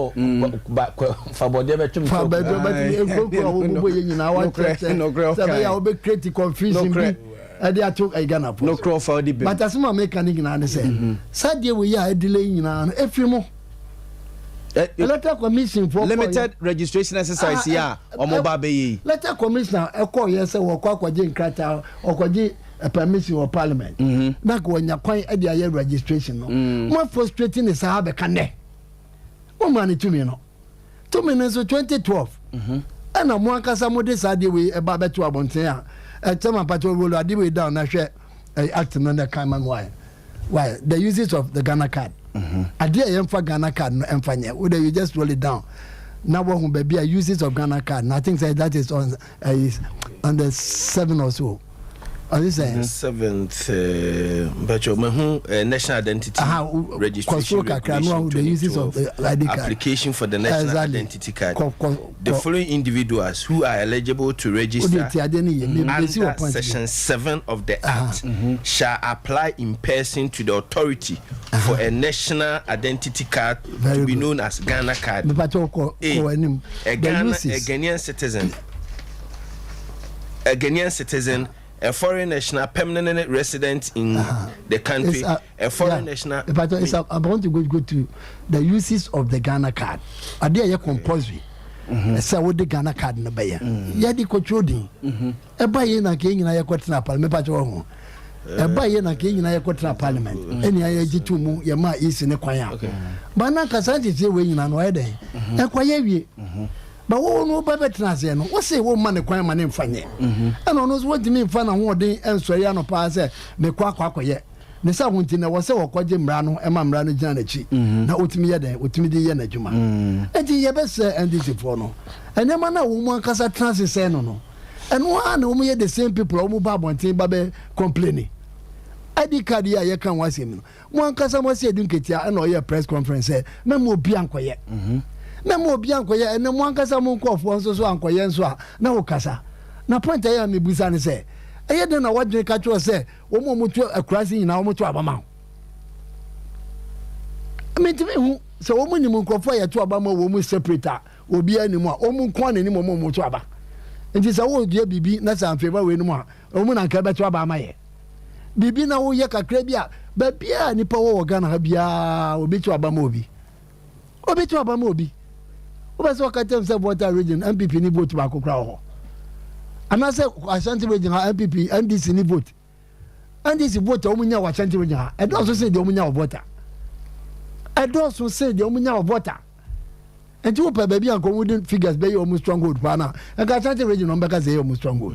fabɔdeɛ bɛtwem. Fabɔdeɛ bɛtwem nkurokuro a wɔbobɔ yɛ nyinaa wakyerɛkyerɛ sɛ ɛbɛyɛ a wɔbɛ create confusion bi ɛde ato ɛyɛ Ghana fo. Nokorɛ ɔfa ɔde bɛm. But asɛm a meka ne nyinaa ne sɛ saa deɛ wei a ɛdile yi nyinaa no ɛfiri mo Electoral Commission fo. Limited registration exercise yi a ɔmo ba abɛyɛ yi. Electoral Commission ɛkɔ yɛ sɛ wɔkɔ akɔgye nkrataa, ɔkɔgye permission wɔ parliament na ka wɔnya kwan ɛde ayɛ registration no. Mo frustrate ne saa bɛka nɛ mo maa ne tumi no, tumi no nso 2012 ɛna mo ankasa mo de saa adeɛ wei ɛba bɛto abɔnten a ɛkyɛn ma mpakyɛ roll adeɛ wei down na hwɛ ɛyɛ act no na ɛkan ma no. Why the uses of the Ghana card, adeɛ a yɛmfa Ghana card no ɛmfa nyɛ wo de, you just roll it down na wɔhu baabi a uses of Ghana card na I think say that is on the seven or so ɔsi sɛ. Seventh mpɛtɛ mehu national identity registration regulation the uses of the ID card. Application for the national identity card. The following individuals who are eligible to register under section 7 of the act shall apply in person to the authority for a national identity card to be known as Ghana card. A, a Ghana, a Ghanaian citizen, a Ghanaian citizen, a foreign national permanent resident in the country, a foreign national. But it's a, I want to go to the uses of the Ghana card. Adeɛ yɛ compulsory. Ɛsɛ wode Ghana card no bɛyɛ. Yɛde kɔtwerɛ din. Ɛba yɛ na kɛn nyinaa yɛkɔtena parliament mepa kyɛ wɔ ho. Ɛba yɛ na kɛn nyinaa yɛkɔtena parliament. Ɛni ayɛ gye to mu yɛ maa esi ne kwan a. Ba na kasa nhyehyɛ wei nyinaa no ɔyɛ dɛn? Ɛkɔ yɛ wie. Ba wo no ba bɛtena aseɛ no wose wo ma ne kwan ma ne mfa nyɛ, ɛna ɔno nso wɔntumi mfa n'ahoɔden nsɔre anɔpaa sɛ mekɔ akɔ akɔyɛ ne sɛ ho nti na ɛwɔ sɛ wɔkɔgye mmara no ɛma mmara no gyina n'akyi na ɔtumi yɛ dɛn, ɔtumi de yɛ n'adwuma. Nti yɛbɛsɛ NDC foɔ no ɛnneɛma no a wɔn mu ankasa tena ase sɛn no, ɛno ara na wɔn yɛ. The same people a wɔn ba abɔnten ba bɛ complain ID card yi a yɛka ho asɛm no, mo ankasa mo ase edu nketewa ɛna ɔyɛ press conference sɛ mɛmo obi ankɔyɛ, mɛmo obi ankɔyɛ. Ɛnɛ mo ankasa mo nkɔɔfoɔ nso so ankɔyɛ nso a na wo kasa na point ɛyɛ a mebusa ne sɛ ɛyɛ den na wadwene ka kyerɛ sɛ wɔn a wɔto akurase nyinaa wɔn to abama wo. Mentumi nhu sɛ wɔn nim nkurɔfoɔ a yɛto aba ma wɔn separate a obiara nim a wɔn nko ara na nim wɔn a wɔto aba. Nti sɛ woyɛ biribi na sɛ amfavour weinom a, wɔn na anka ɛbɛto aba ama yɛ. Biribi na woyɛ kakra bi a, baabiara a nipa wɔ wɔ Ghana ha biara obi to aba ma obi. Obi to aba ma obi. Wobɛ sɛ ɔka kyerɛ sɛ Volta region NPP ni vote baako koraa wɔ hɔ. Anaasɛ Ashanti region ha NPP NDC ni vote. NDC vote a wɔn nya wɔ Ashanti region ha ɛdɔɔso sen deɛ wɔn nya wɔ Volta. Ɛdɔɔso sen deɛ wɔn nya wɔ Volta. Nti wopɛ baabi a nka wɔn de figures bɛyɛ wɔn stronghold paa na nka Ashanti region wɔn bɛka sɛ ɛyɛ wɔn stronghold.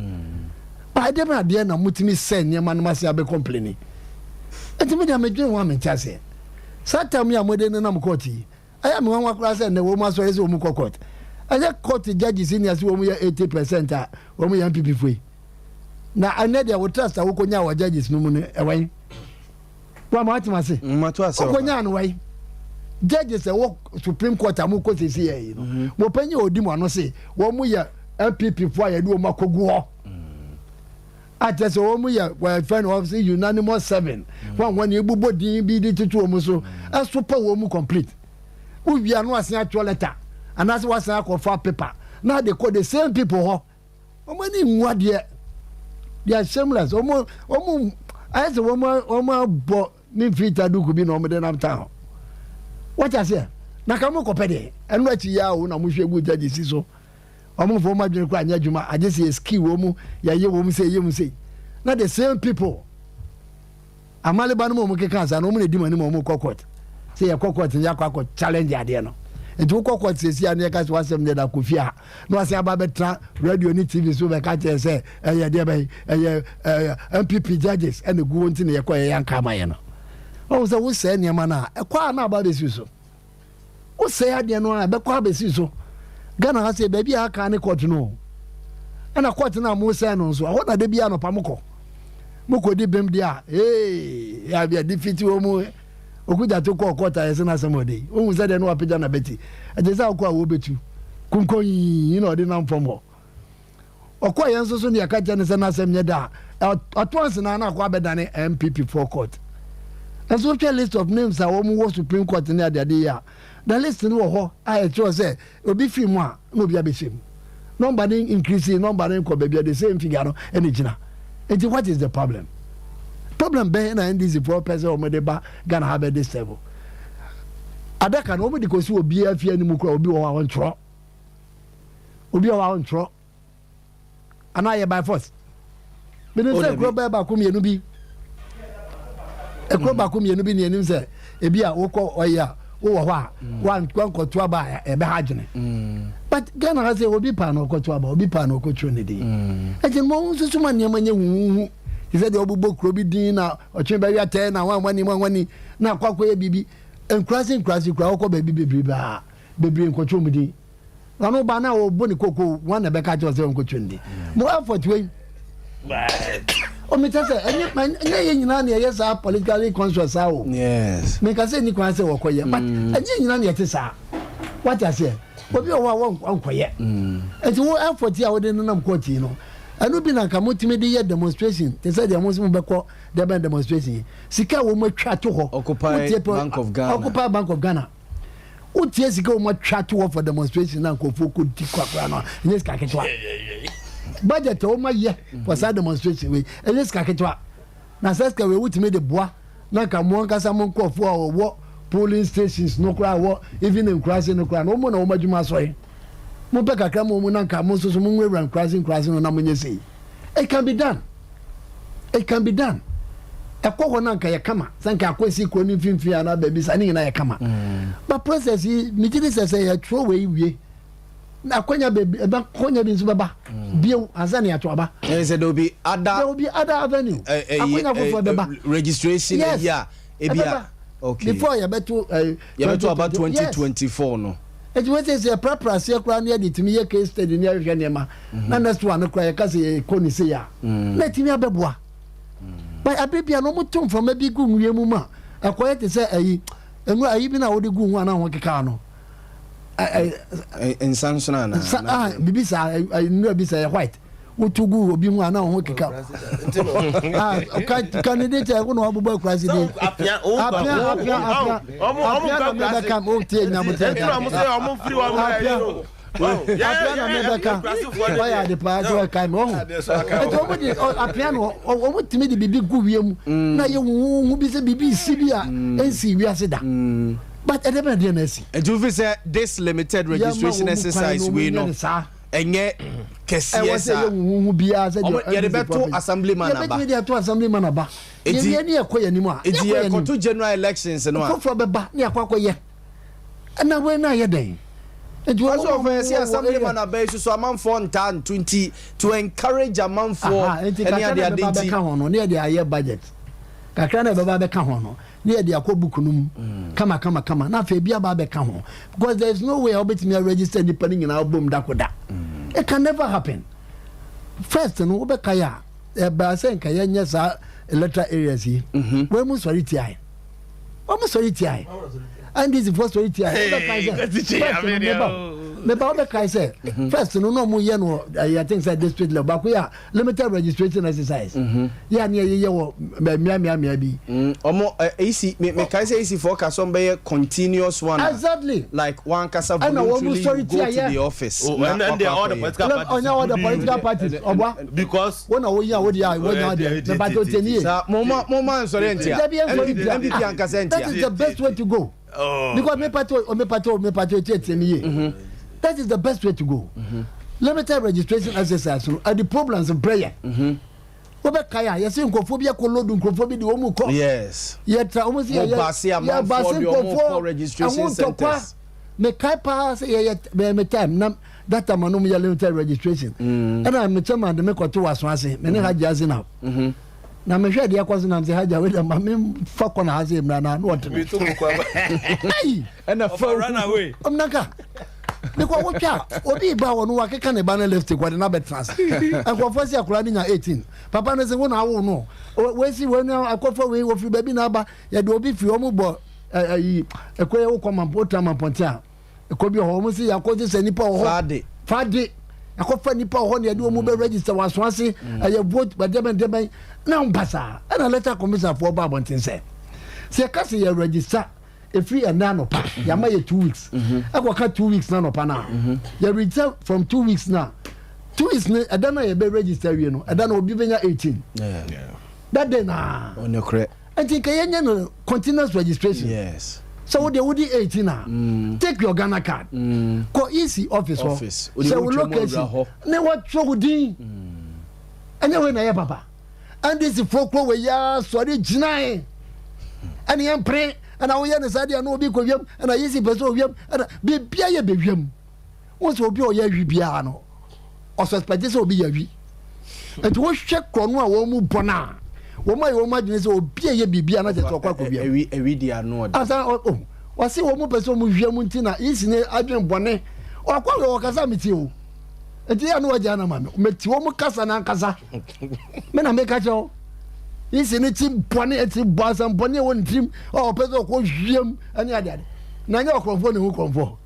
Ba ɛdeɛ bɛn adeɛ na motumi sɛ nneɛma no ase abɛ complaini. Nti mi deɛ medwene ho a mente aseɛ. Saa tam yi a mode nenam court yi, ɛyɛ me nwanwa koraa sɛ nnɛ wɔn asɔre sɛ wɔn kɔ court. Ɛnyɛ court judges ni ase wɔn yɛ 80% a wɔn yɛ NPP fo yi. Na ɛnɛ deɛ wo trust a wokɔnya wɔ judges no mu no ɛwɛn? Wama watem ase? Wokɔnya no wɛn? Judges ɛwɔ Supreme Court a mokɔ sɛsi yɛ yi no, mo panyin a ɔdi mo ano se wɔn yɛ NPP fo a yɛde wɔn akɔgu hɔ. Akyɛ sɛ wɔn yɛ wɔfɛ no wɔn unanimous seven. Wɔn wɔn ebobɔ din bi de tutu wɔn so ɛso pa wɔn mu complete. Wowia no asen atwerɛ letter anaasɛ wasan akɔfa paper na de kɔ the same people hɔ. Wɔn ani nwu adeɛ. They are shameless. Wɔn wɔn ayɛ sɛ wɔn wɔn abɔ ne mfirita duku bi na wɔn de nam town. Wɔte aseɛ na ka mo kɔpɛ deɛ ɛno akyi yɛ awo na mo hwɛ gu judges so. Wɔn mfa wɔn adwene koraa nyɛ adwuma agye sɛ yɛ skill wɔn mu yɛyɛ wɔn sei yɛ wɔn sei na the same people amaleba no mu wɔn keka asa no wɔn na edi mu anim wɔn kɔ court sɛ yɛkɔ court no yɛakɔ akɔ challenge adeɛ no nti wokɔ court sɛsi a ne yɛka sɛ wasɛm deɛ da kɔ fie a na wasen aba bɛtena radio ne tv so bɛka kyerɛ sɛ ɛyɛ deɛ bɛyɛ ɛyɛ ɛyɛ npp judges ɛna gu wɔn ti na yɛkɔ yɛyɛ anka ama yɛ no wɔn sɛ wosɛɛ nneɛma no a ɛkɔ a na aba bɛsi so. Wosɛe adeɛ no a ɛbɛkɔ abɛsi so. Ghana ha sɛ baabi a aka ne court no o. Ɛna court no a mosɛe no nso ɛhɔ na da bi anɔpa mokɔ. Mokɔdi bem deɛ a ee yɛ defeat wɔ mu. Okudzeto kɔɔ court a yɛsɛ n'asɛm ɔde yi. Wohu sɛ deɛ no wapagya n'abati. Ɛte sɛ akɔ a wɔbɛtu. Kunkɔn na ɔde nam fam hɔ. Ɔkɔɔ yɛn nso so ne yɛka kyerɛ no sɛ n'asɛm nyɛ da a, ɔto ansenaa na akɔ abɛdane NPP foɔ court. Nso wohwɛ list of names a wɔn wɔ Supreme Court ne adeade yi a, the list no wɔ hɔ a ɛkyerɛ sɛ obi firi mu a na obi abɛhyɛ mu. Number no increase, number no nkɔ baabi a the same figure no ɛna gyina. Nti what is the problem? Problem bɛn na NDC foɔ pɛ sɛ wɔn de ba Ghana ha bɛ disturb? Adaka no wɔn de kɔsi obiara fie anim koraa obi wɔ hɔ a ɔntwerɛ. Obi wɔ hɔ a ɔntwerɛ anaa yɛ by force. Menim sɛ kuro bɛyɛ baako mmienu bi ekuro baako mmienu bi ne anim sɛ ebi a wokɔ ɔyɛ a wowɔ hɔ a mm. wankɔto aba a ɛbɛha adwene mm. but Ghana ha sɛ obi paa na ɔkɔto aba obi paa na ɔkɔtwerɛ ne din ɛnti mm. mo nso so ma nneɛma nyɛ huhuhu te sɛ deɛ ɔbobɔ kuro bi din na ɔtwe bɛwe atɛɛ na wanwani wanwani na akɔ akɔyɛ biribi nkuraase nkuraase kura wokɔ baabi bebree a bebree nkɔtwerɛ mu din na ɔno ba na ɔbɔ ne koko wɔn na ɛbɛka kyerɛ sɛ ɔnkɔtwerɛ ne din mo effort wei ɔmi kyɛ sɛ ɛnyɛ ɛnyɛ yɛ nyinaa na ɛyɛ saa politically conscious saa o meka sɛ ni kwan sɛ wɔkɔyɛ but mm. ɛnyɛ nyinaa na ɛte saa wate aseɛ obi wɔ hɔ a wɔnkɔyɛ mm. nti wo effort yi a wode nenam court yi no ɛno bi na nka motumi de yɛ demonstration te sɛ deɛ mo nso mobɛkɔ deɛ demonstration yi sika a wɔn atwa to hɔ Occupy Bank of Ghana Occupy Bank of Ghana Wotie sika a wɔatwa ato hɔ for demonstration na nkurɔfoɔ kɔdi kwakora no a, ɛnyɛ sika ketewa. Budget a wɔayɛ for saa demonstration wei, ɛnyɛ sika ketewa. Na saa sika wei wotumi de boa na nka mo ankasa mo nkurɔfoɔ a wɔwɔ polling stations no koraa wɔ even nkuraase no koraa no, wɔn na wɔn adwuma asɔre. Mopɛ kakra ma wɔn na nka mo nso so monwurawura nkuraase nkuraase no na monyɛ sei. It can be done. It can be done. Ɛkɔ hɔ na nka yɛ kama sɛ nka akɔsi kuro no mfimfini anaa baabi saa ne nyinaa yɛ kama. Mm. But process yi megye di sɛ sɛ yɛtwerɛ wei wie na akwanya baabi ɛbɛ akwanya bi nso bɛba mm. bio ansa na yɛato aba. Ɛyɛ sɛ there will be other there will be other avenue. Eh, eh, akwanya eh, foforɔ bɛba. Registration yes. ɛyi a ebi a okay. Before yɛbɛto ɛɛ. Yɛbɛto aba 2024 no. Enti wei sɛ sɛ yɛprapra aseɛ koraa na yɛde tumi yɛ case study ne yɛhwehwɛ nneɛma na next one no koraa yɛka sɛ yɛkɔ ne sei a na ɛtumi abɛboa. But abere bia no wɔto mframa bi gu nwia mu ma ɛkɔyɛ te sɛ ayi nwura ayi bi na wode gu ho a na ho keka no. Nsa nsono anaa? Nsa ah bibi saa nwura bi sɛ yɛ white. Wotu gu obi ho a na wo ho keka. Ah, ka ka ne de kyɛ wo na wabobɔ akurase din. Apia, Apia, apia, apia. Apia na mebɛka o tie nyabotɛ. Apia. Apia na mebɛka. Wayɛ ade paa sɛ wɔkae me ɔho. Nti wɔn de apia no wɔn tumi de biribi gu wiem na yɛ huhuhu bi sɛ biribi si bi a ɛnsi wiase da. But ɛdɛ bɛn deɛ na asi. Nti wofi sɛ this limited registration exercise wei no ɛnyɛ kɛseɛ saa. Ɛwɔ sɛ yɛ huhuhu biara sɛ deɛ yɛde bɛto assemblyman aba. Yɛbɛtumi de ato assemblyman aba. Yɛwie ne yɛkɔ yɛn anim a. Nti yɛkɔto general elections no a. Foforɔ bɛba ne yɛakɔ akɔyɛ. Ɛna wei na ayɛ dɛn? Nti wɔn nso wɔfɛ yɛsi assemblyman aba yi soso amanfoɔ ntaa nto nti to encourage amanfoɔ ɛne ade ade nti. Kakra na ɛbɛba bɛka ho no ne yɛde ayɛ budget. Kakra na ɛbɛba bɛka ho no ne yɛde akɔ book no mu kama kama kama na afei ebi aba abɛka ho because there is no way a wobɛtumi a register nipa no nyinaa bom dako da. It can never happen. First no wobɛkae a ɛbaa sɛ nka yɛnyɛ saa electoral areas yi. Wɔn mu sɔre tiae. Wɔn sɔre tiae. NDC foɔ sɔre tiae. Wobɛkae sɛ first no meba meba wobɛkae sɛ first no na wɔn yɛ no I think sɛ district level baako yɛ a limited registration exercise mm-hmm. yɛ a ne yɛyɛ wɔ mmeameamea bi. Ɔmo EC me me kae sɛ EC foɔ ka sɛ ɔmo bɛyɛ continuous one. Exactly. Like wankasa voluntarily you go to the office. Oh, na wakɔ akɔyɛ. Ɔnyɛ all the political parties ɔboa. Because. Wɔn na wɔyi a wɔde a wɔnya adeɛ mɛ bàtɛ o tiɛ ni ye. Sa mo ma mo ma nsɔre ntia. Dabi nsɔre ntia. NPP ankasa ntia. That is the best way to go. Oh. Because me party o me party o me party o tie tie me ye. Mm-hmm. That is the best way to go. Mm-hmm. Limited registration exercise no ɛde problems brɛ yɛ. Mm-hmm. Wobɛkae a yɛsɛ nkurɔfoɔ bi akɔ lodu nkurɔfoɔ bi de wɔn mu kɔ. Yes. Yɛtra wɔn sɛ yɛyɛ yɛ baase nkurɔfoɔ ɛho ntɔkwa. Mekae paa sɛ yɛyɛ bɛyɛ me time na that time ano yɛ limited registration. Ɛna me chairman de me kɔto waso ase me ne Hajji Azinab. Mm-hmm. Na mehwɛ deɛ ɛkɔ so nam sɛ hagya wei deɛ ma memfa kɔ na ha sɛ mmra na na ɔte me ɛna fa ɔmnanka because wotwa obi ba wɔ no wakeka ne ba no lipstick wɔde no abɛtena ase nkurɔfoɔ sɛ akwadaa no nya 18 papa no sɛ wo na awo no wɔasi wei no akɔfa wei wɔfiri baabi na aba yɛde obi firi wɔn bɔ ayi ɛkɔ yɛ wokɔ mampo wotra mampɔnten a Ɛkɔ bi wɔ hɔ, wɔn sɛ yɛakɔ sɛ nipa wɔ hɔ. Faade. Faade. Yɛakɔfa nipa wɔ hɔ na yɛde wɔn bɛ register wɔ aso ase. Mm. Ɛyɛ vote bɛdɛbɛn dɛbɛn. Na wɔn basaa. Ɛna electoral commission foɔ ba abɔnten sɛ, sɛ yɛka sɛ yɛ register efiri ɛnɛ anɔpa, mm-hmm. yɛama yɛ 2 weeks. Mm-hmm. Ɛkɔka 2 weeks na anɔpa na. Mm-hmm. Yɛ register from 2 weeks na. 2 weeks ne ɛda na yɛbɛ register wie no, ɛda na obi bɛnya 18. That day na. Ɔnokorɛ. Nti nka yɛnyɛ no continuous registration. Yes. Sɛ wo deɛ wodi 18 a, mm. take your Ghana card. Kɔ EC office hɔ. Sɛ wo location ne wɔtwerɛ wo din. Ɛnyɛ wei na ɛyɛ papa. NDC foɔ kuro wei ya sɔre gyinae. Ɛne yɛn mpere ɛna woyɛ ne saa deɛ na obi kɔ wiem ɛna EC pɛ sɛ owiem ɛna biribiara yɛ bɛwiem. Wo sɛ obi a ɔyɛ awi biara no ɔsuspɛte sɛ obi yɛ awi. Nti wohwɛ korɔ no a wɔn mu bɔ no a, wɔn ayɛ wɔn adwene sɛ obi a ɛyɛ biribi a na kyerɛ sɛ ɔkɔ akɔ wia. Awi awi di ano ɔde. Asa ɔ oh wɔse wɔn mu pɛ sɛ wɔn wia mu nti na isi ne adwene bɔne. Ɔkɔ wia ɔkasa me ti o. Nti yɛ no wagya na ma me. Meti wɔn kasa na ankasa. Me na meka kyerɛ wo. Isi ne ti bɔne ti bɔ asɛm bɔne a ɛwɔ ne tirim a ɔpɛ sɛ ɔkɔ wia mu ɛne ade ade. Na nyɛ ɔkorɔmfoɔ ne ho korɔmfoɔ.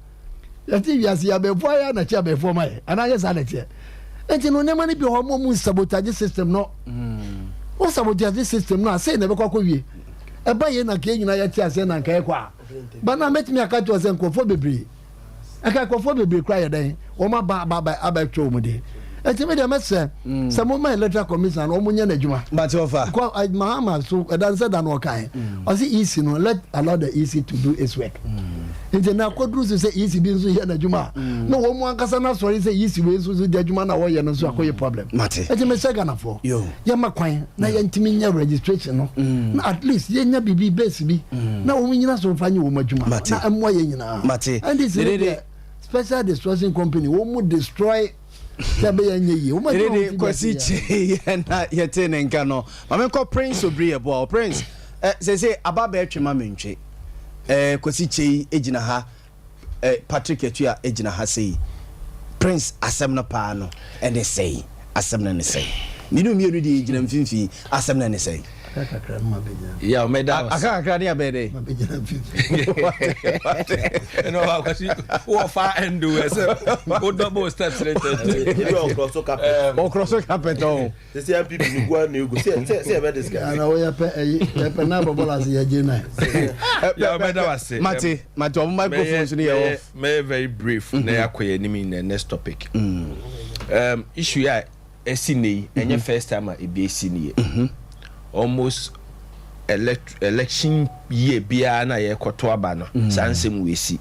Yɛte wiase yi abɛɛfoɔ ayɛ anakye abɛɛfoɔ ma yɛ anaa yɛ saa na ɛteɛ. Nti no nneɛma no bi wɔ hɔ mo mu sabotage system no. Wo sabotage system no a sei na ɛbɛkɔ akɔ wie. Ɛba yɛ na nka yɛn nyinaa yɛte aseɛ na nka yɛkɔ a. Ba na mɛtumi aka kyerɛ sɛ nkurɔfoɔ bebree ɛka nkurɔfoɔ bebree kora yɛ dɛn wɔn aba aba aba abɛtwerɛ wɔn din. Nti mi deɛ mɛsɛ sɛ mo ma electoral commission no wɔn nyɛ n'adwuma. Mate ɔfa. Because Mahama so ɛdan sɛ da no ɔkan. Ɔsi EC no let allow the EC to do its work. Nti na akɔduru so sɛ EC bi nso yɛ n'adwuma a na wɔn mu ankasa no asɔre sɛ EC wei nso so di adwuma na wɔyɛ no nso akɔyɛ problem. Mate. Nti mesɛ Ghanafoɔ Yo. yɛma kwan na yɛntumi nyɛ registration no na at least yɛnya biribi base bi na wɔn nyina so mfa nyɛ wɔn adwuma Mate. na ɛmmoa yɛn nyinaa. Mate. NDC no Dede. deɛ special destruction company wɔn mu destroy sɛ ɛbɛyɛ nyɛ yie. Wɔn adwuma Dede wɔn ti Kwasi bi ase Kyei yɛ na yɛte ne nka no. Ma menkɔ Prince Obiri Yeboah. Prince, eh, seesei aba bɛɛtwe ma mentwe. Eh, Kwasi Kyei gyina ha, eh, Patrick Atua gyina ha sei. Prince asɛm no paa no ɛne sɛn? Asɛm no ne sɛn? Mmienu mmienu deɛ yɛgyina mfimfini, asɛm no ne sɛn? Aka kakra no ma bɛgyina. Yeah, mɛda ase. Aka kakra ne abɛyɛ dɛ. Ma bɛgyina mfimfini. Ɛna ɔba akwasi wɔ fa ɛndo ɛsɛ o double steps ne tɛntɛn. Ebi ɔkorɔ so carpet. Ɔkorɔ so carpet ɔn. Sisi NPP ni gua na egu sɛ sɛ sɛ ɛbɛ discuss. Ana wɔyɛ pɛ ɛyi ɛpɛ n'a bɔ bɔɔl ase yɛ gye nan. Yeah, mɛda wase. Mate mate ɔmo microphones ni yɛ off. Mɛyɛ very brief na yɛ akɔ yɛ anim in the next topic. Um, issue yɛ a ɛsi nnɛ yi ɛnyɛ first time a ebi esi nie. Almost elect election year biara na yɛkɔto aba no saa nsɛm wɔ esi.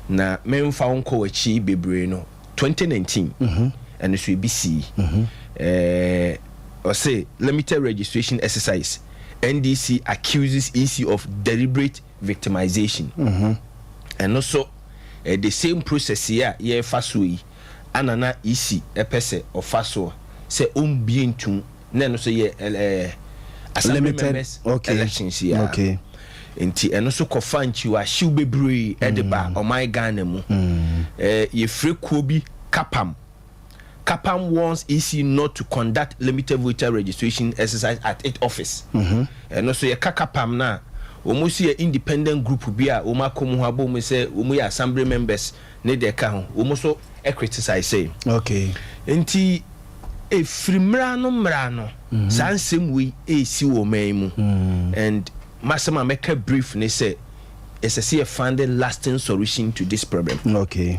Na memfa wo nkɔ w'akyi bebree no 2019 ɛno so ebi sii. Ɛɛ ɔse limited registration exercise NDC accuses EC of deliberate victimization. Ɛno so eh, the same process yi a yɛrefa soɔ yi ana na EC pɛ sɛ ɔfa soɔ sɛ ɔmbue ntum na ɛno so yɛ eh, assembly Limited, members okay, elections yi a okay. nti ɛno so kɔfa nkyiwahyew bebree ɛde ba ɔman Ghana mu. Eh, yɛfrɛ kuo bi Kapam. Kapam warns EC not to conduct limited voter registration exercise at its office. Ɛno so yɛka Kapam no a, wɔn nso yɛ independent group bi a wɔn akɔ mu ho abɔ mu sɛ wɔn yɛ assembly members ne deɛ ɛka ho. Wɔn nso criticize sɛ. Okay. Nti ɛfiri mmra no mmra no, saa nsɛm wei ɛresi wɔ ɔman yi mu. And m'asɛm a mɛka brief ne sɛ, ɛsɛ sɛ yɛ find a lasting solution to this problem. Okay.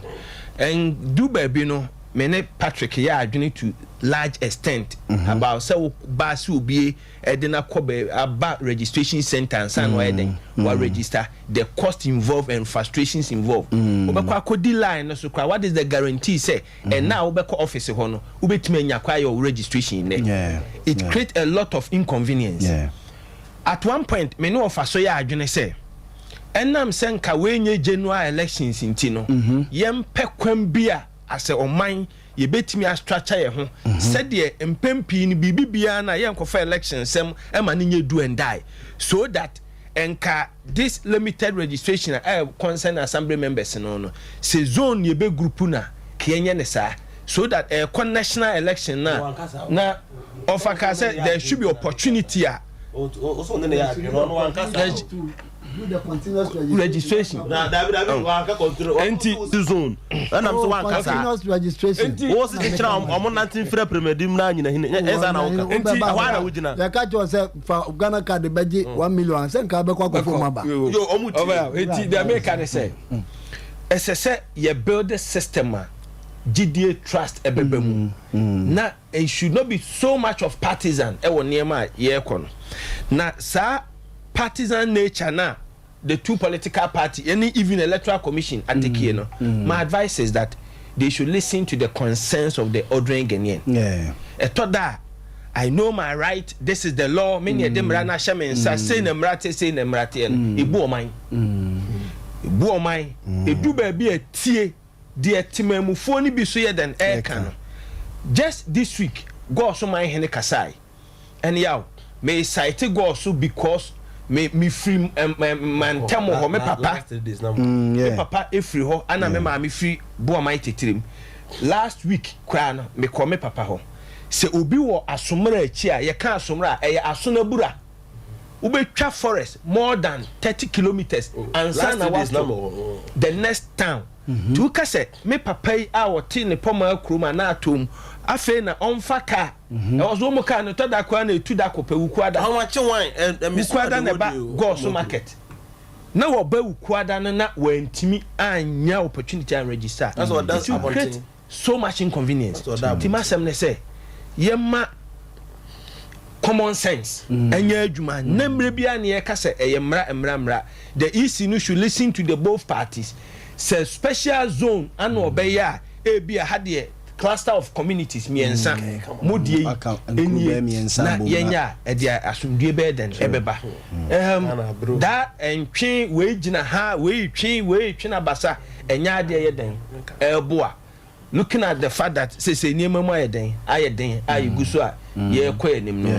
And du baabi no, me ne Patrick yɛ adwene to large extent about sɛ wo ba sɛ obie ɛde no akɔ baabi aba registration center ansa na wayɛ dɛn wa register, the cost involved and frustrations involved. Wobɛkɔ akɔdi line no so koraa, what is the guarantee sɛ ɛna a wobɛkɔ office hɔ no wobɛtumi anya kɔ ayɛ wo registration nnɛ? It create a lot of inconvenience. At one point me ne ɔfa so yɛ adwene sɛ ɛnam sɛ nka wei nyɛ general elections nti no, yɛmpɛ kwan bi a asɛ ɔman yɛbɛtumi astructure yɛ ho sɛdeɛ mpɛn pii no biribi biara no a yɛnkɔfa election nsɛm ɛma no nyɛ do and die, so that nka this limited registration a ɛyɛ concern assembly members no sɛ zone yɛbɛ group na ka yɛnyɛ ne saa so that ɛkɔ national election na na ɔfa ka sɛ there should be opportunity a Do the continuous registration. Na dabi dabi wanka control. Enti zone. Ɛnam sɛ wanka saa. Continuous registration. Enti Wo si kyekyere a ɔmo nante mfiri apiramadim na anyina hene. Ɛnsa na woka. Enti Ɛhɔ ara na wogyina. Yɛka kyerɛ sɛ fa Ghana card bɛgye 1 million sɛ nka bɛkɔ akɔfo mu aba. Yo, ɔmo tie. Ɔbɛn eti deɛ meka ne sɛ ɛsɛ sɛ yɛ build a system a gyidie, trust ɛbɛbɛ mu, na it should not be so much of partisan ɛwɔ nneɛma a yɛrekɔ no, na saa partisan nature na the two political party any even Electoral Commission atekie no, my advice is that they should listen to the concerns of the ordinary Ghanaian. Ɛtɔ da a, I know my right, this is the law, me ne ɛde mmara no ahyɛ me nsa, sei na mmara te, sei na mmara teɛ no, ebu ɔman, ebu ɔman. Edu baabi a tie deɛ temamufoɔ no bi so yɛ dɛn ɛɛka no. Just this week Gɔɔso man hene kasae ɛne yaw me cite Gɔɔso because me firi mantam hɔ, me papa efiri hɔ ana me maame firi Boaman tetirim. Last week koraa no mekɔ me papa hɔ sɛ obi wɔ Asomra akyi a yɛka Asomra a ɛyɛ Asonabura, wobɛtwa forest more than 30 kilometres ansa na wato the next town. Nti woka sɛ me papa yi a ɔte ne pɔmaa kurom anaa atom afei na ɔmfa kaa ɛwɔ so wɔn kaa no tɔ da koraa na etu da kɔpɛ Wukuada Wukuada na ɛba Gɔɔso market na wɔba Wukuada no na wɔntumi anya opportunity and register, it will create so much inconvenience. Nti ma asɛm ne sɛ yɛma common sense ɛnyɛ adwuma na mmerɛ biara ne yɛka sɛ ɛyɛ mmara mmara mmara. The EC no should listen to the both parties sɛ special zone ana ɔbɛyɛ a ebi a ha deɛ cluster of communities mmiɛnsa mo die yi enie na yɛnyɛ a ɛde asomdue bɛyɛ dɛn ɛbɛba daa ntwe wei gyina ha, wei twe, wei twe na basa ɛnyɛ adeɛ yɛ dɛn ɛɛboa, looking at the fact that sese nneɛma mu ayɛ den ayɛ den a yɛgu so a yɛrekɔ anim no,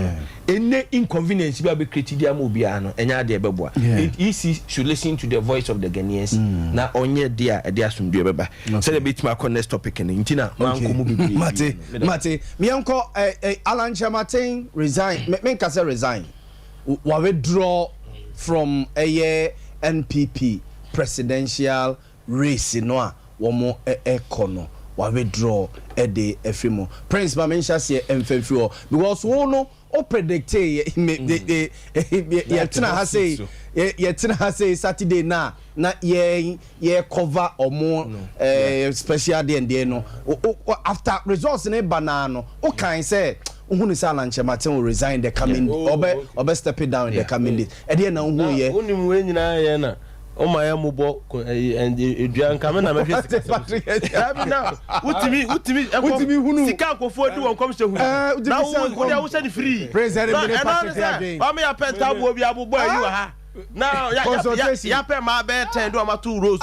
ɛnɛ inconvenience bi a bɛ create di ama obiara no ɛnyɛ adeɛ bɛboa. EC should listen to the voice of the Ghanaians na ɔnyɛ deɛ a ɛde asomdue bɛba sɛdeɛ bɛtumi akɔ next topic no nti na mankɔ mu bebree. Mate mate, miɛnkɔ. Alan Kyerematen resign, menka sɛ resign. Wa withdraw from ɛyɛ NPP presidential race no a wɔn ɛkɔ no, wa withdraw ɛde afiri mu. Prince, ma me nhyɛ aseɛ ɛmfa mfiri hɔ because wo no o predict yɛ me de de yɛtena ha sei, yɛtena ha sei Saturday na yɛ cover ɔmo special deɛ deɛ no o, after results ne ba naa no, o kan sɛ ohun sɛ Alan Kyerematen will resign the coming ɔbɛ step it down in the coming days. Ɛdeɛ na ohun yɛ. Wonim wei nyinaa yɛ na woma yɛ mobɔ edua nka me na mɛhwɛ sika sɛm na wotumi wotumi hunu sika nkɔfoɔ di wɔn kɔm hyɛ hunu na wo deɛ wohyɛ ne free President na ɛno ne sɛ ɔmo yɛ pɛ ntaboɔ bi abobɔ ayi wɔ ha na yapɛ maa bɛyɛ 10 de ɔma to rose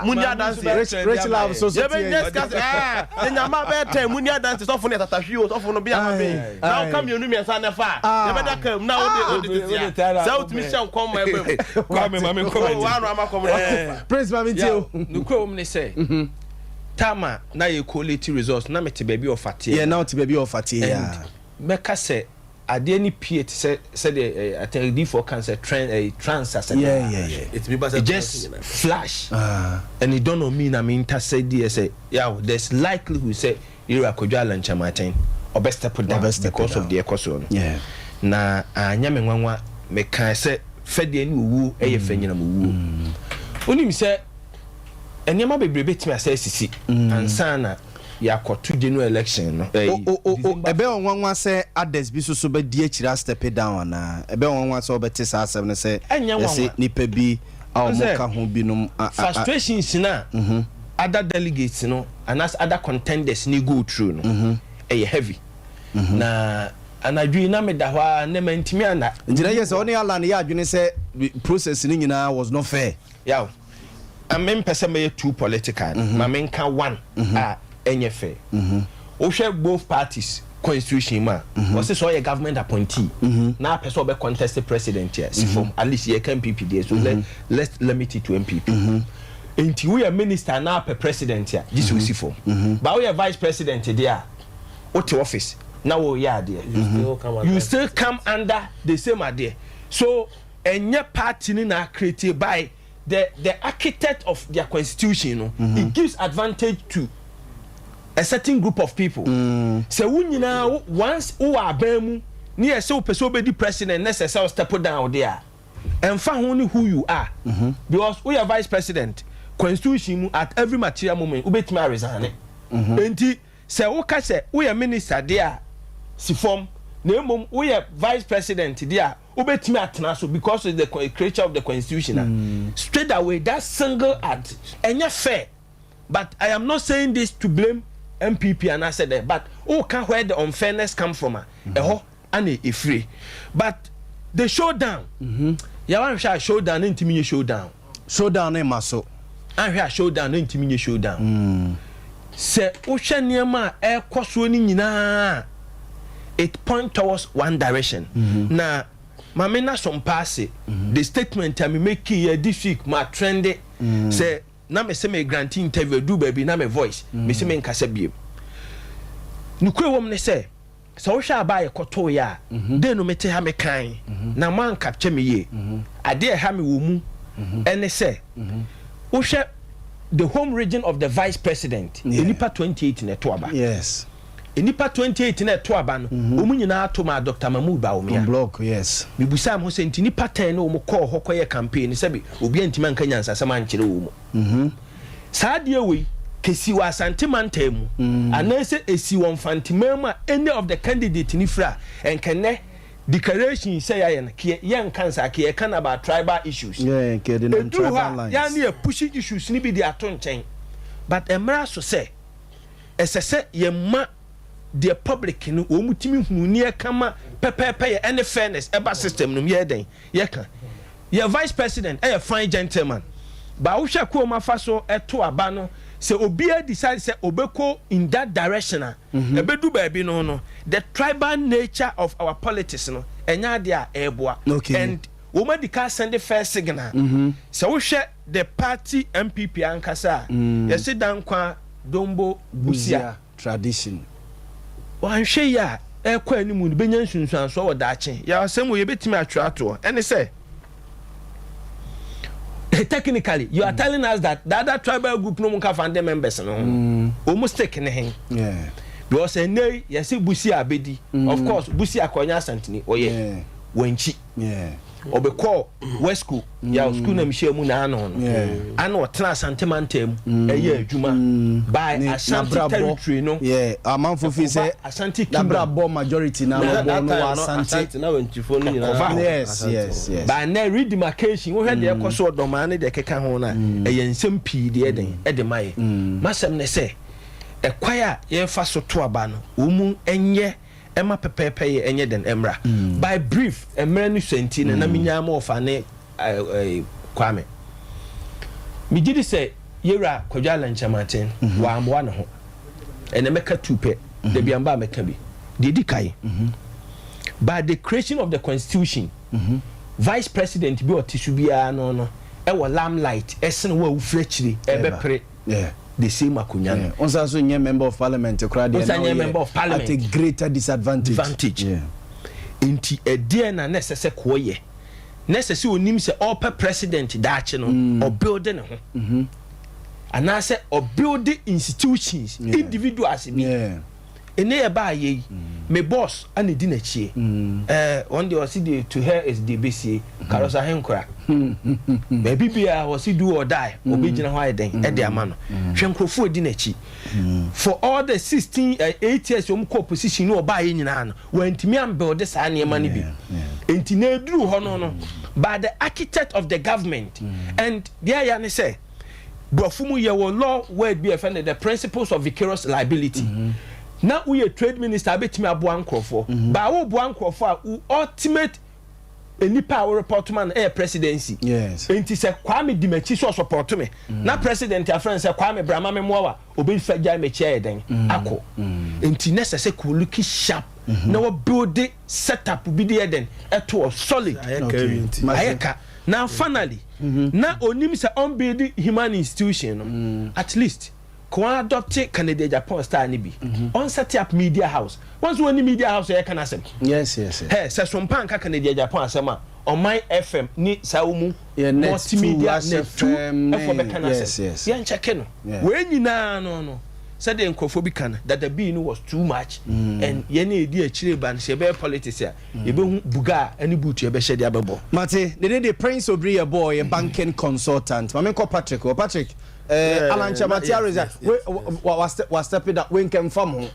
mu ni adanseɛ. Rich love so so. Yɛbɛnyɛ sika sɛ yɛnya maa bɛyɛ 10 mu ni adanseɛ. Sɔfo ne tatahwi o, sɔfo no bi ama me na woka mmienu mmiɛnsa ne fa a yɛbɛda kam na wode tete a sɛ wotumi hyɛ nkɔm ma ɛbɛ mu. Kwame, maame nkɔm ani wa no ama kɔm. Prince, maame ntie o. Nukuri wɔm ne sɛ tama na yɛ collate results na mete baabi ɔfa teɛ. Yɛ na wote baabi ɔfa teɛ ya. Mɛka sɛ adeɛ ni pie te sɛ sɛdeɛ atɛndifoɔ kan sɛ trend trans asɛ. It just flash and it dawn on me na me intercede deɛ sɛ yaw, there's likelihood sɛ yɛrɛ akɔdwa Alan Kyerematen ɔbɛ step down because of deɛ ɛkɔ so no. Na anya me nwanwa, meka sɛ fɛdeɛ ne owuo ɛyɛ fɛ nyinam owuo. Wonim sɛ nneɛma bebree bɛtumi asɛ asisi ansa na yɛakɔto general election no. Ɛbɛ ɔnwanwa sɛ others bi soso bɛdi akyire a step down anaa ɛbɛ ɔnwanwa sɛ ɔbɛte saa asɛm no sɛ yɛsɛ nipa bi a wɔn ka ho binom? Frustrations na other delegates no anaasɛ other contenders ni go through no ɛyɛ heavy na anadwo yi na meda hɔ a ne ma ntumi ana. Nti na yɛ sɛ ɔne Alan yɛ adwene sɛ process no nyinaa was not fair. Yaw, mempɛ sɛ mɛyɛ too political ma menka one a ɛnyɛ fair. Wohwɛ both parties constitution mu a, wɔsɛ sɛ ɔyɛ government appointee na apɛ sɛ ɔbɛ contest president a, si fam. At least yɛka NPP deɛ, so let's limit it to NPP. Nti woyɛ minister na apɛ president a, gye sɛ osi fam. Ba woyɛ vice president deɛ a, wote office na woyɛ adeɛ, you still come under the same adeɛ. So ɛnyɛ party ni na create by the architect of their constitution no, it gives advantage to a certain group of people. Sɛ wo nyinaa once wowɔ aban mu ne yɛ sɛ wopɛ sɛ wobɛdi president ne sɛ wo step down de a, ɛmfa ho ne who you are, because woyɛ vice president, constitution mu, at every material moment wobɛtumi a resign. Nti sɛ woka sɛ woyɛ minister de a, si fam, na mmom woyɛ vice president de a, wobɛtumi atena so because of the creature of the constitution mm. Straight away, that single act ɛnyɛ fair. But I am not saying this to blame NPP and I said that, but woka where the unfairness come from a, ɛhɔ ana efire. But the showdown, yàrá ahwɛ a, showdown ne ntumi nye showdown. Showdown ne ma so. Ahwɛ a, showdown ne ntumi nye showdown. Sɛ wohwɛ nneɛma a ɛrekɔ soɔ no nyinaa, it point towards one direction. Na maame na so mpa ase, the statement a mi make yɛ this week ma trend sɛ na me sɛ me grant interview du baabi na me voice me sɛ me nkasa biem. Nukuri wɔm ne sɛ wohwɛ aba a yɛkɔtoo yɛ a de no, mete ha mekan na mo ankapkyɛ me yie. Adeɛ ɛha me wɔ mu ɛne sɛ wohwɛ the home region of the vice president, nipa 28 na ɛto aba. Nipa 28 na ɛto aba no, wɔn nyinaa to ma Dr Mahmood Bawumia. Block, yes. Mibusa mo sɛ nti nipa 10 na wɔn kɔɔ hɔ kɔyɛ campaign, sɛbi obi antumi anka nyansasɛm ankyerɛ wɔn mu. Saa adeɛ wei kesi wɔ Asante mantam mu anaasɛ esi wɔ Mfanteman mu a, any of the candidate ni fira nkɛnɛ declaration sɛ yɛayɛ no keɛ yɛnka nsa keɛ yɛka no about tribal issues. Eduru hɔ a, yɛa ne yɛ push issues ni bi de ato nkyɛn. But mmerɛ so sɛ ɛsɛ sɛ yɛma deɛ public no wɔn mu timi hunu ne yɛka ma pɛpɛɛpɛ yɛ ɛne fairness ɛba system no mu. Yɛ dɛn yɛka yɛ vice president ɛyɛ fine gentleman ba, wohwɛ kurom afa so ɛto aba no sɛ obiara decide sɛ obɛkɔ in that direction a, ɛbɛdu baabi no, the tribal nature of our politics no ɛnyɛ adeɛ a ɛɛboa. And wɔn adi ka send the first signal sɛ wohwɛ the party NPP ankasa a, yɛsi Dankwa Dombo Busia tradition. Wanhwɛ yi a, ɛrekɔ anim no bɛnya nsunsuansoɔ wɔ daakye. Yɛ asɛm wɔ yɛbɛtumi atwerɛ atoɔ ɛne sɛ technically you are mm. telling us that the other tribal group no mu nka founding members no ho no wɔn stick ne he because ɛnɛ yɛsɛ busi abedi mm. of course busi akɔnya asantini ɔyɛ wɔnkyi ɔbɛkɔɔ wesco yaw mm. school na mehyia mu na ano no ana ɔtena asante mantam mm. ɛyɛ adwuma mm. by asante territory no amanfo fi sɛ asante kingdom nabrabɔ majority na bɔ no wɔ asante ɛkɔva yes yes yes by na redemarcation wohwɛ deɛ ɛkɔ so ɔdɔmaa ne deɛ ɛkeka ho no a ɛyɛ nsɛm pii deɛ ɛden ɛde ma yɛ masɛm ne sɛ ɛkwan a yɛfa so to aba no wɔn mu ɛnyɛ ɛma pɛpɛɛpɛ yɛ ɛnyɛ den ɛmmra mm. By brief mmerɛ no sua nti no na mm. menyaa ma ɔfa ne eh, Kwame megye di sɛ yɛwura Kwadwo Allan Kyerematen mm -hmm. wammoa ne ho ɛnɛ mɛka tu pɛ mm -hmm. dabi amba a mɛka bi deɛ di kan mm -hmm. By the creation of the constitution mm -hmm. Vice president bi ɔte so biara no no ɛwɔ limelight ɛsene wo a wofiri akyire ɛbɛpere the same akonya no. Wonsan so nyɛ member of parliament koraa deɛ na woyɛ at a greater disadvantage. Advantage. Yeah. Nti ɛdeɛ na na ɛsɛ sɛ koɔ yɛ na ɛsɛ sɛ onim sɛ ɔpɛ president daakye no mm. ɔbuild ne ho mm -hmm. anaasɛ ɔbuild institutions yeah. individuals bi yeah. Ene yɛ baa yɛ yi me boss ana edi n'akyie eh wɔn deɛ ɔsi deɛ to her is deɛ besie Carlos Ahenkora baabi biara ɔsi do or die ɔbɛ gyina hɔ ayɛ dɛn ɛde ama no hwɛ nkurɔfoɔ edi n'akyi for all the 16 eh, 8 years wɔn kɔ opposition ne ɔbaa yɛ nyinaa no wɔntumi ambuild saa nneɛma no bi nti na eduru hɔ no no by the architect of the government and deɛ ɛyɛ ne sɛ. Borɔfo mu yɛwɔ law word bi a yɛfrɛ no the principles of vicarious liability. Mm -hmm. Na woyɛ trade minister abɛtumi aboa nkurɔfoɔ. Mm -hmm. Baa woboa nkurɔfoɔ a wo ultimate nipa a worepɔto ma no ɛyɛ presidency. Yes. Nti sɛ Kwame di m'akyi sɛ ɔsɔpɔto me mm. na president afrɛ no sɛ Kwame bra ma me mmoa wa obɛfa gyae m'akyi ayɛ dɛn mm. akɔ. Mm. Nti na ɛsɛ sɛ kò look sharp mm -hmm. na wɔbuild set up bi de yɛ dɛn ɛto solid. Ayɛ ka. Na finally na onim sɛ ɔn build human institution no at least ko adopt Kennedy Agyapong style no bi ɔn set up media house wɔn nso wɔn ni media house yɛ ka n'asɛm yes yes hɛ sɛ sompa nka Kennedy Agyapong asɛm a ɔman FM ni saa wɔn mu multimedia net tu ɛfɔ bɛka n'asɛm yɛn kyɛkɛ no wɔn nyinaa no no sɛdeɛ nkurɔfoɔ bi ka no dada bii no was too much and yɛn a yɛdi akyire ba no sɛ yɛbɛyɛ politics a Yɛbɛhu buga a ɛne boot yɛbɛhyɛ de abɛbɔ. Mate, ne din de Prince Obiri Yeboah, ɔyɛ banking consultant. Ma menkɔ Patrick hɔ. Patrick, eh, Alan Kyerematen Areza, we, wa, wa, wa step it down, wei nka mfa mo ho.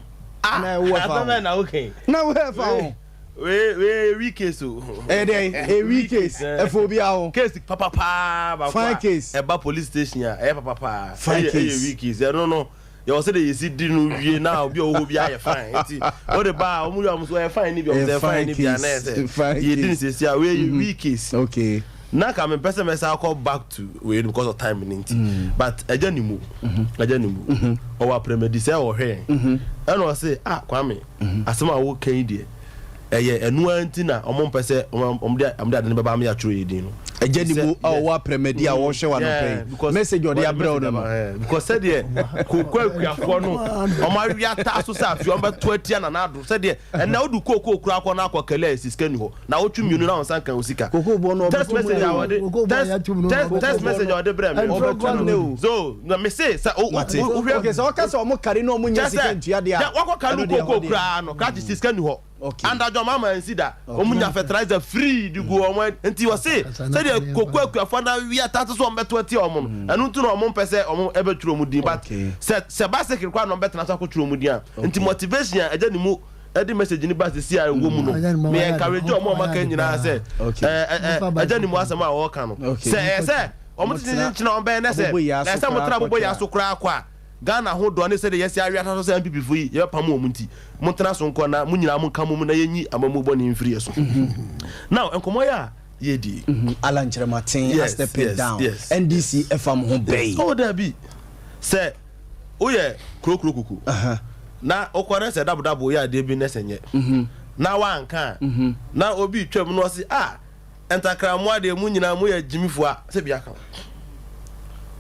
Ah, Anaa wo ɛfa asɛm ho? bɛn na woka yi? Na wo ɛfa ho? Wei, wei yɛ weak case o. Ɛyɛ dɛn? Ɛyɛ weak case. Ɛfa obiara ho. Case papa paa baako Fine a case. ɛba police station a ɛyɛ papa paa. Fine Ɛyɛ, ɛyɛ case. weak case. Ɛno no, yɛwɔ sɛdeɛ yɛsi di no wie na obi a ɔwɔ hɔ bi ayɛ fine nti wode ba a wɔn yɛ wɔn so ɛyɛ fine ni bi wɔn sɛ fine ni bi a na yɛ sɛ yɛdi no sɛsi a wei yɛ weak case okay na ka mepɛ sɛ mɛsa akɔ back to wei no because of time no nti mm. but ɛgya ne mu ɛgya ne mu ɔwɔ aprɛmadi sɛ ɔhwɛ yɛn ɛna ɔse ah Kwame asɛm a woka yi deɛ Ɛyɛ ɛno ara nti na wɔmpɛ sɛ wɔde wɔde ade no bɛba ama yɛatwerɛ yɛn din no. Agya ne mu a ɔwɔ aprɛmadi a ɔrehwɛ wo anɔpa yi, message a ɔde abrɛ wo no no. Because sɛdeɛ kooko akuafoɔ no wɔn awe ataa so sɛ afei wɔbɛto atia Nana Addo sɛdeɛ ɛnɛ wode kooko kura akɔ na akɔ kɛlɛ a sika ni hɔ na wotwe mmienu na wɔn nsa nka wo sika. Kooko boɔ no Text ɔbɛto mu message a ne o. wɔde text text message a wɔde brɛ me. Ɔbɛto mu ne o. So na me se sɛ o Mate. wohwɛ. Okay, sɛ ɔka sɛ ɔmo kari na ɔmo nya sika ntua deɛ a, Wakɔ kari ɛno deɛ kooko ɛhɔ deɛ. koraa no krakye sika ni hɔ. Okay. Andadwo ɔmo ama ansi da. Ɔmo nya fertilizer free de gu ɔmo nti ɔse sɛdeɛ koko akuafoɔ no awe ataate so ɔmo bɛto atia ɔmo no ɛno nti na ɔmo mpɛ sɛ ɔmo ɛbɛtwerɛ ɔmo din but sɛ sɛ bicycle koraa na ɔmo bɛtena so akɔtwerɛ ɔmo din a nti motivation a ɛgya ne mu ɛde message no ba sisi a ɛwɔ mu no me encourage ɔmo a ɔmo aka nyinaa sɛ ɛɛ ɛgya ne mu asɛm a ɔɔka no sɛ ɛyɛ sɛ ɔmo tete nkyena ɔmo bɛyɛ nɛ sɛ ɛsɛ mo tena abobo yɛ aso koraa kɔ a Ghana ho dɔ ne sɛdeɛ yɛasi awe atra so sɛ NPP foɔ yi yɛbɛpamo wɔn nti, montena so nkɔ na mo nyinaa monka mmom na yɛnyi amammuo bɔne mfiri yɛ so. Now nkɔmmɔ yi a yɛredi yi. Alan Kyerematen Yes, step yes, down. yes, NDC ɛfa mo ho bɛn? Oh daabi, sɛ woyɛ kurokuro kuku na wokɔ na sɛ dabodabo yɛ adeɛ bi na sɛ nyɛ na woanka a na obi retwam na ɔse ah Ntakrammoa deɛ mo nyinaa mo yɛ gyimifoɔ a sɛ bi aka ho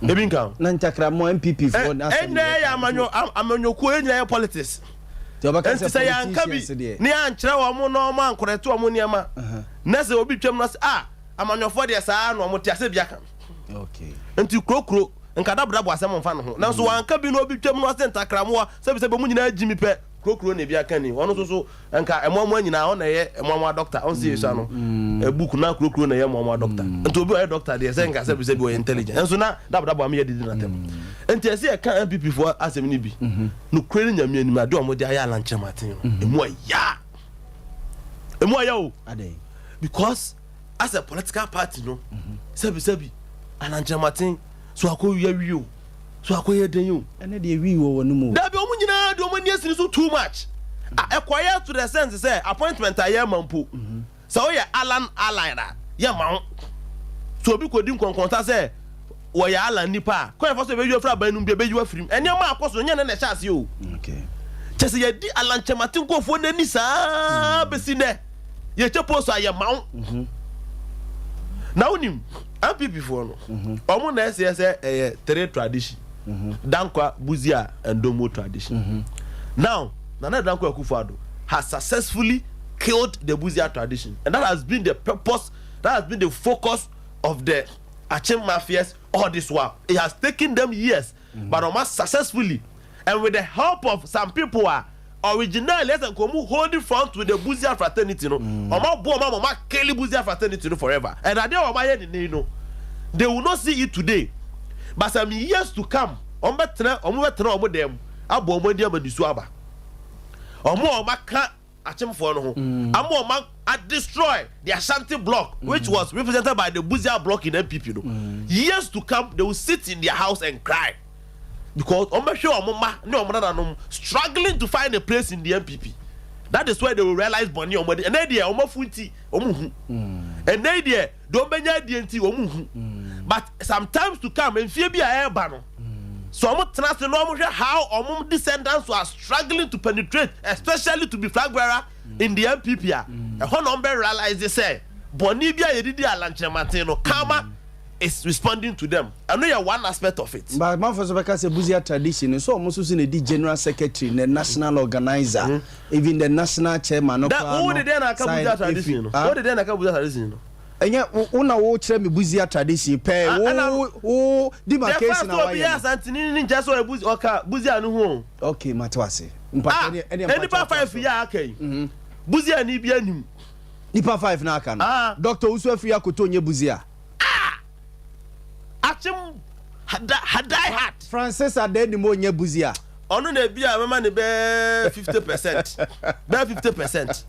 ebi nka ho. Na ntakrammoa NPP foɔ na asɛm Ɛnyinaa yɛ amanyɔ amanyɔkuo yɛ nyinaa yɛ politics. Nti sɛ yɛanka bi na yɛankyerɛ wɔn na wɔn ankorɛte wɔn nneɛma na sɛ obi twam na ɔsɛ ah amanyɔfoɔ deɛ saa na wɔn te asɛ bi aka. Nti kurokuro nka dabodabo asɛm mfa ne ho. Nanso wanka bi na obi twam na ɔsɛ ntakramoa sɛbisɛbi wɔn nyinaa gyi mi pɛ kurokuro na ebi aka ni. Ɔno nso so nka ɛmoamoa nyinaa ɔna ɛyɛ ɛmoamoa dɔkta ɔn sɛ yɛsua no mm. book na kurokuro na ɛyɛ ɛmoamoa dɔkta mm. nti obi ɔyɛ dɔkta deɛ sɛ nka sɛbi sɛbi ɔyɛ intelligent nso na dabodabo ame yɛ didi n'atɛm mm. nti ɛsɛ yɛka npp foɔ asɛm no bi mm-hmm. nokorɛ ne nyame anim adeɛ ɔmo de ayɛ alankyerɛmaten no mm-hmm. emu ɔya emu ɔya o because as a political party no mm-hmm. sɛbi sɛbi alankyerɛmaten so akɔ wia wie o so akɔyɛ dɛn o. Ɛnɛ deɛ wii wɔ wɔn mu o. Dabi wɔn nyinaa de wɔn ani asini so too much. Ah ɛkɔyɛ to the sense sɛ appointment a yɛma mpo sɛ woyɛ Alan Alan a yɛma wo. So obi kɔdi nkɔnkɔnsa sɛ wɔyɛ Alan nipa a kwan yɛfa so yɛbɛyi afiri aban no mu bi yɛbɛyi wo afiri mu. Nneɛma a akɔ so no nyɛ nnɛ na ɛhyɛ aseɛ o. Kyɛ sɛ yɛadi Alan Kyerematen nkurɔfoɔ no ani saa bɛsi nnɛ. Yɛkyɛ post a yɛma wo. Na wonim NPP foɔ no wɔn na ɛseɛ sɛ ɛyɛ three tradition Dankwa, Busia and Domo tradition. Now Nana Dankwa Akufo-Addo has successfully killed the Busia tradition and that has been the purpose, that has been the focus of the Akyem mafias all this while. It has taken them years but wɔn successfully and with the help of some people a originally ɛsɛ nka ɔmo hold front with the Busia fraternity no ɔmo aboa ɔmo ama ɔmo akele Busia fraternity no forever and adeɛ a ɔmo ayɛ ne ne no they will not see it today but some years to come ɔmo bɛtena ɔmo bɛtena ɔmo dan mu abɔ ɔmo ani ama nisuo aba ɔmo a ɔmo aka akyemfoɔ no ho ama ɔmo a destroy the Ashanti bloc which was represented by the Busia bloc in NPP no years to come they will sit in their house and cry. Because wɔn bɛhwɛ wɔn mma ne wɔn nananom struggling to find a place in the NPP. That is where they will realize bɔnne wɔn adi. Ɛnɛ deɛ wɔn afu nti wɔn hu. Ɛnɛ deɛ deɛ wɔn bɛnya adie nti wɔn hu. But sometimes to come mfie bi a ɛreba no, so wɔn tena ase na wɔn hwɛ how wɔn descendants are struggling to penetrate, especially to be flag bearer in the NPP a, ɛhɔ na wɔn bɛ realize sɛ bɔnne bi a yɛdidi alankyerɛmanten no karma is responding to them ɛno yɛ one aspect of it. But amanfoɔ nso bɛka sɛ Busia tradition no sɛ wɔn nso so na ɛdi general secretary ne national organizer mm. even the national chairman no koraa no sign efi ah wo de dɛn na aka Busia tradition no. Ɛnyɛ wo na wo kyerɛ me Busia tradition pɛɛ wo wo demarcation na wayɛ no. The first obi asantini ni nkyɛn sɛ ɔyɛ ɔka Busia no ho. Okay mate wase. Ah nipa five yi a aka yi Busia ni bi anim. Nipa five na aka no. Doctor Owusu Afriyie Akoto nyɛ Busia. Ah! Akyem hada hadai hat. Francis Adanimo nyɛ Busia. Ɔno na ebi a mɛma ne bɛɛ 50%. Bɛɛ 50%.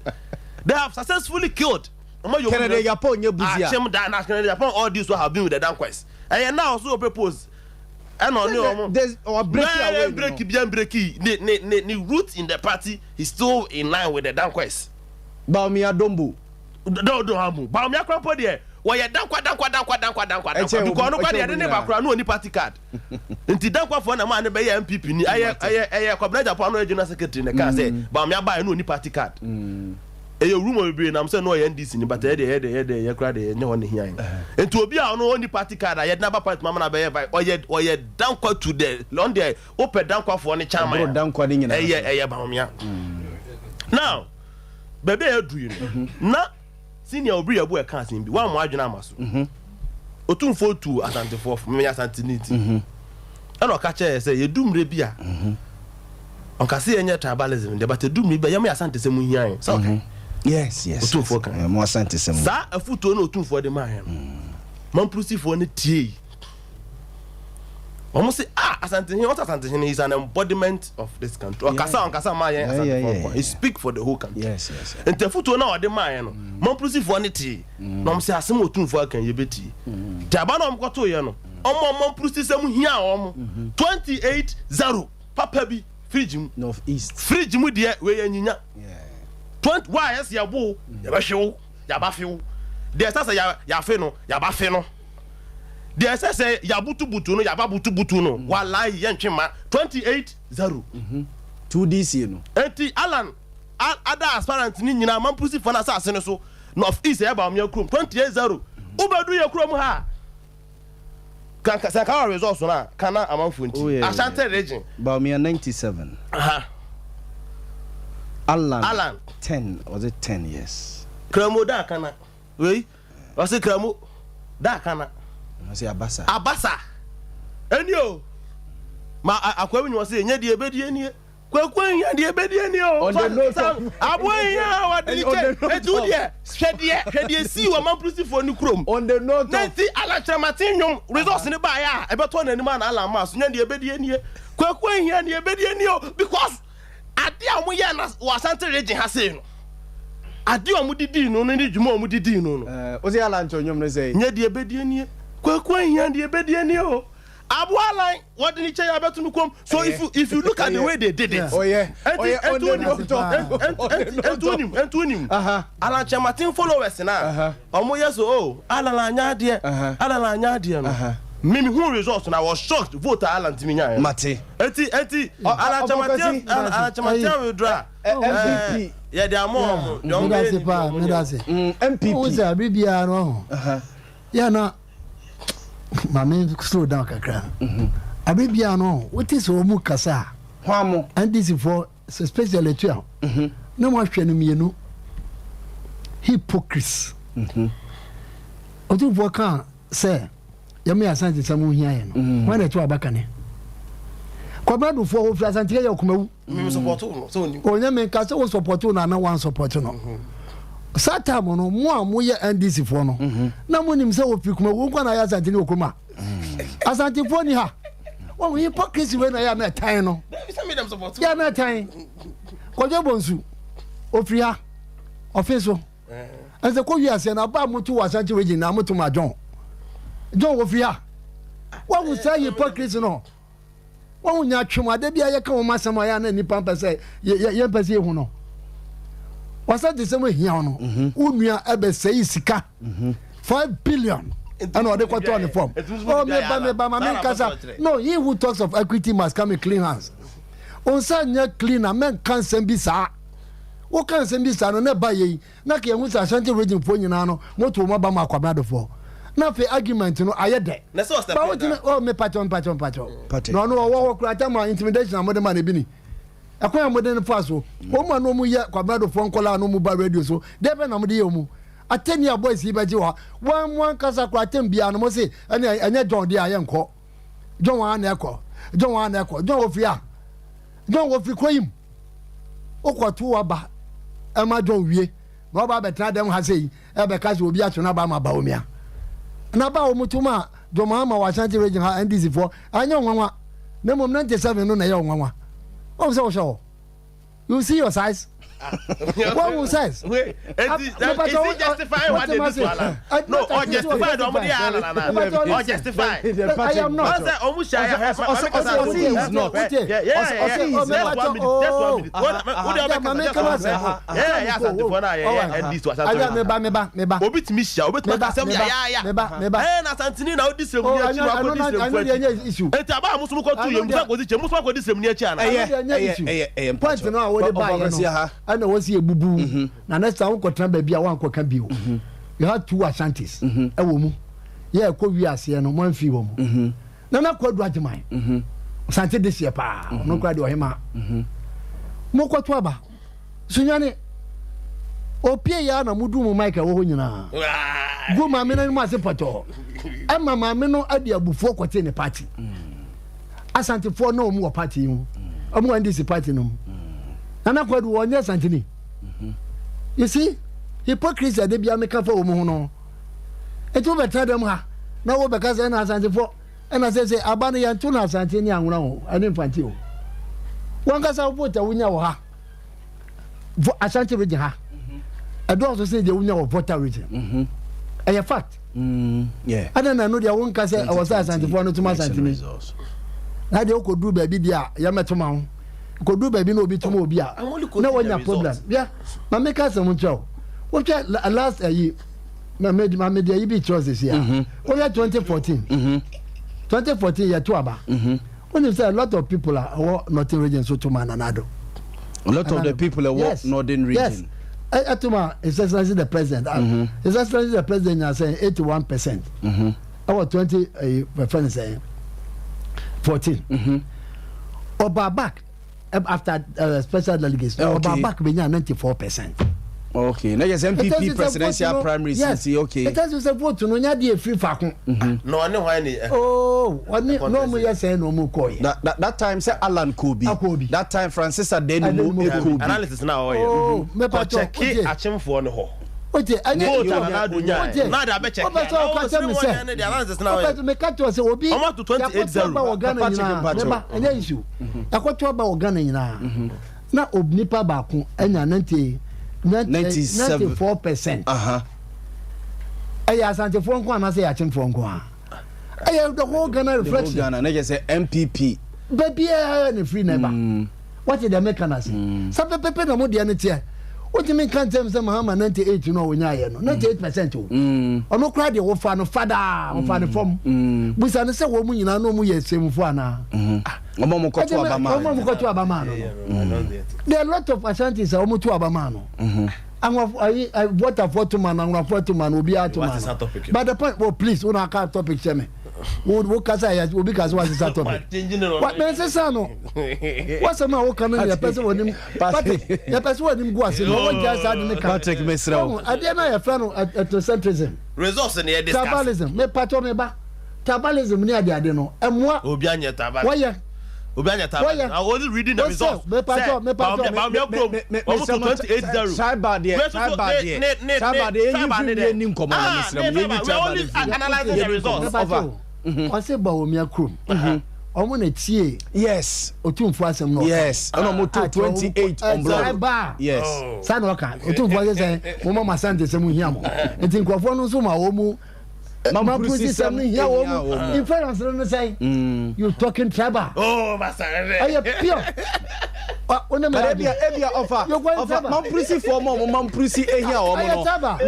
They have successfully killed. Kennedy Agyapong nyɛ Busia. Akyem da na Kennedy Agyapong all this while have been with the Danquahs. Ɛyɛ now so ɔpɛ post. Ɛna ɔne ɔmo. Ɔ break away no. Break bi break ne ne ne ne root in the party is still in line with the Danquahs. Bawumia Dombo. No no amu. Bawumia kora mpo deɛ wɔyɛ dankwa dankwa dankwa dankwa dankwa dankwa because ɔno kora deɛ yɛde ne ba kora no ɔni party card nti dankwafoɔ na maa ne bɛyɛ NPP ni ɛyɛ ɛyɛ ɛyɛ Kwabena Agyapong ano yɛ general secretary na ɛkaa sɛ Bawumia baeɛ no ɔni party card ɛyɛ rumor bebree nam sɛ no ɔyɛ NDC ni but ɛyɛ deɛ ɛyɛ deɛ ɛyɛ deɛ ɛyɛ kora deɛ ɛnyɛ hɔ ne hia yɛn nti obi a ɔno ɔni party card a yɛde n'aba party mama na bɛyɛ vice ɔyɛ ɔyɛ dankwa to the ɔn deɛ wopɛ dankwafoɔ ne chairman ɛyɛ ɛyɛ Bawumia now. Baabi a yɛaduru yi no, na senior Obiri Abu ɛka asɛm bi, wammɔ adwene ama so. Otumfoɔ tuu Asantefoɔ fo, meyɛ Asanteni nti. Ɛna ɔka kyerɛɛ sɛ yɛdu mmerɛ bi a, ɔnka sɛ yɛnyɛ tribalism deɛ, but ɛdu mmerɛ bi a yɛma yɛ Asantesɛm ho hia yɛn. Sɛ ɔka. Yes, yes. Otumfoɔ ka. Mo Asantesɛm. Saa afutuo no Otumfoɔ de maa yɛn no, Mampurusifoɔ no tiei. Wɔn se ah Asantehene, wɔn sɛ Asantehene is an embodiment of this country. Ɔkasa ɔnkasa maa yɛn Asantefoɔ nko. He speak for the whole country. Yes, yes. Nti afutuo no a ɔde maa yɛn no, Mampurusifoɔ no tee. Na wɔn se asɛm a Otumfoɔ aka yi yɛbɛtie. Nti aba no a wɔkɔtoo yɛn no, wɔn a Mampurusisɛm hia wɔn 28 zero papa bi fridge mu. North East. Fridge mu deɛ wei yɛ nyinya. 20 wa a yɛse yɛbo wo, yɛbɛhwe wo, yɛabafe wo. Deɛ ɛsɛ sɛ yɛafe no, yɛabafe no. Deɛ ɛsɛ sɛ yɛabutubutu no, yɛababutubutu no. Walayi, yɛntwe mma. 28 zero. To DC no. Enti Allan, other aspirants no nyinaa, Mampurusifoɔ no asase no so, North East ɛyɛ Bawumia kurom, 28 zero. Wobɛdu yɛ kurom ha a, kanka sɛ nka wɔ results no a, ka na amanfoɔ nti. Oh, yeah, Ashanti region. Bawumia 97. Aha. Alan. Alan. 10, was it 10 years? Kramo da akana. Wei, ɔse Kramo da akana. Ɔse Abasa. Abasa. Ɛni o. Ma akwa bi nyɛ ɔse ɛnyɛ deɛ ɛbɛdie nie. Kwaku ahia deɛ ɛbɛdie nie o. On the note of. Aboa ahia wɔde ne kyɛ. Eti wo deɛ hwɛ deɛ hwɛ deɛ sii wɔ mamprosifoɔ ne kurom. On the note of. Na nti Alan Kyerematen nnwom results ne baeɛ a ɛbɛtɔ n'anim a na Alan maa so nyɛ deɛ ɛbɛdie nie. Kwaku ahia deɛ ɛbɛdie nie o because Ade a wɔyɛɛ no wɔ Asante region ha sei no, ade a wɔde dii no no ne dwuma a wɔde dii no no. Eh, wo se Alan to nnwom no sɛn? Nyɛ deɛ ɛbɛdi anie. Kwaku ahia deɛ ɛbɛdi anie o. Aboa Alan, wɔde ne kyɛ yɛ abɛto no kom. So if you, if you look at the way they did it. Ɔyɛ, Enti, ɔyɛ enti on the wonim, note of, on the note enti of. wonim, enti wonim. Aha. Alan Kyerematen followers no a, wɔn yɛ so, oh, Alan anyɛ adeɛ, Alan anyɛ adeɛ no. Me me hu results no, I was shocked vote a Alan tumi nyaeɛ no. Mate. Eti eti Alan Kyerematen Alan Kyerematen withdraw a, NPP. yɛde ama wɔn, deɛ wɔn bɛyɛ Medase ni deɛ paa, wɔn nyɛ. medase. NPP. Wohu sɛ abere biara no ɔho. Yɛ na ma me slow down kakra. Abere biara no ɔho, wote sɛ wɔn mu kasa a. Hwan mo? NDC foɔ especially Atua. Na wɔn ahwɛ no mmienu. Hypocrites. Otumfoɔ kaa sɛ yɛma yɛ Asante sɛm ho hia yɛ no, mm. hwan na ɛto aba kane? Kwabena Dufoɔ wɔfiri Asante yɛ ɔkumawu. Ɔnyɛ me nka sɛ wo sɔpɔto no ana wan sɔpɔto no. Mm-hmm. Saa time no mo a moyɛ NDC foɔ no mm-hmm. na monim sɛ wɔfiri kumawu nkwa na ayɛ Asante ne wɔ kurom a mm. Asantefoɔ ni ha. Wɔn hypocrisy wei na yɛ ana ɛtan no. Yɛ ana ɛtan. Kwadwo Bonsu ofiri ha ɔfe so. Ɛsɛ kɔ wiase na ba mo to wɔ Ashanti region na mo to ma John. John wɔ fi ha. Wɔn ho sɛ hypocrisy no. Wɔn ho nya twem ade bi a yɛka wɔn asɛm a yɛ na nipa mpɛ sɛ yɛ yɛ mpɛ sɛ ehu no. Wɔsɛ te sɛ mo ehia no. Mhm. Wo nua ɛbɛ sɛ yi sika. 5 billion ɛna ɔde kɔtɔ ne fam. Oh me ba me ba ma me nkasa. No, he who talks of equity must come with clean hands. Onsa nyɛ clean na mɛnka nsɛm bi saa. Woka nsɛm bi saa no na ɛba yei na ka yɛhu sɛ Ashanti region foɔ nyinaa no moto wɔn aba ma Kwabena Adofoɔ na afei argument no ayɛ dɛ ba wotumi oh mepakyɛw mepakyɛw mepakyɛw na ɔno ɔwɔ hɔ koraa tama intimidation a mode ma no ebi ni ɛkwan a mode no fa so wɔn mu a na wɔn yɛ Kwabena Adofoɔ nkɔla a na wɔn ba radio so deɛ bɛn na mode yɛ wɔn atɛni a boys yi bɛgye wɔ wɔn mo ankasa koraa atɛm biara no mo se ɛne ɛnyɛ John deɛ a yɛnkɔ John wɔn a na ɛkɔ John wɔn a na ɛkɔ John wɔ fie a John wɔ firi kuro yi mu wokɔto waba ɛma John wie na ɔba abɛtena dɛm ha sɛ yi ɛbɛka sɛ obi ato n'aba ama Bawumia na ba wɔn to ma John Mahama wɔ Ashanti region ha NDC foɔ anyɛ nwanwa na mmom 97 no na ɛyɛ nwanwa wɔn sɛ wɔhwɛ hɔ. You see your size? What will size? Wait, is, is he justifying what they do to Alan? No, or justify the Omudi Alan. Or justify. I am not. Ɔsɛ he is not. Yeah, yeah, yeah. Just 1 minute. Just 1 minute. What do you make? Yeah, yeah, Asante na yeah, NDC to Asante. Meba, meba, meba. Obi timi hyia, obi timi kasa mu ya ya ya. Meba, meba. Eh, na Asante ni na odi srem ni akyi, na akodi srem fu akyi. Enti aba musu kɔ tu yɛ, musu akodi kyɛ, musu akodi srem ni akyi ana. Ɛyɛ, ɛyɛ, ɛyɛ, ɛyɛ. Point no a wɔde ba yɛ no, ɛna wɔsi ebubu. Na next time wokɔtena baabi a wankɔka bio. You had two Ashantis ɛwɔ mu. Yɛ ɛkɔ wi aseɛ no, mo amfi wɔ mu. Nana Kwadu Agyeman, Asante de seɛ paa, ɔno koraa deɛ ɔhema. Mokɔto aba. Sunyani, opie yɛ na mudu mu mic ɛwɔ hɔ nyinaa. Gu maame no anim ase pɔtɔɔ. Ɛma maame no de abufuo kɔtee ne party. Asantefoɔ na wɔn wɔ party yi mu. Wɔn wɔ NDC party no mu. Nana Kwadu wɔnyɛ Asanteni. You see, hypocrisy a de bia meka fa wɔn ho no. Eti wobɛtena dɛm ha na wobɛka sɛ ɛna Asantefoɔ ɛna sɛ sɛ aba no yɛnto no Asante ne Anwona o ɛne Mfante o. Wankasa wo vote a wonya wɔ ha Ashanti region ha ɛdɔɔso sen deɛ wonya wɔ Volta region. Mhm. Ɛyɛ fact. Ɛna na ɛno deɛ wonka sɛ ɛwɔ sɛ Asantefoɔ no toma Asanteni. Na deɛ wokɔduru baabi deɛ a yɛmɛtoma ho. Kɔduru baabi na obi toma obi a na wanya problem. Yeah, ma meka asɛm nkyerɛ wo. Wohwɛ last ayi ma me ma me deɛ yi bi kyerɛ sisi a. Wohwɛ 2014. 2014 yɛto aba. Wonim sɛ a lot of people a ɛwɔ northern region so to ma Nana Addo. A lot of the people ɛwɔ yes, northern region. Yes, ɛto ma His Excellency the President. Mm -hmm. His Excellency the President nya sɛ 81%. Mm-hmm. Ɛwɔ 20 ɛyi fɛn sɛ 14. Mm-hmm. Ɔba back. After special delegates no, ɔbaa back bɛnyaa 94%. Okay, na kyerɛ sɛ NPP presidential primaries nti okay. It tells you sɛ vote no nya deɛ efiri faako. Na ɔne hwan ne. Oh, ɔne na ɔmo yɛ sɛn na ɔmo kɔɔ yɛ. That, that, that time sɛ Alan kɔɔ bi. Akɔɔ bi. That time Francis Adenumo kɔɔ bi. Analysis na ɔyɛ. Oh, mepatɔ. Kɔkyɛke akyemfoɔ no hɔ. Oye, ɛnyɛ vote a Nana Addo nyae na ade abɛkyɛke a, na ɔwɔ sɛ me sɛ wopɛ sɛ meka kyerɛ sɛ obi yɛakɔto aba wɔ Ghana nyinaa meba ɛnyɛ issue yɛakɔto aba wɔ Ghana nyinaa na onipa baako anya 90 94 percent ɛyɛ Asantefoɔ nko anaasɛ ɛyɛ Akyemfoɔ nko a ɛyɛ the whole Ghana reflection the whole Ghana na kyerɛ sɛ NPP baabiara na ɛfiri na ɛba. Wate deɛ meka no ase? Sa pɛpɛpɛ na mo deɛ no teɛ. Wontumi nka nkyerɛ me sɛ Mahama 98 no a ɔnyaeɛ no, 98 percent o. Ɔno koraa deɛ wɔfa no fadaa, wɔfa no fam. Busa no sɛ wɔn mu nyinaa na wɔn yɛ Sɛmufoɔ anaa? Wɔn a wɔkɔto aba maa no. Wɔn a wɔkɔto aba maa no no. There are a lot of Ashantis a wɔto aba maa no. Anwafo ayi Votafoɔ to ma no, Anwonafoɔ to ma no, obiara to ma no. But the point, oh please, wo na aka topic kyerɛ me. Wo wo kasa yɛ obi kasa wa sisa topic. Wa mɛ sisa no. Wasɛm a woka no yɛ pɛ sɛ wɔnim Patrick yɛ pɛ sɛ wɔnim gu ase no wɔn gya saa de ne ka. Patrick mesrɛ wo. Adeɛ no a yɛfrɛ no ethnocentrism. Results ne yɛ discuss. Tribalism me patɔ me ba. Tribalism ne ade ade no ɛmoa. Obi anyɛ tribalism. Wɔyɛ. Obi anyɛ tribalism. I only reading the results. Me patɔ me patɔ. Bawumia kurom wɔn to 28-0. Tribal deɛ tribal deɛ tribal deɛ yɛnyi firi mu yɛnni nkɔmɔ no mesrɛ mo yɛnyi tribal deɛ firi mu. Analyzing the results. Over. Ɔsɛ Bawumia kurom. Ɔmo na tie. Yes. Otumfuo asɛm na ɔka. Yes. Ɛna ɔmo to 28 on block. Yes. Saa na ɔka. Otumfuo sɛ sɛ mo ma mo asante sɛm hia mo. Nti nkurɔfoɔ no nso ma wɔn mu. Mamprusi sɛm no hia wɔn mu. Inference no ne sɛn? You talking tribal. Oh, masa. Ɛyɛ pure. But ebia ebia ɔfa ɔfa mamprusi foɔ mu ɔmo mamprusi ehia wɔn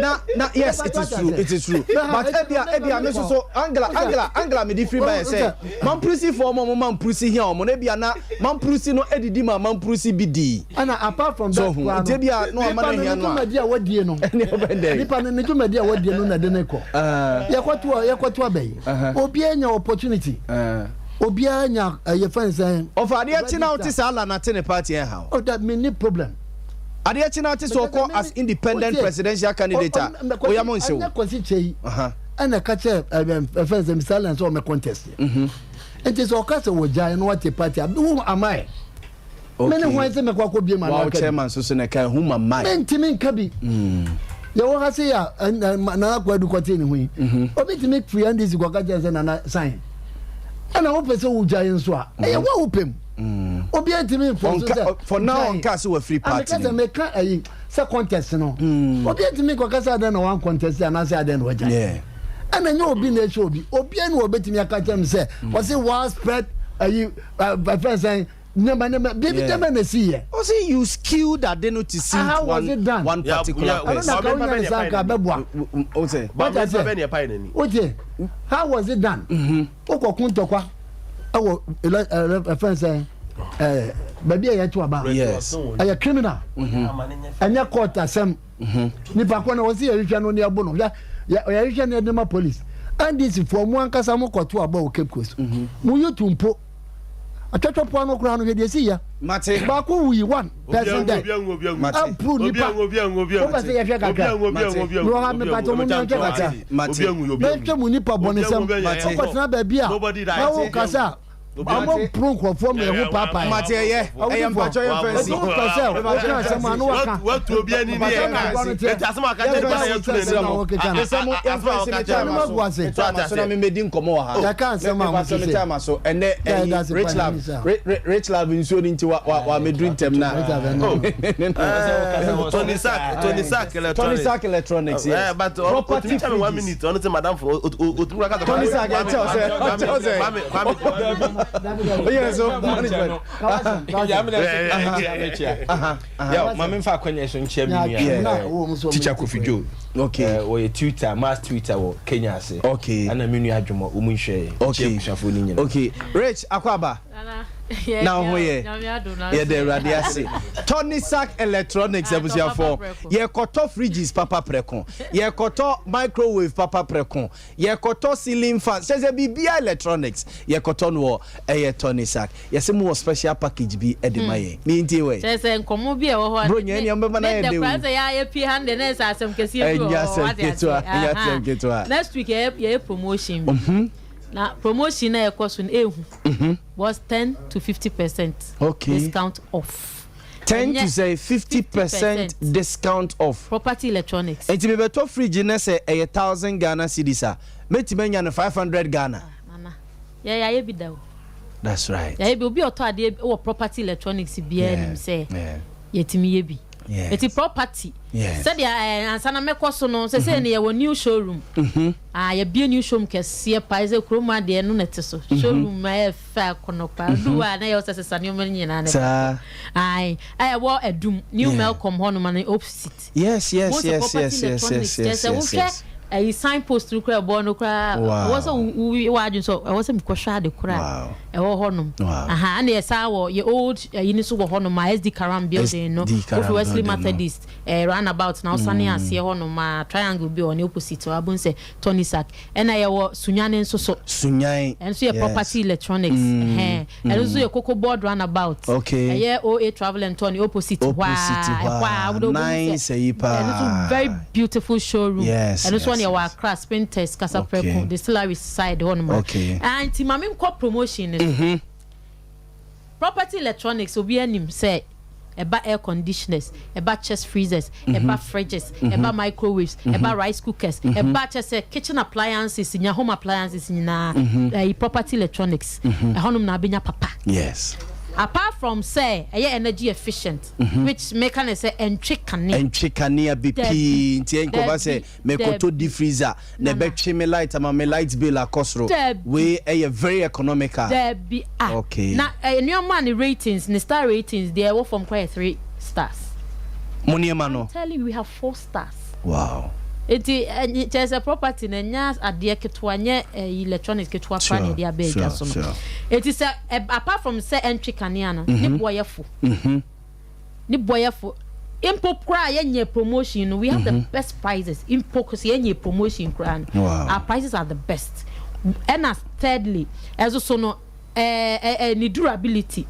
no na na yes it is true it is true but ebia ebia me soso Angela Angela Angela me di firi ba yɛ sɛ mamprusi foɔ mu ɔmo mamprusi hia wɔn no ebia na mamprusi no edidi ma mamprusi bi di. Ɛna apart from that koraa no, ebia na ɔma no hia no a nipa no ne dwumadi a wadie no nipa no ne dwumadi a wadie no na ɛde ne kɔ yɛkɔto yɛkɔto aba yi obiara nya opportunity. Obiara nya ɛyɛ fɛn sɛn. Ɔfa adeɛ kye na wote sɛ Allah na te ne party ɛnha wo. Oh that me ni problem. Adeɛ kye na wote sɛ ɔkɔ as independent presidential candidate a oyam nse wo. Ɛnyɛ Kwasi Kyei ɛna ɛka kyerɛ ɛfɛn sɛ Mister Allen sɛ ɔmɛ contest. Nti sɛ ɔka sɛ wɔgyae na wate party a who am I? Me ne hwan sɛ mɛkɔ akɔ bie ma no aka bi. Chairman so so na ɛka who am I? Mentumi nka bi. Yɛwɔ ha se a Nana Kwadu kɔtee ne ho yi. Obi tumi firi NDC kɔka kyerɛ sɛ Nana sign. Ɛna wopɛ sɛ wogyae nso a, ɛyɛ wo a wopɛ mu. Obiara ntumi mfɔ so sɛ. For now ɔnka sɛ wafiri party no mu. Meka sɛ meka ayi sɛ contest no. Obiara ntumi nkɔka sɛ adɛn na wan contest anaasɛ adɛn na wagyae. Ɛna nyɛ obi na ɛhyɛ obi. Obiara ni wɔbɛtumi aka kyerɛ me sɛ ɔse widespread ayi ɛfɛn sɛn nneɛma nneɛma biribi nneɛma na esi yɛ. Ɔsi you skewed ade no to suit How was one it done? one particular Ɛno person. na ka wonya ne saa nka bɛboa. Ose. Wate aseɛ? Wotie? How was it done? Wokɔ ko ntɔkwa ɛwɔ elɛ ɛlɛ ɛfɛn sɛ ɛɛ baabi a yɛto aba. Yes. Ɛyɛ criminal. Ɛnyɛ court asɛm. Nipa kɔ na wɔsi yɛhwehwɛ no ne ɛbo no hwɛ yɛhwehwɛ no yɛde ma police. NDC foɔ mo ankasa mo kɔto aba wɔ Cape Coast. Mo youth mpo. Atwatwapoa no koraa no hwɛ deɛ ɛsi yɛ. Mate. Baako wuyi one person dead. Mate. Aburu nipa. Wopɛ sɛ yɛhwɛ kakra. Mewɔ ha mepatɛ mo mehwɛ kakra. Mate. Mehwɛ mo nipa bɔnesɛm. Wokɔtena baabi a na wokasa a ɔmo mporo nkurɔfoɔ ma ɛho paapae. Mate ɛyɛ. Ɛyɛ mpakyɛ yɛn fɛn si. Ɛti wopɛ sɛ woka asɛm a na waka. Watu obi ani ni yɛ ka. Eti asɛm a ɔka kyerɛ nipa na yɛtu n'ani. Mesɛ mo yɛn fɛn si me kyɛ ma so. Kyɛ so na me medi nkɔmɔ wɔ ha. Yɛka asɛm a mo sisi. Me kyɛ so ɛnɛ ɛyi rich love rich love nsuo ni nti wa wa wa meduru ntɛm na. Tony Sack Tony Sack electronics. Tony Sack electronics yes. Eh, but property otumi kyɛ me one minute ɔno sɛ madam fo otumi kura kasa. Tony Sack ɛkyɛw sɛ ɛkyɛw sɛ. Kwame Kwame. Oyɛ so management. Yaw, ma memfa akwanya so nkyia me nua Teacher Kofi Joe. Okay. Eh, wɔyɛ tutor, maths tutor wɔ Kenya ase. Okay. Ɛna me nua Adwuma, wɔn nhwɛ yɛn. Okay. Nkyia abusuafoɔ no nyinaa. Okay. Rich Akwaba. Nana. Na wo ho yɛ? Yɛda Awurade ase. Tonisac Electronics abusuafoɔ, yɛkɔtɔ fridges papa prɛko, yɛkɔtɔ microwave papa prɛko, yɛkɔtɔ ceiling fan, kyerɛ sɛ biribiara electronics yɛkɔtɔ no wɔ ɛyɛ Tonisac. Yɛse mo wɔ special package bi de ma yɛn. Ne ntie wɛ. Kyerɛ sɛ nkɔmmɔ bi a ɛwɔ hɔ a. Bro nyɛ nea ɔbɛma no ayɛ dɛ o. Ne dɛ koraa sɛ yɛayɛ pie ha no deɛ na ɛsɛ asɛm kɛseɛ bi wɔ hɔ. Ɛnyɛ asɛm ketewa, ɛnyɛ asɛm ketewa. Next week yɛyɛ promotion bi. Na promotion na ɛkɔ so no ehu. Was 10 to 50% discount off. 10 to sɛ 50% discount off. Property electronics. Nti mebɛtɔ fridge na sɛ ɛyɛ 1000 Ghana cedis a, mɛtumi anya no 500 Ghana. Ah, nana, yɛ yɛayɛ bi da o. That's right. Yɛayɛ bi, obi a ɔtɔ adeɛ wɔ property electronics biara nim sɛ yɛtumi yɛ bi. Eti property. Sɛdeɛ eh, ansa na mɛkɔ so no, sɛ sɛ ne yɛwɔ new showroom. Ah, yɛbie new showroom kɛseɛ paa, sɛ kurom adeɛ no na ɛte so. Showroom ayɛ fɛ akɔnɔ paa. Du hɔ a na yɛwɔ sɛ sesa nneɛma no nyinaa na Saa. Ae, ɛwɔ Adum, New Melcom hɔ nom ne opposite. Yes, yes, yes, yes, yes, yes, yes, yes, yes. Ɛyi sign post no koraa ɛbɔ no koraa. Ɛwɔ sɛ wo wo adwene sɛ ɛwɔ sɛ mekɔhwɛ ade koraa. Ɛwɔ hɔ nom. Aha, ɛna yɛsan wɔ yɛ old ɛyi no so wɔ hɔ nom a SD Karam building no. Wofi Wesley Methodist eh, roundabout na wosane aseɛ hɔ nom a triangle bi wɔ ne opposite hɔ abom sɛ Tony Sack. Ɛna yɛwɔ Sunyani nso so. Sunyan. Ɛno nso yɛ property electronics. Ɛhɛn. Ɛno nso yɛ Cocoa Board roundabout. Okay. Ɛyɛ OA Travel and Tour ne opposite hɔ a. Opposite hɔ a. Nice ɛyi paa. Ɛno nso very beautiful showroom. Yes. Ɛno nso ɔne yɛwɔ Accra Spintex Kasapreko Distillery side hɔ nom. Okay. Ah, nti ma menkɔ promotion no so. Mm-hmm. Property electronics obi anim sɛ ɛba air conditioners, ɛba chest freezers, ɛba fridges, ɛba microwaves, ɛba rice cookers, ɛba kyɛ sɛ kitchen appliances, nya home appliances nyinaa, ɛyi property electronics, ɛhɔnom na abɛnya papa. Yes. Apart from sɛ ɛyɛ energy efficient, which meka ne sɛ ɛntwe kanea. Ɛntwe kanea bi pii nti ɛnkɔba sɛ mekɔtɔ deep freezer na ɛbɛtwe me light ama me light bill akɔ soro. Wei ɛyɛ very economical. Dabi ah. Okay. Na eh, nneɛma ne ratings ne star ratings deɛ ɛwɔ fam koraa yɛ three stars. Mo nneɛma no. I'm telling you we have four stars. Wow. Eti eh, kyerɛ sɛ property no ɛnyɛ adeɛ ketewa nyɛ eh, electronics ketewa koraa na yɛde abɛ adwa so no. Eti sɛ eh, apart from sɛ ɛntwe kanea no, ne boɔ yɛ fo. Ne boɔ yɛ fo. Mpo koraa yɛnyɛ promotion no, we have the best prices. Mpo sɛ yɛnyɛ promotion koraa no, our prices are the best. Ɛna thirdly, ɛso so no, ɛɛ ɛɛ ne durability.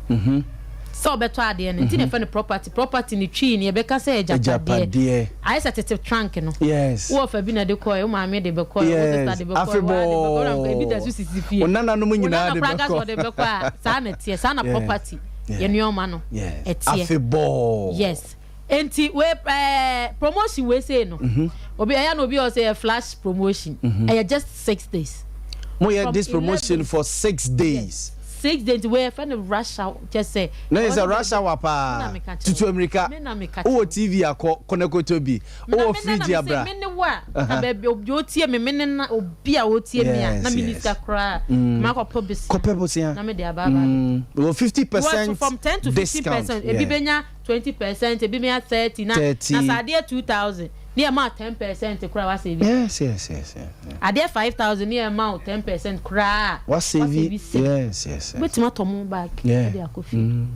Sɛ ɔbɛtɔ adeɛ no, nti na yɛfrɛ no property. Property no twii no yɛbɛka sɛ agyapadeɛ. Ayɛ sɛ tete trunk no. Yes. Wo ɔfa bi na de kɔɛ, wo maame de bɛkɔɛ, wo sista de bɛkɔɛ, wo ara de bɛkɔɛ, wo ebi da so sisi fie. Wo nananom nyinaa de bɛkɔ. Wo nana koraa ka sɛ ɔde bɛkɔ a, saa na ɛteɛ. Saa na property. yɛ nneɛma no ɛteɛ. Afebɔɔ. Yes. Enti we ɛɛ promotion wei sei no. Mhm. Obi ɛyɛ na obi ɔsɛ yɛ flash promotion. Mhm. Ɛyɛ just 6 days. Mo yɛ this promotion for 6 days. Yes. 6 days wei yɛfrɛ no rush hour kyɛ sɛ. Na yɛ sɛ rush hour paa. Tutu amirika. Wowɔ TV akɔ kɔnɛkɔtɔ bi. Wowɔ fridge abra. Me ne wo a na baabi obi otie me me ne na obi a otie me a na me ni sika koraa. Ma kɔpɛ bosia. Kɔpɛ bosia. Na me de aba aba. Wɔ 50% from 10 to 15%. Ebi benya 20%, ebi benya 30 na na sɛ adeɛ 2000 ne yɛ ma 10% koraa wa save. Yes. Adeɛ 5000 ne yɛ ma wo 10% koraa. Wa save. Yes. Wobɛtumi atɔ mo bag ɛde akɔ fie.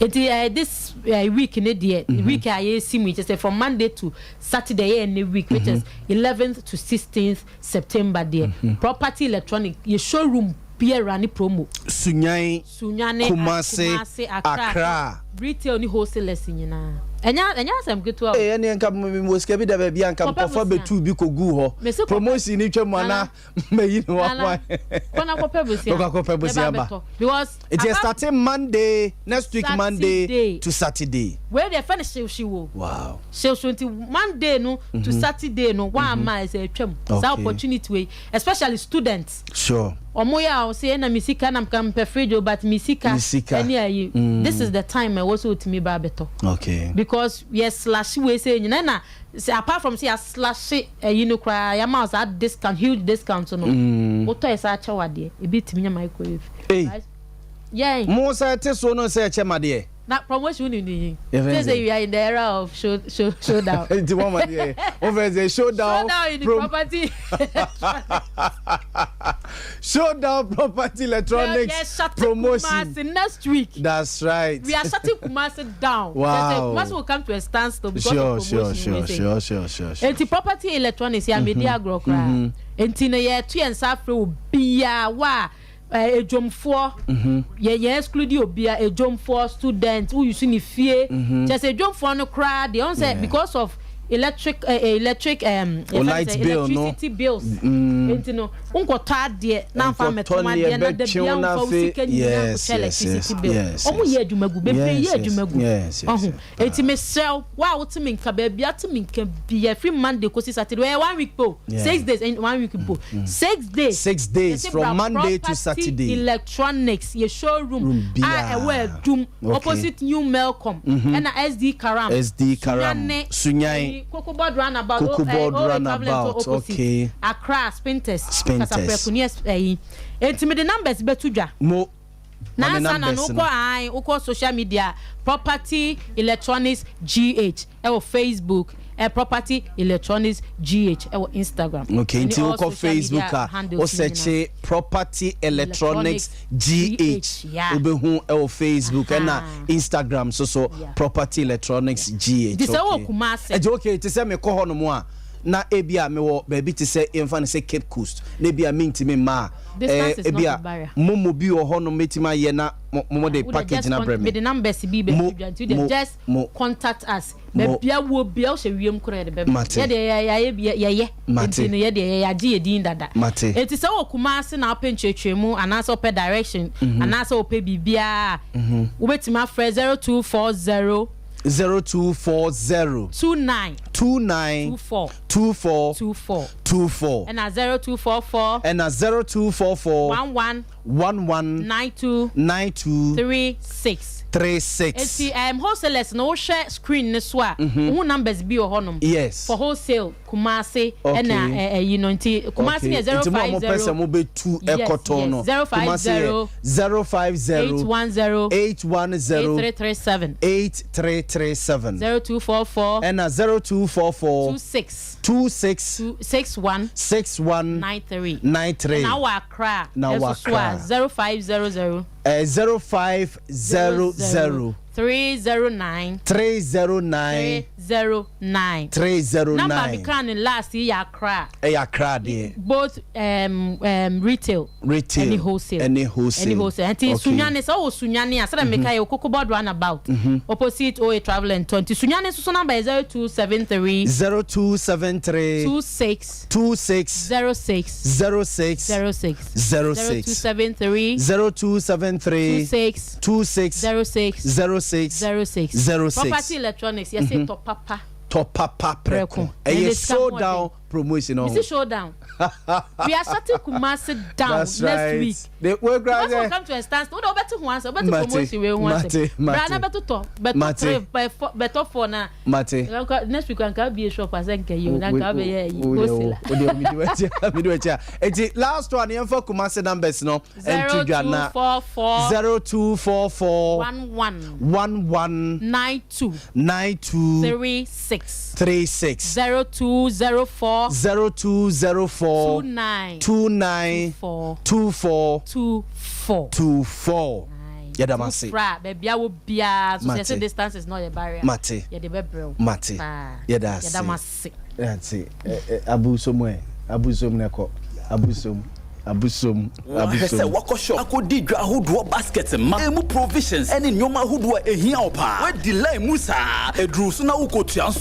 Eti this week ne deɛ week a yɛsi mu yi kyerɛ sɛ from Monday to Saturday yɛ ɛnɛ week which is 11th to 16th September deɛ property electronic yɛ showroom biara ne promo. Sunyani, Sunyani, Kumasi, Accra. Retail ne wholesalers nyinaa. Ɛnyɛ ɛnyɛ asɛm ketewa o. Ee ɛneɛ nka mewɔ sika bi da baabi a nka mekɔfa bɛtuu bi kɔguu hɔ. Promotion no twam a na mayi no ama. Kɔ na kɔpɛ bosia. Mekɔ akɔpɛ bosia ba. Because Nti ɛstate Monday, next week Monday to Saturday. Wei deɛ ɛfɛ no hyewhyew o. Wow. Hyewhyew nti Monday no to Saturday no wamma ɛsɛ atwam. Saa opportunity wei especially students. Sure. Ɔmo yɛ a ɔsɛ ɛna me sika na mka mepɛ fridge o but me sika ɛne ayi. This is the time ɛwɔ sɛ otumi ba abɛtɔ. Okay. Because yɛ slash wei sɛ nyina ɛna sɛ apart from sɛ yɛ slash ɛyi no koraa yɛama wo saa discount, huge discount no. Wotɔ yɛ saa kyɛw adeɛ ebi tumi nya microwave. Ei. Yɛn. Mo sɛ te so no sɛ ɛkyɛ ma deɛ. Na promotion ni ni. Say say we are in the era of show show showdown. Nti mo ma deɛ. Mo fɛ sɛ showdown. Showdown in the property. Showdown Property Electronics promotion. Kumasi next week. That's right. We are shutting Kumasi down. Wow. Kumasi will come to a standstill because of promotion. Sure. Enti Property Electronics yɛ amedi agorɔ koraa. Enti no yɛto yɛn nsa afrɛ obiara wa edwomfoɔ, yɛ exclude obiara, edwomfoɔ, student woyusu ne fie, kyɛ sɛ edwomfoɔ no koraa deɛ ɔn sɛ because of electric O yɛfrɛ no light sɛ bill no. Electricity bills. Nti no nkɔtɔ adeɛ na nfa Nkɔtɔ mɛtɔn neɛ adeɛ na da bɛtwe bia wo na nfa wo afei- sika nyinaa nkɔtɔ electricity bill. Ɔmo yɛ adwuma gu bebree, yɛ adwuma gu. Ɔho eti mesrɛw wo a wote me nka, baabi ate me nka bia, firi Monday kɔsi Saturday, wɔyɛ one week po, 6 days, one week po, 6 days. 6 days Yɛsɛ from bra Monday to Property Saturday. Electronics yɛ showroom Room a biara. ɛwɔ Adum, opposite New Melcom, ɛna SD Karam. SD Karam. Sunyani. Sunyani. Cocoa Board roundabout. Cocoa Board OA roundabout, Travel opposite. Accra Spintex. Spintex. Kasaprɛko ne ɛyi. Enti mede numbers bɛto dwa. Mo na mame ansa na no numbers wokɔ no. Ae, wokɔ social media, Property Electronics GH ɛwɔ Facebook, Property Electronics GH ɛwɔ Instagram. Okay, Ɛne nti all wokɔ social media Facebook a, handles wo search Property Electronics GH, wobɛhu ɛwɔ Facebook, ɛna Instagram so so Property Electronics GH. Nti sɛ wɔ Kumase. Ɛnti okay, te sɛ mekɔ hɔ nom a, na ebi a mewɔ baabi te sɛ yɛmfa no sɛ Cape Coast, na ebi a mentumi mma a, Distance is ebi not a a barrier. Momo bi wɔ hɔ nom mɛtumi ayɛ na mo de Wode package just na brɛ me. Mede numbers bi Mo- bɛto dwa, nti wode mo- just mo- contact us. Mo- Baabia wo bia wohyɛ wiem koraa, yɛde bɛbrɛ. Mate. Yɛde yɛyɛ bi yɛyɛ. Mate. Nti no yɛde yɛyɛ agye yɛ din dada. Mate. Enti sɛ wɔ Kumase na wopɛ nkyerɛkyerɛmu anaasɛ wopɛ direction anaasɛ wopɛ biribiaa, wobɛtumi afrɛ 0240 0240 29 29 24 24 24 24. Ɛna 0244 ɛna 0244 11 11 92 92 36. 36. Eti wholesalers no, wohwɛ screen ne so a, wohu numbers bi wɔ hɔnom for wholesale Kumase. Ɛna ɛyi no, nti Kumase yɛ zero Nti mo a five mopɛ sɛ zero mobɛtu ɛkɔtɔn no, zero five Kumase zero yɛ 050 810 810 8337. 8337. 0244 ɛna 0244 26 26 61 61 93. 93. Na wɔ Accra Na wɔ ɛso so a, Accra. 0500 0500 309 309 309. 309. Number mi kan ne last yi yɛ Accra. Ɛyɛ Accra deɛ. Both retail retail ɛne wholesale. Ɛne wholesale. Ɛne wholesale. Nti Sunyani, sɛ ɔwɔ Sunyani a, sɛdeɛ meka yɛ Cocoa Board roundabout, opposite OA Travel and Tour. Nti Sunyani nso so number yɛ 0273 0273 26 26 06 06 06. 06. 0273 0273 26 26 06 06 06. 06. Property Electronics, yɛsɛ tɔ papa Tɔ papa prɛko. Prɛko. Ɛyɛ Ɛnde sika showdown promotion. You see, showdown, we are shutting Kumasi down That's next right. week. The we Because we come to a standstill. Wode wobɛte ho asɛm, wobɛte Mate, promotion wei ho asɛm. mate, Bra mate. na bɛtotɔ, bɛtɔ Mate. three, bɛ four, bɛtɔ four na. Mate. Next week anka bie shop asɛ nka yi o, na nka bɛyɛ yi wholesaler. Mede wakyi a, enti last one, yɛmfa Kumase numbers no ɛnto dwa na 0244 0244 11 11 92 92 36. 36. 0204 0204 29 29 24 24 24. 24. Yɛda m ase. Fra baabi a wɔ biara so, sɛ Mate. sɛ distance is not a barrier. Mate. Yɛde bɛbrɛ wo. Mate. Paa. Yɛda ase. Yɛda mo ase. Ate abusom ɛ abusom na ɛkɔ abusom abusom. Wahwɛ sɛ Abusom. wakɔ shop akɔdi dwa ahodoɔ, basket ma emu provisions ɛne nneɛma ahodoɔ a ɛhia wo paa, wadi line mu saa, ɛduru so na wokɔtua nso.